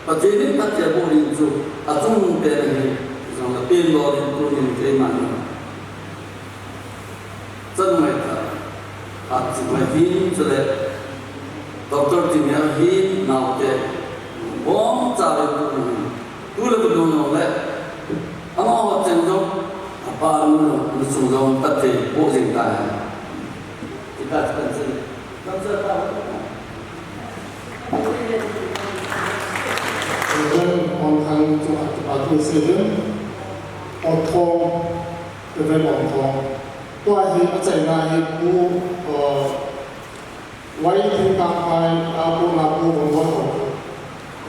Pathen in phatthei aboh ding chu achung pen ahi. Jong le pen lou ding tunin keiman. Chanu ngai ta. Hatchimai hin chule Doctor Tinel hin naote. Bom cha le tunin. Tu le tu dong le. Amaho cheng jong, apa nu, nu sung jong, phatthei boh jing tai. Kita kan sei. Kan sei ta. Reverend Ong Thang chu a, a tu sei den. Ong Thong, Reverend Ong Thong. Tua hi achaina hi Pu, uh, Wai Thingkangphai, a kona Pu Vongboi ho.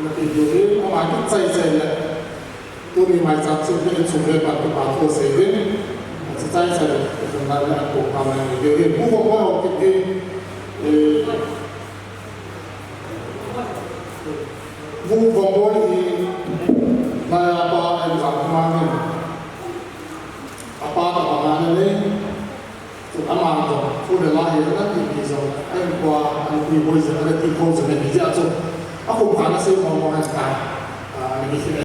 Na ti diu hi, ama kichai chai le. Tuni maicham chu, insung le pan kipa thu sei din. Acha chai chai le, tun na le, a ko pa na ni diu hi. Pu Vongboi ho kiti, eh, Pu Vongboi hi, na apa, en jang ma ni. Apa ka pa na ni. Chu ama jong, thu le la hi ana ti ti jong, a inkoa, a inpui boi jong, ana ti kho jong ahi jeh a chu. A khum khat ana sei mo mo hen ka, a, ana kisei.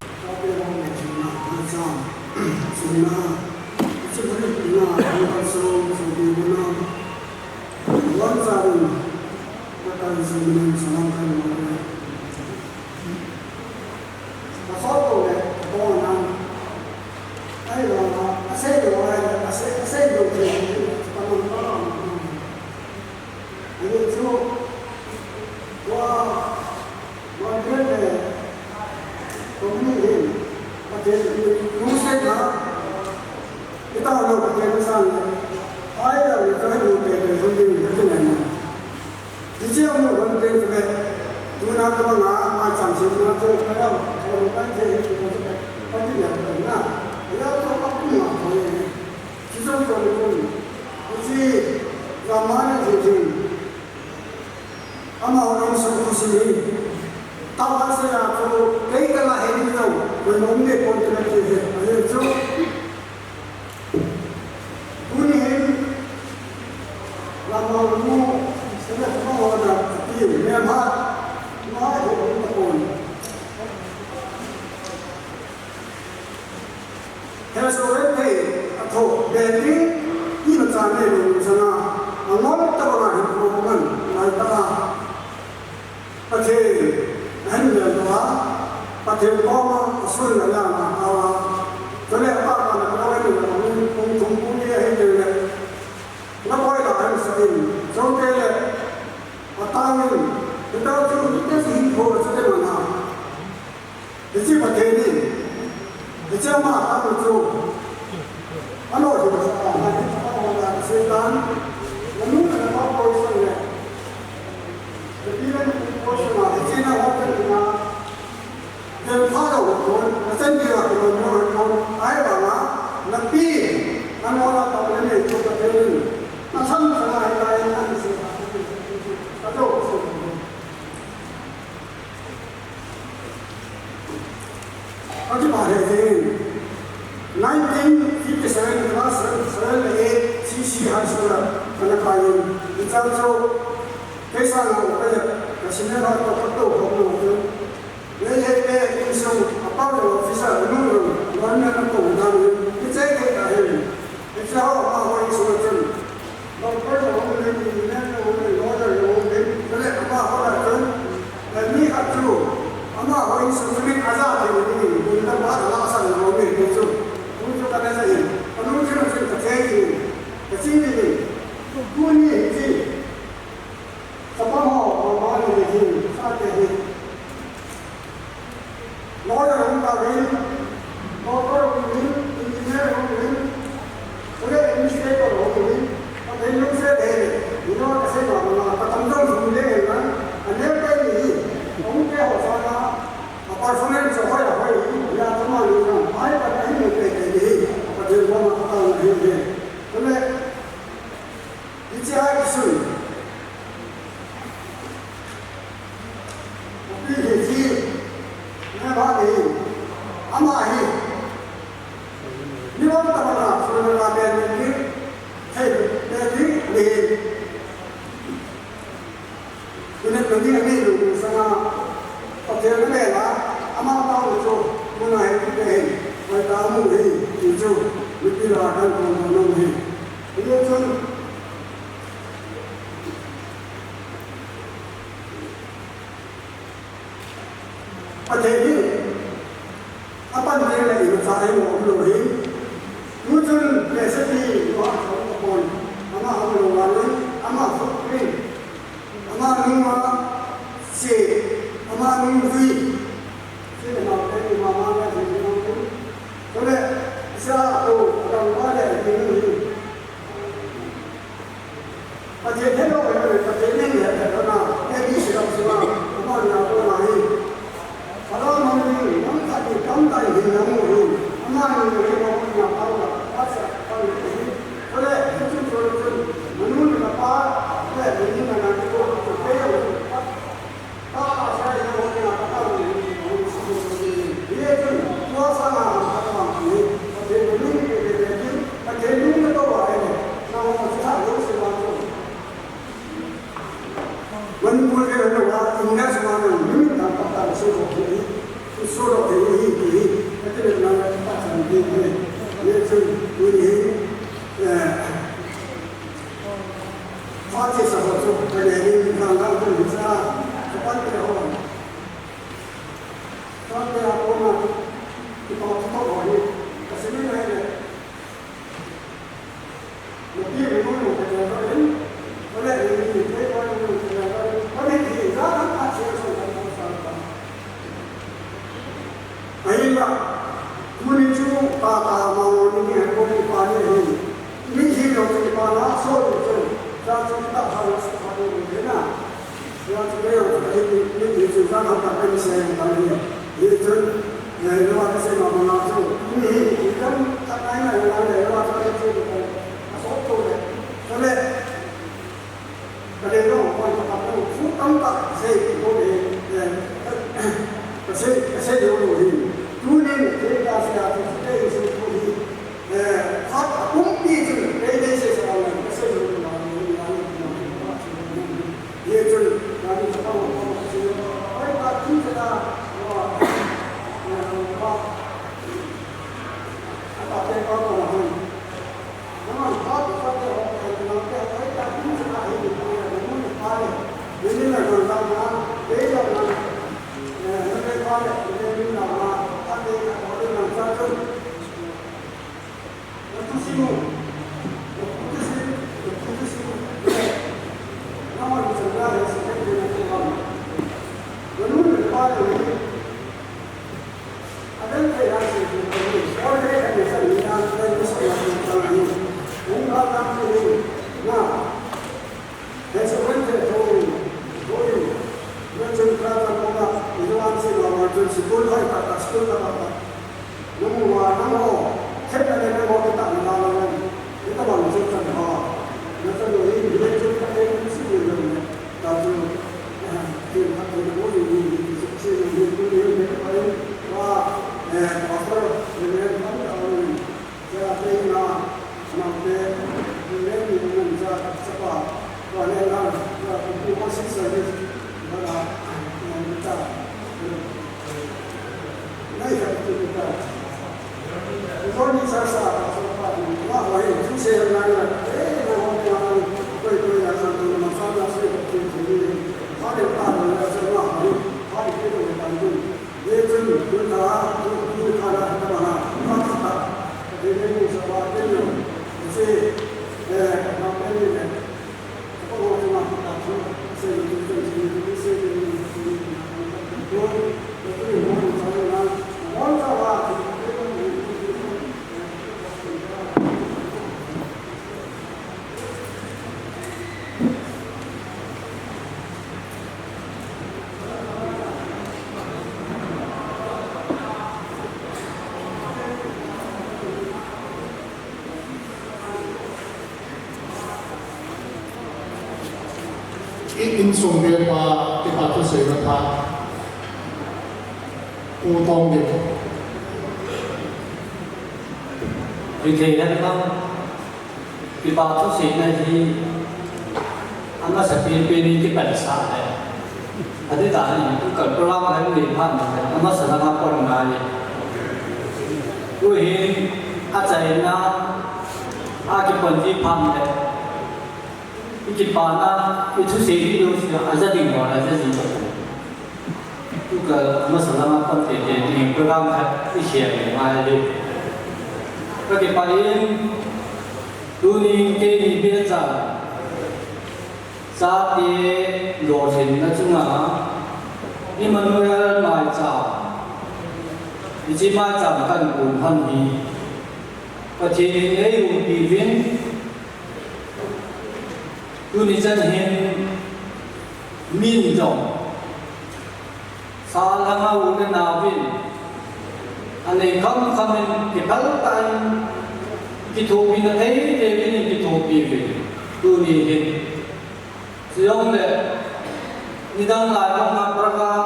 Ka sot tou le, ka tong a nan. Ahivang a, a sei lou a, a sei, a sei lou thei, ka man pa a man. Ani chu, tua, tua pen le, tua mi hin, Pathen, lu sei na, i ta lou Pathen san le, ai lou le, tua lu te, te, lu te, te, te, Hiche a mu hon te chu le, tuna tabang a, maicham semna chu, ka ya, ka ya, ka thei hi chu le, ka ti ya ka na. Ya chu ka pu ma ko ye. Hiche jong chu le kun. Hiche, ka ma na jing jing. Amaho lam sa tu si ni. Tawa sa ya chu, kei ka la he ni lo, ko nom le kon ka ti he. Ahi chu. Tuni hin, lamang lu, sila sila ho na, ti, me ma, ma, ho, ho, ho. He so le thei, a tho, be ti, i ma cha ne lu, sa na, a ngol ta ba hin, ho, man, lai ta. Pathen, ahin lel doh a, Pathen koma, asun le lana, awa. Chule apa pa na kawai ni, kung thum kung ni ahi te le. Na koi la ahin sa in, chong te le. Atang in, kita chu, kita chu hin kho, chu te mana. Hiche Pathen in, hiche ama atang chu. Ano hi sa, na hi sa, na hi sa, na nu na pa ko sa le. Nachan dia kilom mo hon, ahivanga napi, nangho la tao le nei chu Pathen in, nasam sanga hitia in nahin sei, kajo. Akipah e, nineteen fifty-seven class seven, eight, C C High School a kana kai in, hiche chu keisanga upa le ka senior a toh kato khom lou chu. Lei lei te insung, apa le officer, anu le, government a kou dan in, hiche thei ta hi. Hiche ho amaho insung a chun, doctor le hung in, engineer le hung in, lawyer le hung in, chule amaho la chun, eh, mi khat chu, amaho insung chun min aja thei ding in, bun la ba la sa le hung in, ti chu. Tu chu kana ja in, anu chun chun ka thei in, ka chi ding in. Tuni hi chi. Chapang ho, mama le hin, sa te hi. Lawyer hung tauvin, doctor hung uvin, engineer hung uvin, chule administrator hung uvin, Pathen lungset le, ino kasei mama, katam jong hung le na, aneo te ni hi, hung te ho sanga, a performance hoi a hoi hi, ya tama ni na, ai pa hi mu te te ni hi, Pathen koma katao na hi hi. Chule, hiche a kisun. Pi hi chi, na ba ni, ama hi. Ni wan ta na, so na la be ni, hey, be ni, ni. Ni na ni ni lu sanga, Pathen na la, ama ta lu chu, muna hi, be hi, pai ta mu hi, ni chu, ni pi la kan ko no hi. Ni chu, Pathen in apan teng le imacha eimu umlou ahi. Tuchun Messiah nu a khom apon, ama umlou vangin, ama footprint, ama nung a se, ama nung jui, se le nau te ni mama le ni nau te. Chule, isa to, adang va le ni ni. Pathen helou, Pathen in helou na, A B C lam sunga, amani a kona hi. Helou, amani, nang khat ni tamtah in hin namu hi. Amani, amani, amani a kona, pastor, pastor hi. Kole, chun, chun, chun, manu ni kapa, kole, ni na na ko, ko pe yo. Manipur ke na wa India suma na min ta ta ta so ro ke, so ro ke hi hi hi, ka te na ta ta ni ke, ye chu ni hi, eh, Pati sa ho chu, ka le ni ka la ko ni sa, ka pan te ho. Ka te a ko na, ki pa ki pa ho ni, ka se ni na le. Mo ki ni mo ka le ko ni, ko le ni ni ke ko ni mo ka le ko ni, ko ni ki za ka ka se so ka ko sa ka. Ahinla, tuni chu tata mangol ni ding ahi, koi pa ni ahi. Mi hi lo chu pa na so ni chu, cha chu ta ha la sa ha ni na. Ya chu le yo chu ahi ni, ni chu cha ha ta ni se ta ni. Ye chu, eh, lo a se ma ma na chu. Mi hi ni kan ta kai na na le lo a chu chu ko. A so to le. Cho le. Ka le lo, koi ka pa lo, fu tam ta, sei, ko le, eh, ka sei, ka sei lo lo hi. Tunin, ke ka sei a, tu sei, sei ko hi. Eh, khat a pumpi chu, ke le sei sa lo, ka sei lo lo, ye chu, ka ni ka pa lo, ka sei lo, koi ka tu ka, wa, eh, wa, Nangho, nangho, khetna le nangho kitahna la nang, hitabang chu chan ha. Na chan ho hi, hi le chu ka ei si le lo ne. Ta chu, eh, kin khat le mo ni ni, si ni ni, tu ni ni, pa ni, wa, eh, pastor, Reverend, tam ta ni. Sa te na, na te, Reverend ni mo sa, sa pa, wa ne na, wa ku ma si sa ni, na na, na ta. I insung ve pa, kipa thuseina pa, U Tongdim. Hithei hen lang, kipa thuseina hi, amasapen pen in kipansah le. Adeh tah in, tu kal program kan nei phat le, amasa langa pan ngai. Tuhin, achaina, akipan ji phat le. I kipana, i thusei ding jouse, aja ding ho, aja ji. Tu kal, amasa langa pan tete, ding program khat, i share ngai ding. Ka kipah in, tuni keini bia cha, chate lolhinna chunga, Emmanuel maicham, hiche maicham kan kun hon hi, Pathen in eiumpi uvin, tuni chan hin min jong, sa langa u le nao vin, anei kham kham in kiphal tah in, kithopina thei thei vin in kithopi uvin, tuni hin. Chujongle, nidang lai banga program,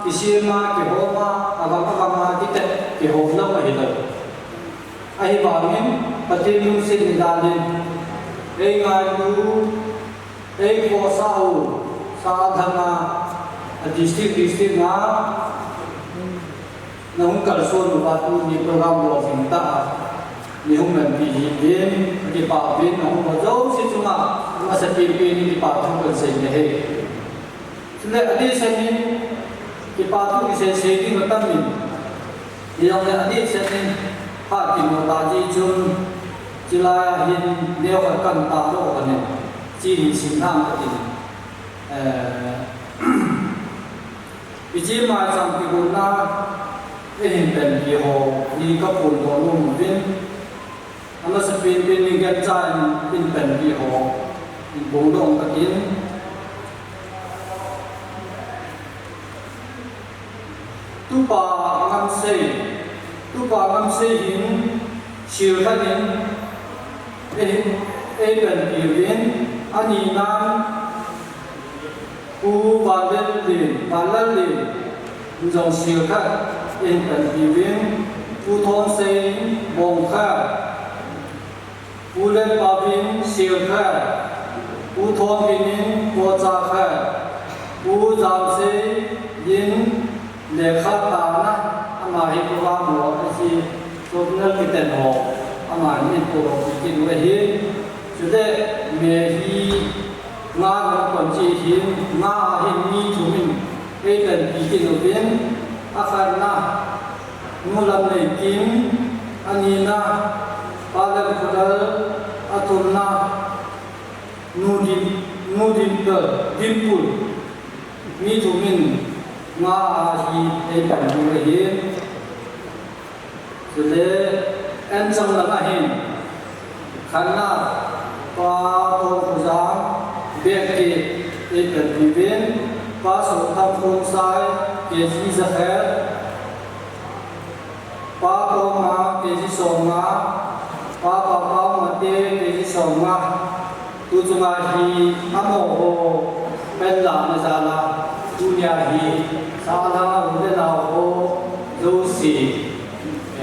kisem a, kihom a, agam agam a, kitep, kihom lou ahilou. Ahivangin, Pathen lungset nidan in, eingailu, eikhohsah u, sa adang a, a district, district a, nahung kalson uva tuni program lolhing tah a, neihung manpi hih uvin, kakipah uvin, nahung ho jouse chunga, amasapen pen in kipa thu kahin sei ahi. Chule adehset in, kipa thu kisei sei ding atam in, hijongle adehset in, phat kino tah jeh chun, chulai a hin, neokhat kahin tahdoh lhon in, hiche hin sim lhang katin, eh, hiche maicham kigotna, eihin panpi ho, hi kaphondoh nom uvin, amasapen pen in gancha in, in panpi ho, in phondoh katin. Tupa Ngamsei, Tupa Ngamsei hin, sil khat in, ei, eipanpi uvin, anina in, Pu Vanlallin, Vanlallin, jong sil khat, eipanpi uvin, Pu Thonsei, bong khat, Pu Letpavin, sil khat, Pu Thonvin in, pocha khat, Pu Jamsei in, lekha tana, ama hi program ho, ahi, souvenir kiten ho, ama hin eipodoh kit u ahi, chule, May hi, nga nung kon chi hin, nga a hin mi thum in, eipanpi kit uvin, akhatna, Nu Lamneikim, anina, Pa Lemkholal, athumna, Nu Dim, Nu Dimple, Dimple, mi thum in, nga a hi, eipanpi u ahi. Chule, anchang langa hin, khatna, Pa Tongkhojang, bag kit, eipanpi uvin, Pa Somthang Khongsai, K G jakhat, Pa koma kg somnga, pa pa koma te kg somnga. Tu chunga hi amaho panlahna jala tunia hi sahlang u le nao ho jouse,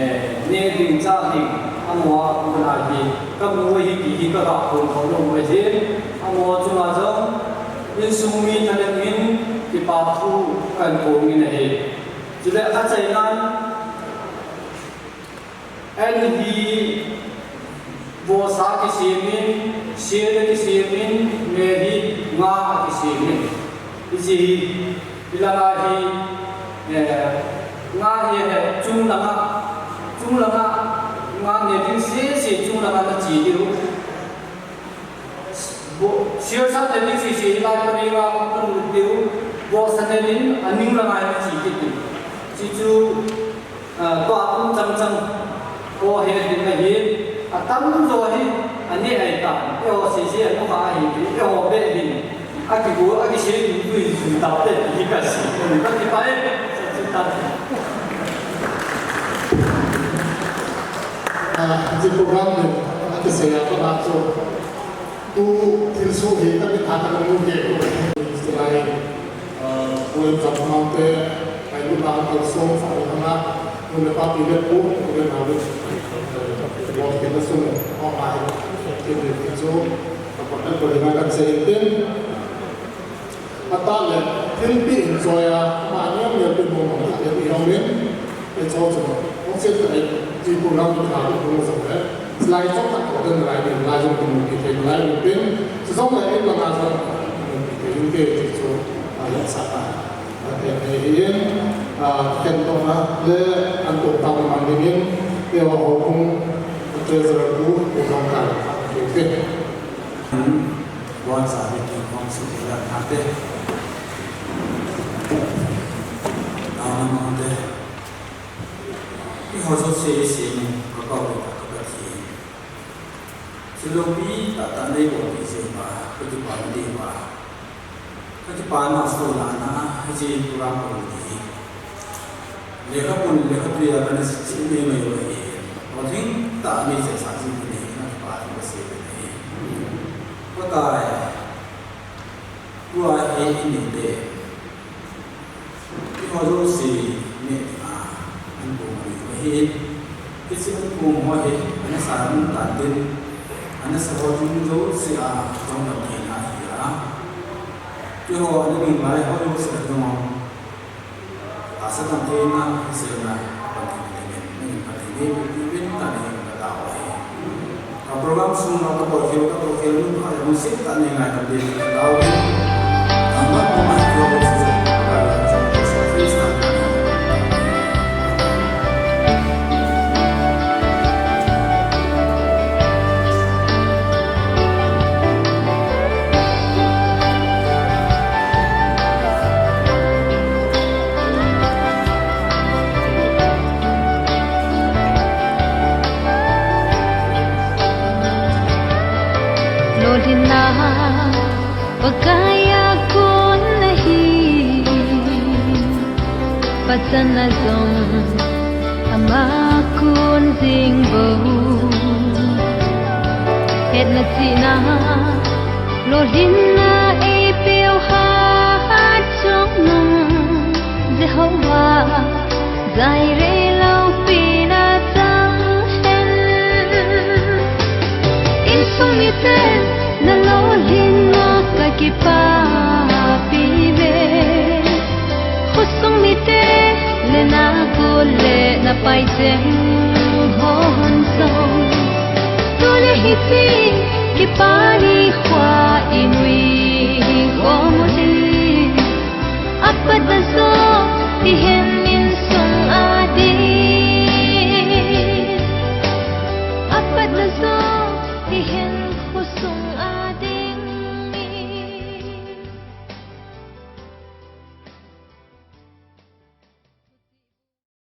eh, neh ding chah ding amaho a kona hi kamu ahi ti hi kaga phongdoh nom ahi. Amaho chunga jong insung mi thalheng in kipa thu kahin phong in ahi. Chule achaina in An hi vohsa kisem in, sel kisem in, me hi nga kisem in. Hiche hi, hilanga hi, eh, nga hi, eh, chunglanga, chunglanga, nga ne ding sese chunglanga nache diu. Bo-, sel sa te ding sese hilai pa ni nga hung kan lut diu, vohsa ne ding, aning langa hi che kit diu. Hichu, Ah, tua kum chang chang, ko he din ahi, atam jo hi, ani ai ta, eiho sese, anu kha ahi, eiho be hin, akigu, akisei, tu hi, tu ta te, hi ka si, ka ti pa e, sa si ta. Ah, hiche program hi, akisei a, ka ba chu, tu, thilsoh hi, ka ti tha, ka mu ke, ko, hiche lai. Ah, Pu Lamcham Kham te, Ngailut Bang Kalsong, Fa Lamhanga, nu le pa, pi le pu, u le nao le, eh, bol kit na sung, aw, ahi, kit le kit chu, a pat na ko le na kan sei in tin. Atah le, thilpeh in choi a, ama niam niam peh mong mong, a le pi hong in, Ei, chom chom. Hung set ta ei, ti program ki tha tu program jong le. Lai chom khat ko den lai ding, lai jong kimu kit thei lai ding pin. Chujong le ei langa jong kimu kit thei ding ti chu, a, lhasa ta. A, te, te, hi in, a, khen to na le an to ta man ding in, te wa ho kung, te zara ku, ku jong ka, ke te. Wa sa ni ki kong su la na te. A, na ma te. Eiho jouse, Pathen, ka koi tah ka Pathen. Thil loupi tah tah nei bolpeh jeh uva, ka kipah na ding uva. Ka kipah na soh lhah na, hiche program ka hung hi. Lekhabu, lekhatui a kana sih sih mei mei uva hi. Lolhing tah a nei chesa jing hi, na kipah na ka sei uve. Pakai, tua hi i nei te. Eiho jouse neh dinga an kong u ahi. Hiche an kong ho hi, ana sa mun tan tin, ana sa ho jing jouse a, jong dam theina ahi a. Eiho ana ding lai ho jouse a jong, tahsa dam theina, hiselna, Pathen in ngen, ngen Pathen in, Pathen in, Pathen in, Ka program sung a ka bol khel, ka bol khel, nun pha le nun sep ta nei ngai tam ding ka dau. Ang ba ko ma ko si ka la sa ko sa face ta. Lolhinna Pakai a kon ahi, pachatna jong ama kon jing bou. Hetna chihna, lolhinna eipeu hat chungnung Jehovah. Jireh loupina chang hen. Insung mite na lolhinna ka kipah pi ve. Khosung mite le na kol le na pai jeng hon jong. Tule hiche kipah nikho a i nui khom u hi. Apat na jo, i he